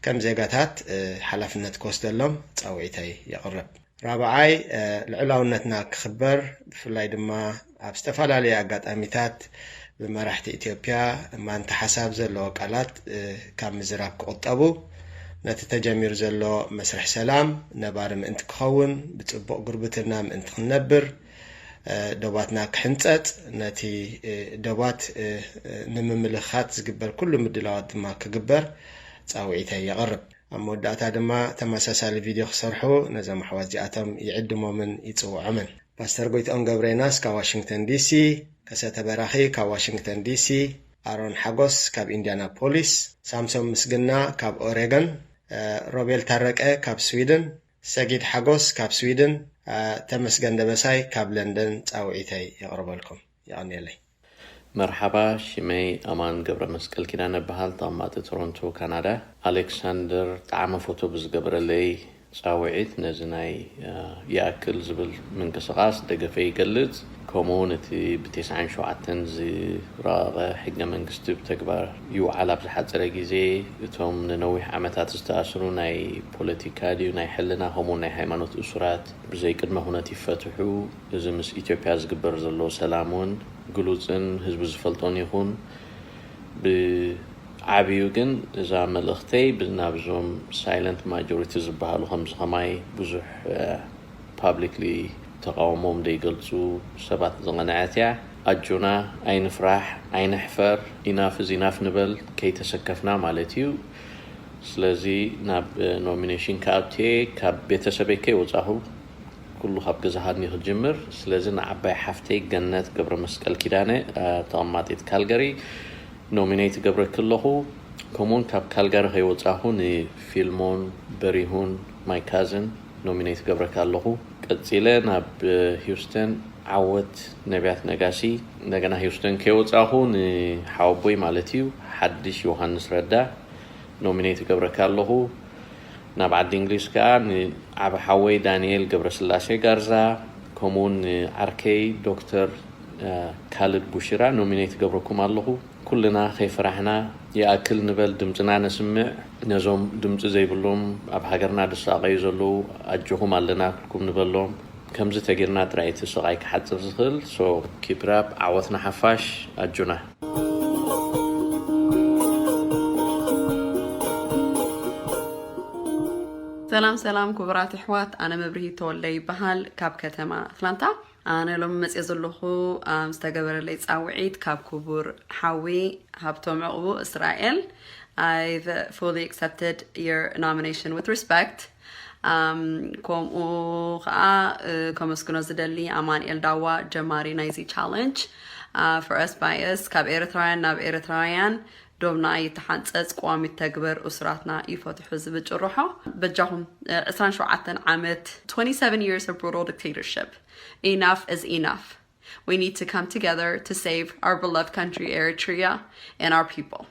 ከም ዜጋታት ሓላፍነት ክወስደሎም ጻውዒተይ የቕርብ። ራብዓይ፣ ልዑላውነትና ክኽበር፣ ብፍላይ ድማ ኣብ ዝተፈላለየ ኣጋጣሚታት ብመራሕቲ ኢትዮጵያ ማንታ ሓሳብ ዘለዎ ቃላት ካብ ምዝራብ ክቑጠቡ፣ ነቲ ተጀሚሩ ዘሎ መስርሕ ሰላም ነባሪ ምእንቲ ክኸውን፣ ብጽቡቕ ጉርብትና ምእንቲ ክንነብር፣ ዶባትና ክሕንጸጽ፣ ነቲ ዶባት ንምምልኻት ዝግበር ኩሉ ምድላዋት ድማ ክግበር ጻውዒተይ የቕርብ። ኣብ መወዳእታ ድማ ተመሳሳሊ ቪድዮ ክሰርሑ ነዞም ኣሕዋት እዚኣቶም ይዕድሞምን ይጽውዖምን። ፓስተር ጎይትኦም ገብረይናስ ካብ ዋሽንግተን ዲሲ፣ ከሰተ በራኺ ካብ ዋሽንግተን ዲሲ፣ ኣሮን ሓጎስ ካብ ኢንዲያናፖሊስ፣ ሳምሶም ምስግና ካብ ኦሬገን፣ ሮቤል ታረቀ ካብ ስዊድን፣ ሰጊድ ሓጎስ ካብ ስዊድን፣ ተመስገን ደበሳይ ካብ ለንደን ጻውዒተይ የቕርበልኩም። የቐንየለይ። መርሓባ፣ ሽመይ ኣማን ገብረ መስቀል ኪዳነ እበሃል፣ ተቐማጢ ቶሮንቶ ካናዳ። ኣሌክሳንደር ጣዕመ ፎቶ ብዝገበረለይ ጻውዒት ነዚ ናይ ይኣክል ዝብል ምንቅስቓስ ደገፈይ ይገልጽ። ከምኡውን እቲ ብተስዓን ሸውዓተን ዝረቐቐ ሕገ መንግስቲ ብተግባር ይውዓል ኣብ ዝሓጸረ ግዜ እቶም ንነዊሕ ዓመታት ዝተኣስሩ ናይ ፖለቲካ ድዩ ናይ ሕልና ከምኡውን ናይ ሃይማኖት እሱራት ብዘይ ቅድመ ኩነት ይፈትሑ። እዚ ምስ ኢትዮጵያ ዝግበር ዘሎ ሰላም እውን ግሉጽን ህዝቢ ዝፈልጦን ይኹን። ብዓብዩ ግን እዛ መልእኽተይ ናብዞም ሳይለንት ማጆሪቲ ዝበሃሉ ከምዚ ከማይ ብዙሕ ፓብሊክሊ ተቃውሞም ዘይገልጹ ሰባት ዝቐንዐት እያ። ኣጆና ኣይንፍራሕ ኣይንሕፈር ኢናፍ እዚ ኢናፍ ንበል ከይተሰከፍና ማለት እዩ። ስለዚ ናብ ኖሚኔሽን ክኣቱ እየ ካብ ቤተሰበይ ከይወፃኹ ኩሉ ካብ ገዛሃኒ ክጅምር። ስለዚ ንዓባይ ሓፍተይ ገነት ገብረ መስቀል ኪዳነ ተቐማጢት ካልገሪ ኖሚኔት ገብረኪ ኣለኹ። ከምኡውን ካብ ካልጋሪ ከይወፃኹ ንፊልሞን በሪሁን ማይ ካዝን ኖሚኔት ገብረካ ኣለኹ። ቀፂለ ናብ ሂውስተን ዓወት ነቢያት ነጋሲ እንደገና ሂውስተን ከይወፃኹ ንሓወቦይ ማለት እዩ ሓድሽ ዮሃንስ ረዳ ኖሚኔት ገብረካ ኣለኹ። ናብ ዓዲ እንግሊዝ ከዓ ንዓብ ሓወይ ዳንኤል ገብረስላሴ ጋርዛ ከምኡውን ንዓርከይ ዶክተር ካልድ ቡሽራ ኖሚኔት ገብረኩም ኣለኹ። ኩልና ከይፈራሕና ይኣክል ንበል፣ ድምፅና ነስምዕ። ነዞም ድምፂ ዘይብሎም ኣብ ሃገርና ዝሳቐዩ ዘለዉ ኣጆኹም ኣለና ክልኩም ንበሎም። ከምዚ ተጌርና ጥራይ እቲ ስቓይ ክሓፅር ዝኽእል። So keep it up፣ ዓወትና ሓፋሽ፣ ኣጆና። ሰላም ሰላም ክቡራት ኣሕዋት፣ ኣነ መብርሂ ተወልደ ይበሃል ካብ ከተማ ኣትላንታ። ኣነ ሎም መፅየ ዘለኹ ኣም ዝተገበረለይ ፃውዒት ካብ ክቡር ሓዊ ሃብቶም ዕቕቡ እስራኤል። I've fully accepted your nomination with respect. ከምኡ ከዓ ከመስግኖ ዝደሊ ኣማንኤል ዳዋ ጀማሪ ናይዚ ቻለንጅ። For us by us ካብ ኤርትራውያን ናብ ኤርትራውያን ዶብና ይተሓንፀፅ፣ ቅዋም ይተግበር፣ እሱራትና ይፈትሑ ዝብል ጭርሖ። በጃኹም ዕስራን ሸውዓተን ዓመት twenty-seven years of brutal dictatorship, enough is enough. We need to come together to save our beloved country, Eritrea, and our people.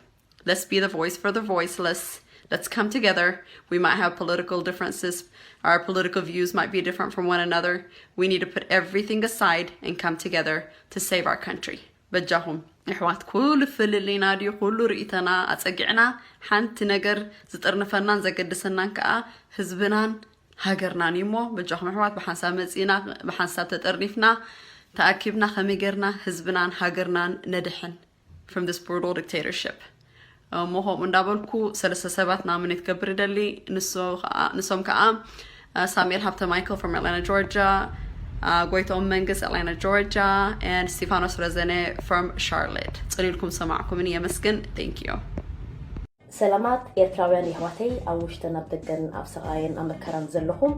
Let's be the voice for the voiceless. Let's come together. We might have political differences. Our political views might be different from one another. We need to put everything aside and come together to save our country. በጃኹም ኣሕዋት፣ ኩሉ ፍልልይና ድዩ፣ ኩሉ ርእይቶና ኣጸጊዕና፣ ሓንቲ ነገር ዝጥርንፈናን ዘገድሰናን ከኣ ህዝብናን ሃገርናን እዩ። እሞ በጃኹም ኣሕዋት፣ ብሓንሳብ መጺእና፣ ብሓንሳብ ተጠርኒፍና፣ ተኣኪብና ከመይ ጌርና ህዝብናን ሃገርናን ነድሕን from this brutal dictatorship? እሞ ከምኡ እንዳበልኩ ሰለስተ ሰባት ናምኔት ክገብር እደሊ። ንሶ-፣ ንሶም ከዓ ሳሙኤል ሃብተ ማይክል from Atlanta, Georgia, ጎይቶም መንግስት, Atlanta, Georgia, and እስቲፋኖስ ረዘነ from Charlotte. ጽን ኢልኩም ሰማዕኩምኒ፣ የመስግን። Thank you. ሰላማት ኤርትራውያን የሕዋተይ፣ ኣብ ውሽጥን ኣብ ደገን ኣብ ስቓይን ኣብ መከራን ዘለኹም።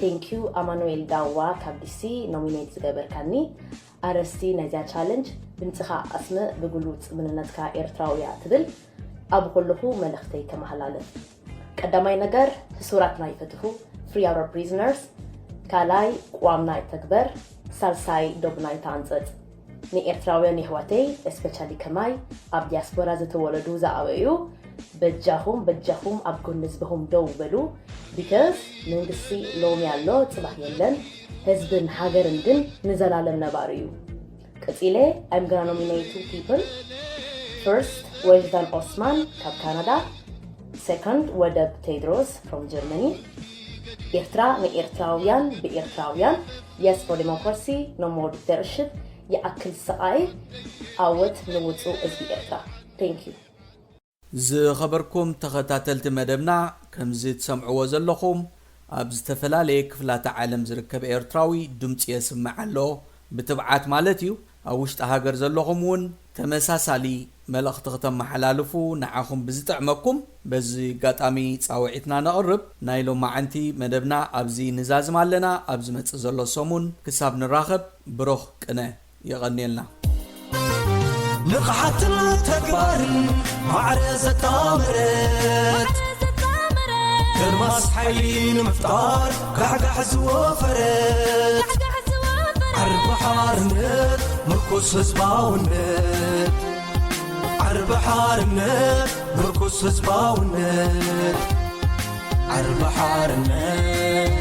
Thank you ኣማኑኤል ዳዋ ካብ ዲሲ፣ ኖሚኔት ዝገበርካኒ። ኣርእስቲ ናይዚኣ ቻለንጅ ድምጽኻ ኣስምእ፣ ብግሉጽ መንነትካ ኤርትራዊ እያ ትብል። ኣብ ከለኹ መልእኽተይ ከመሓላልፍ፣ ቀዳማይ ነገር፣ ህሱራትና ይፈትሑ፣ free our prisoners። ካልኣይ፣ ቅዋምና ይተግበር። ሳልሳይ፣ ዶብና ይተኣንጸጽ። ንኤርትራውያን የሕዋተይ፣ especially ከማይ ኣብ ዲያስፖራ ዝተወለዱ ዝዓበዩ፣ በጃኹም በጃኹም ኣብ ጎኒ ህዝብኹም ደው በሉ። Because መንግስቲ ሎሚ ኣሎ፣ ጽባሕ የለን። ህዝብን ሃገርን ግን ንዘላለም ነባሪ እዩ። ቀጺለ I'm gonna nominate two people. First፣ ወጅዳን ኦስማን ካብ ካናዳ። Second፣ ወደብ ቴድሮስ from Germany። ኤርትራ ንኤርትራውያን ብኤርትራውያን። Yes for democracy, no more dictatorship። ይኣክል ስቓይ፣ ኣወት ንውጹ ህዝቢ ኤርትራ። Thank you። ዝኸበርኩም ተኸታተልቲ መደብና፣ ከምዚ ትሰምዕዎ ዘለኹም ኣብ ዝተፈላለየ ክፍላተ ዓለም ዝርከብ ኤርትራዊ ድምፂ የስምዕ ኣሎ። ብትብዓት ማለት እዩ። ኣብ ውሽጢ ሃገር ዘለኹም እውን ተመሳሳሊ መልእኽቲ ክተመሓላልፉ ንዓኹም ብዝጥዕመኩም በዚ ኣጋጣሚ ፃውዒትና ነቕርብ። ናይ ሎማዓንቲ መደብና ኣብዚ ንዛዝም ኣለና። ኣብ ዝመፅእ ዘሎ ሰሙን ክሳብ ንራኸብ ብሩኽ ቅነ። የቐንየልና። ንቕሓትን ተግባርን ማዕረ ዘጣመረት፣ ከርማስ ሓይሊ ንምፍጣር ጋሕጋሕ ዝወፈረት፣ ዓርቢ ሓርነት ምርኩስ ህዝባውነት፣ ዓርቢ ሓርነት ምርኩስ ህዝባውነት፣ ዓርቢ ሓርነት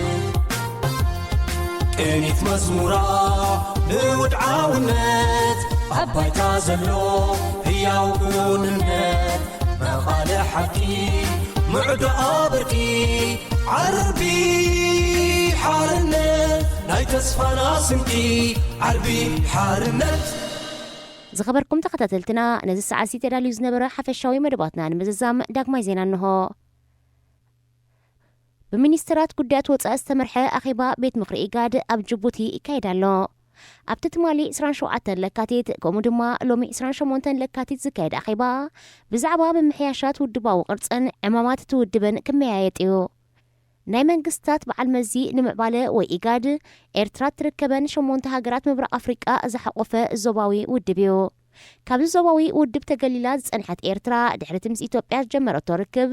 ቅኒት መዝሙራ ንውድዓውነት፣ ኣብ ባይታ ዘሎ ህያው ክውንነት፣ መቓልሕ ሓቂ ምዕዶ ኣበርቂ። ዓርቢ ሓርነት ናይ ተስፋና ስንቂ፣ ዓርቢ ሓርነት። ዝኸበርኩም ተኸታተልትና፣ ነዚ ሰዓት እዚ ተዳልዩ ዝነበረ ሓፈሻዊ መደባትና ንምዝዛም ዳግማይ ዜና እንሆ። ብሚኒስትራት ጉዳያት ወጻኢ ዝተመርሐ ኣኼባ ቤት ምኽሪ ኢጋድ ኣብ ጅቡቲ ይካየድ ኣሎ። ኣብቲ ትማሊ ዕስራን ሸውዓተን ለካቲት ከምኡ ድማ ሎሚ ዕስራን ሸሞንተን ለካቲት ዝካየድ ኣኼባ ብዛዕባ ምምሕያሻት ውድባዊ ቅርጽን ዕማማት እቲ ውድብን ክመያየጥ እዩ። ናይ መንግስታት በዓል መዚ ንምዕባለ ወይ ኢጋድ ኤርትራ እትርከበን ሸሞንተ ሃገራት ምብራቕ ኣፍሪቃ ዝሓቖፈ ዞባዊ ውድብ እዩ። ካብዚ ዞባዊ ውድብ ተገሊላ ዝጸንሐት ኤርትራ ድሕሪ እቲ ምስ ኢትዮጵያ ዝጀመረቶ ርክብ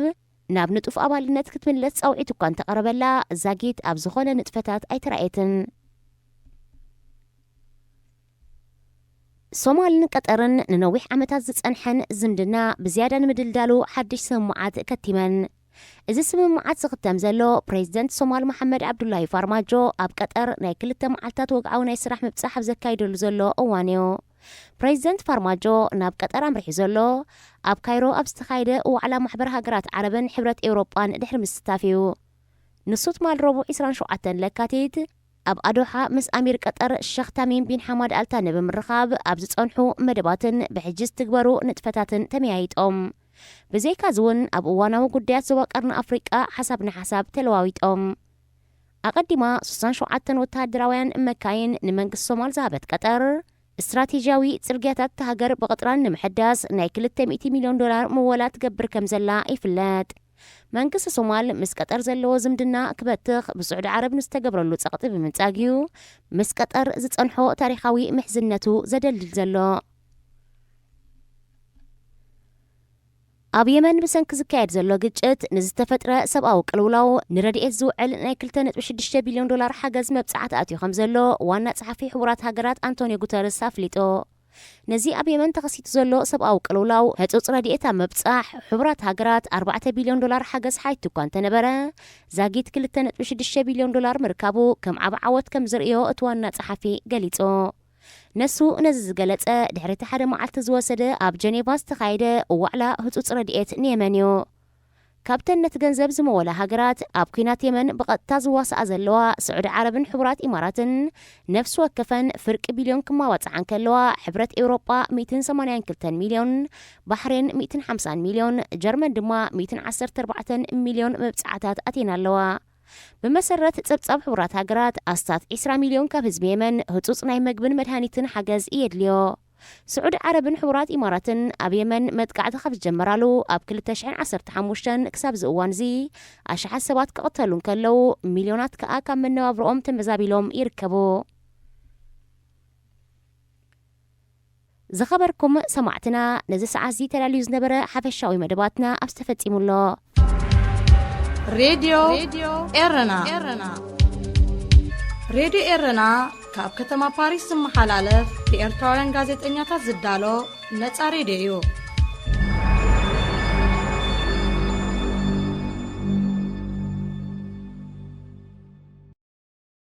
ናብ ንጡፍ ኣባልነት ክትምለስ ጻውዒት እኳ እንተቐረበላ፣ ዛጊት ኣብ ዝኾነ ንጥፈታት ኣይተራእየትን። ሶማልን ቀጠርን ንነዊሕ ዓመታት ዝጸንሐን ዝምድና ብዝያዳ ንምድልዳሉ ሓድሽ ስምምዓት ከቲመን። እዚ ስምምዓት ዝኽተም ዘሎ ፕሬዚደንት ሶማል መሓመድ ዓብዱላሂ ፋርማጆ ኣብ ቀጠር ናይ ክልተ መዓልታት ወግዓዊ ናይ ስራሕ ምብጻሕ ኣብ ዘካይደሉ ዘሎ እዋን እዩ። ፕሬዚደንት ፋርማጆ ናብ ቀጠር ኣምሪሑ ዘሎ ኣብ ካይሮ ኣብ ዝተኻየደ ዋዕላ ማሕበር ሃገራት ዓረብን ሕብረት ኤውሮጳን ድሕሪ ምስታፍ እዩ። ንሱ ትማል ረቡዕ ዕስራን ሸውዓተን ለካቲት ኣብ ኣዶሓ ምስ ኣሚር ቀጠር ሸኽ ታሚም ቢን ሓማድ ኣልታኒ ብምርኻብ ኣብ ዝጸንሑ መደባትን ብሕጂ ዝትግበሩ ንጥፈታትን ተመያይጦም። ብዘይካዚ እውን ኣብ እዋናዊ ጉዳያት ዞባ ቀርኒ ኣፍሪቃ ሓሳብ ንሓሳብ ተለዋዊጦም። ኣቐዲማ ሱሳን ሸውዓተን ወተሃደራውያን መካይን ንመንግስቲ ሶማል ዝሃበት ቀጠር፣ ስትራቴጂያዊ ጽርግያታት እታ ሃገር ብቕጥራን ንምሕዳስ ናይ ክልተ ሚእቲ ሚልዮን ዶላር ምወላ ትገብር ከም ዘላ ይፍለጥ። መንግስቲ ሶማል ምስ ቀጠር ዘለዎ ዝምድና ክበትኽ ብስዑዲ ዓረብ ንዝተገብረሉ ጸቕጢ ብምንጻግ እዩ ምስ ቀጠር ዝጸንሖ ታሪኻዊ ምሕዝነቱ ዘደልድል ዘሎ። ኣብ የመን ብሰንኪ ዝካየድ ዘሎ ግጭት ንዝተፈጥረ ሰብኣዊ ቅልውላው ንረድኤት ዝውዕል ናይ ክልተ ነጥቢ ሽዱሽተ ቢልዮን ዶላር ሓገዝ መብጻዕቲ ኣትዩ ከም ዘሎ ዋና ጸሓፊ ሕቡራት ሃገራት ኣንቶኒዮ ጉተረስ ኣፍሊጡ። ነዚ ኣብ የመን ተኸሲቱ ዘሎ ሰብኣዊ ቅልውላው ህጹጽ ረድኤት ኣብ ምብጻሕ ሕቡራት ሃገራት ኣርባዕተ ቢልዮን ዶላር ሓገዝ ሓይቱ እኳ እንተነበረ፣ ዛጊት ክልተ ነጥቢ ሽዱሽተ ቢልዮን ዶላር ምርካቡ ከም ዓቢ ዓወት ከም ዝርእዮ እቲ ዋና ጸሓፊ ገሊጹ። ነሱ ነዚ ዝገለጸ ድሕሪ እቲ ሓደ መዓልቲ ዝወሰደ ኣብ ጀኔቫ ዝተኻየደ ዋዕላ ህጹጽ ረድኤት ንየመን እዩ። ካብተን ነቲ ገንዘብ ዝመወላ ሃገራት ኣብ ኲናት የመን ብቐጥታ ዝዋስኣ ዘለዋ ስዑዲ ዓረብን ሕቡራት ኢማራትን ነፍሲ ወከፈን ፍርቂ ቢልዮን ክማዋጽዓ እንከለዋ፣ ሕብረት ኤውሮጳ ሚእትን ሰማንያን ክልተን ሚልዮን፣ ባሕሬን ሚእትን ሓምሳን ሚልዮን፣ ጀርመን ድማ ሚእትን ዓሰርተ ኣርባዕተን ሚልዮን መብጻዕታት ኣትየን ኣለዋ። ብመሰረት ጸብጻብ ሕቡራት ሃገራት፣ ኣስታት ዒስራ ሚልዮን ካብ ህዝቢ የመን ህጹጽ ናይ መግብን መድሃኒትን ሓገዝ የድልዮ። ስዑዲ ዓረብን ሕቡራት ኢማራትን ኣብ የመን መጥቃዕቲ ካብ ዝጀመራሉ ኣብ ክልተ ሽሕን ዓሰርተ ሓሙሽተን ክሳብ እዚ እዋን እዚ ኣሽሓት ሰባት ክቕተሉ እንከለዉ፣ ሚልዮናት ከኣ ካብ መነባብሮኦም ተመዛቢሎም ይርከቡ። ዝኸበርኩም ሰማዕትና፣ ነዚ ሰዓት እዚ ተዳልዩ ዝነበረ ሓፈሻዊ መደባትና ኣብዚ ተፈጺሙ ኣሎ። ሬድዮ ኤረና። ሬድዮ ኤረና ካብ ከተማ ፓሪስ ዝመሓላለፍ ብኤርትራውያን ጋዜጠኛታት ዝዳሎ ነጻ ሬድዮ እዩ።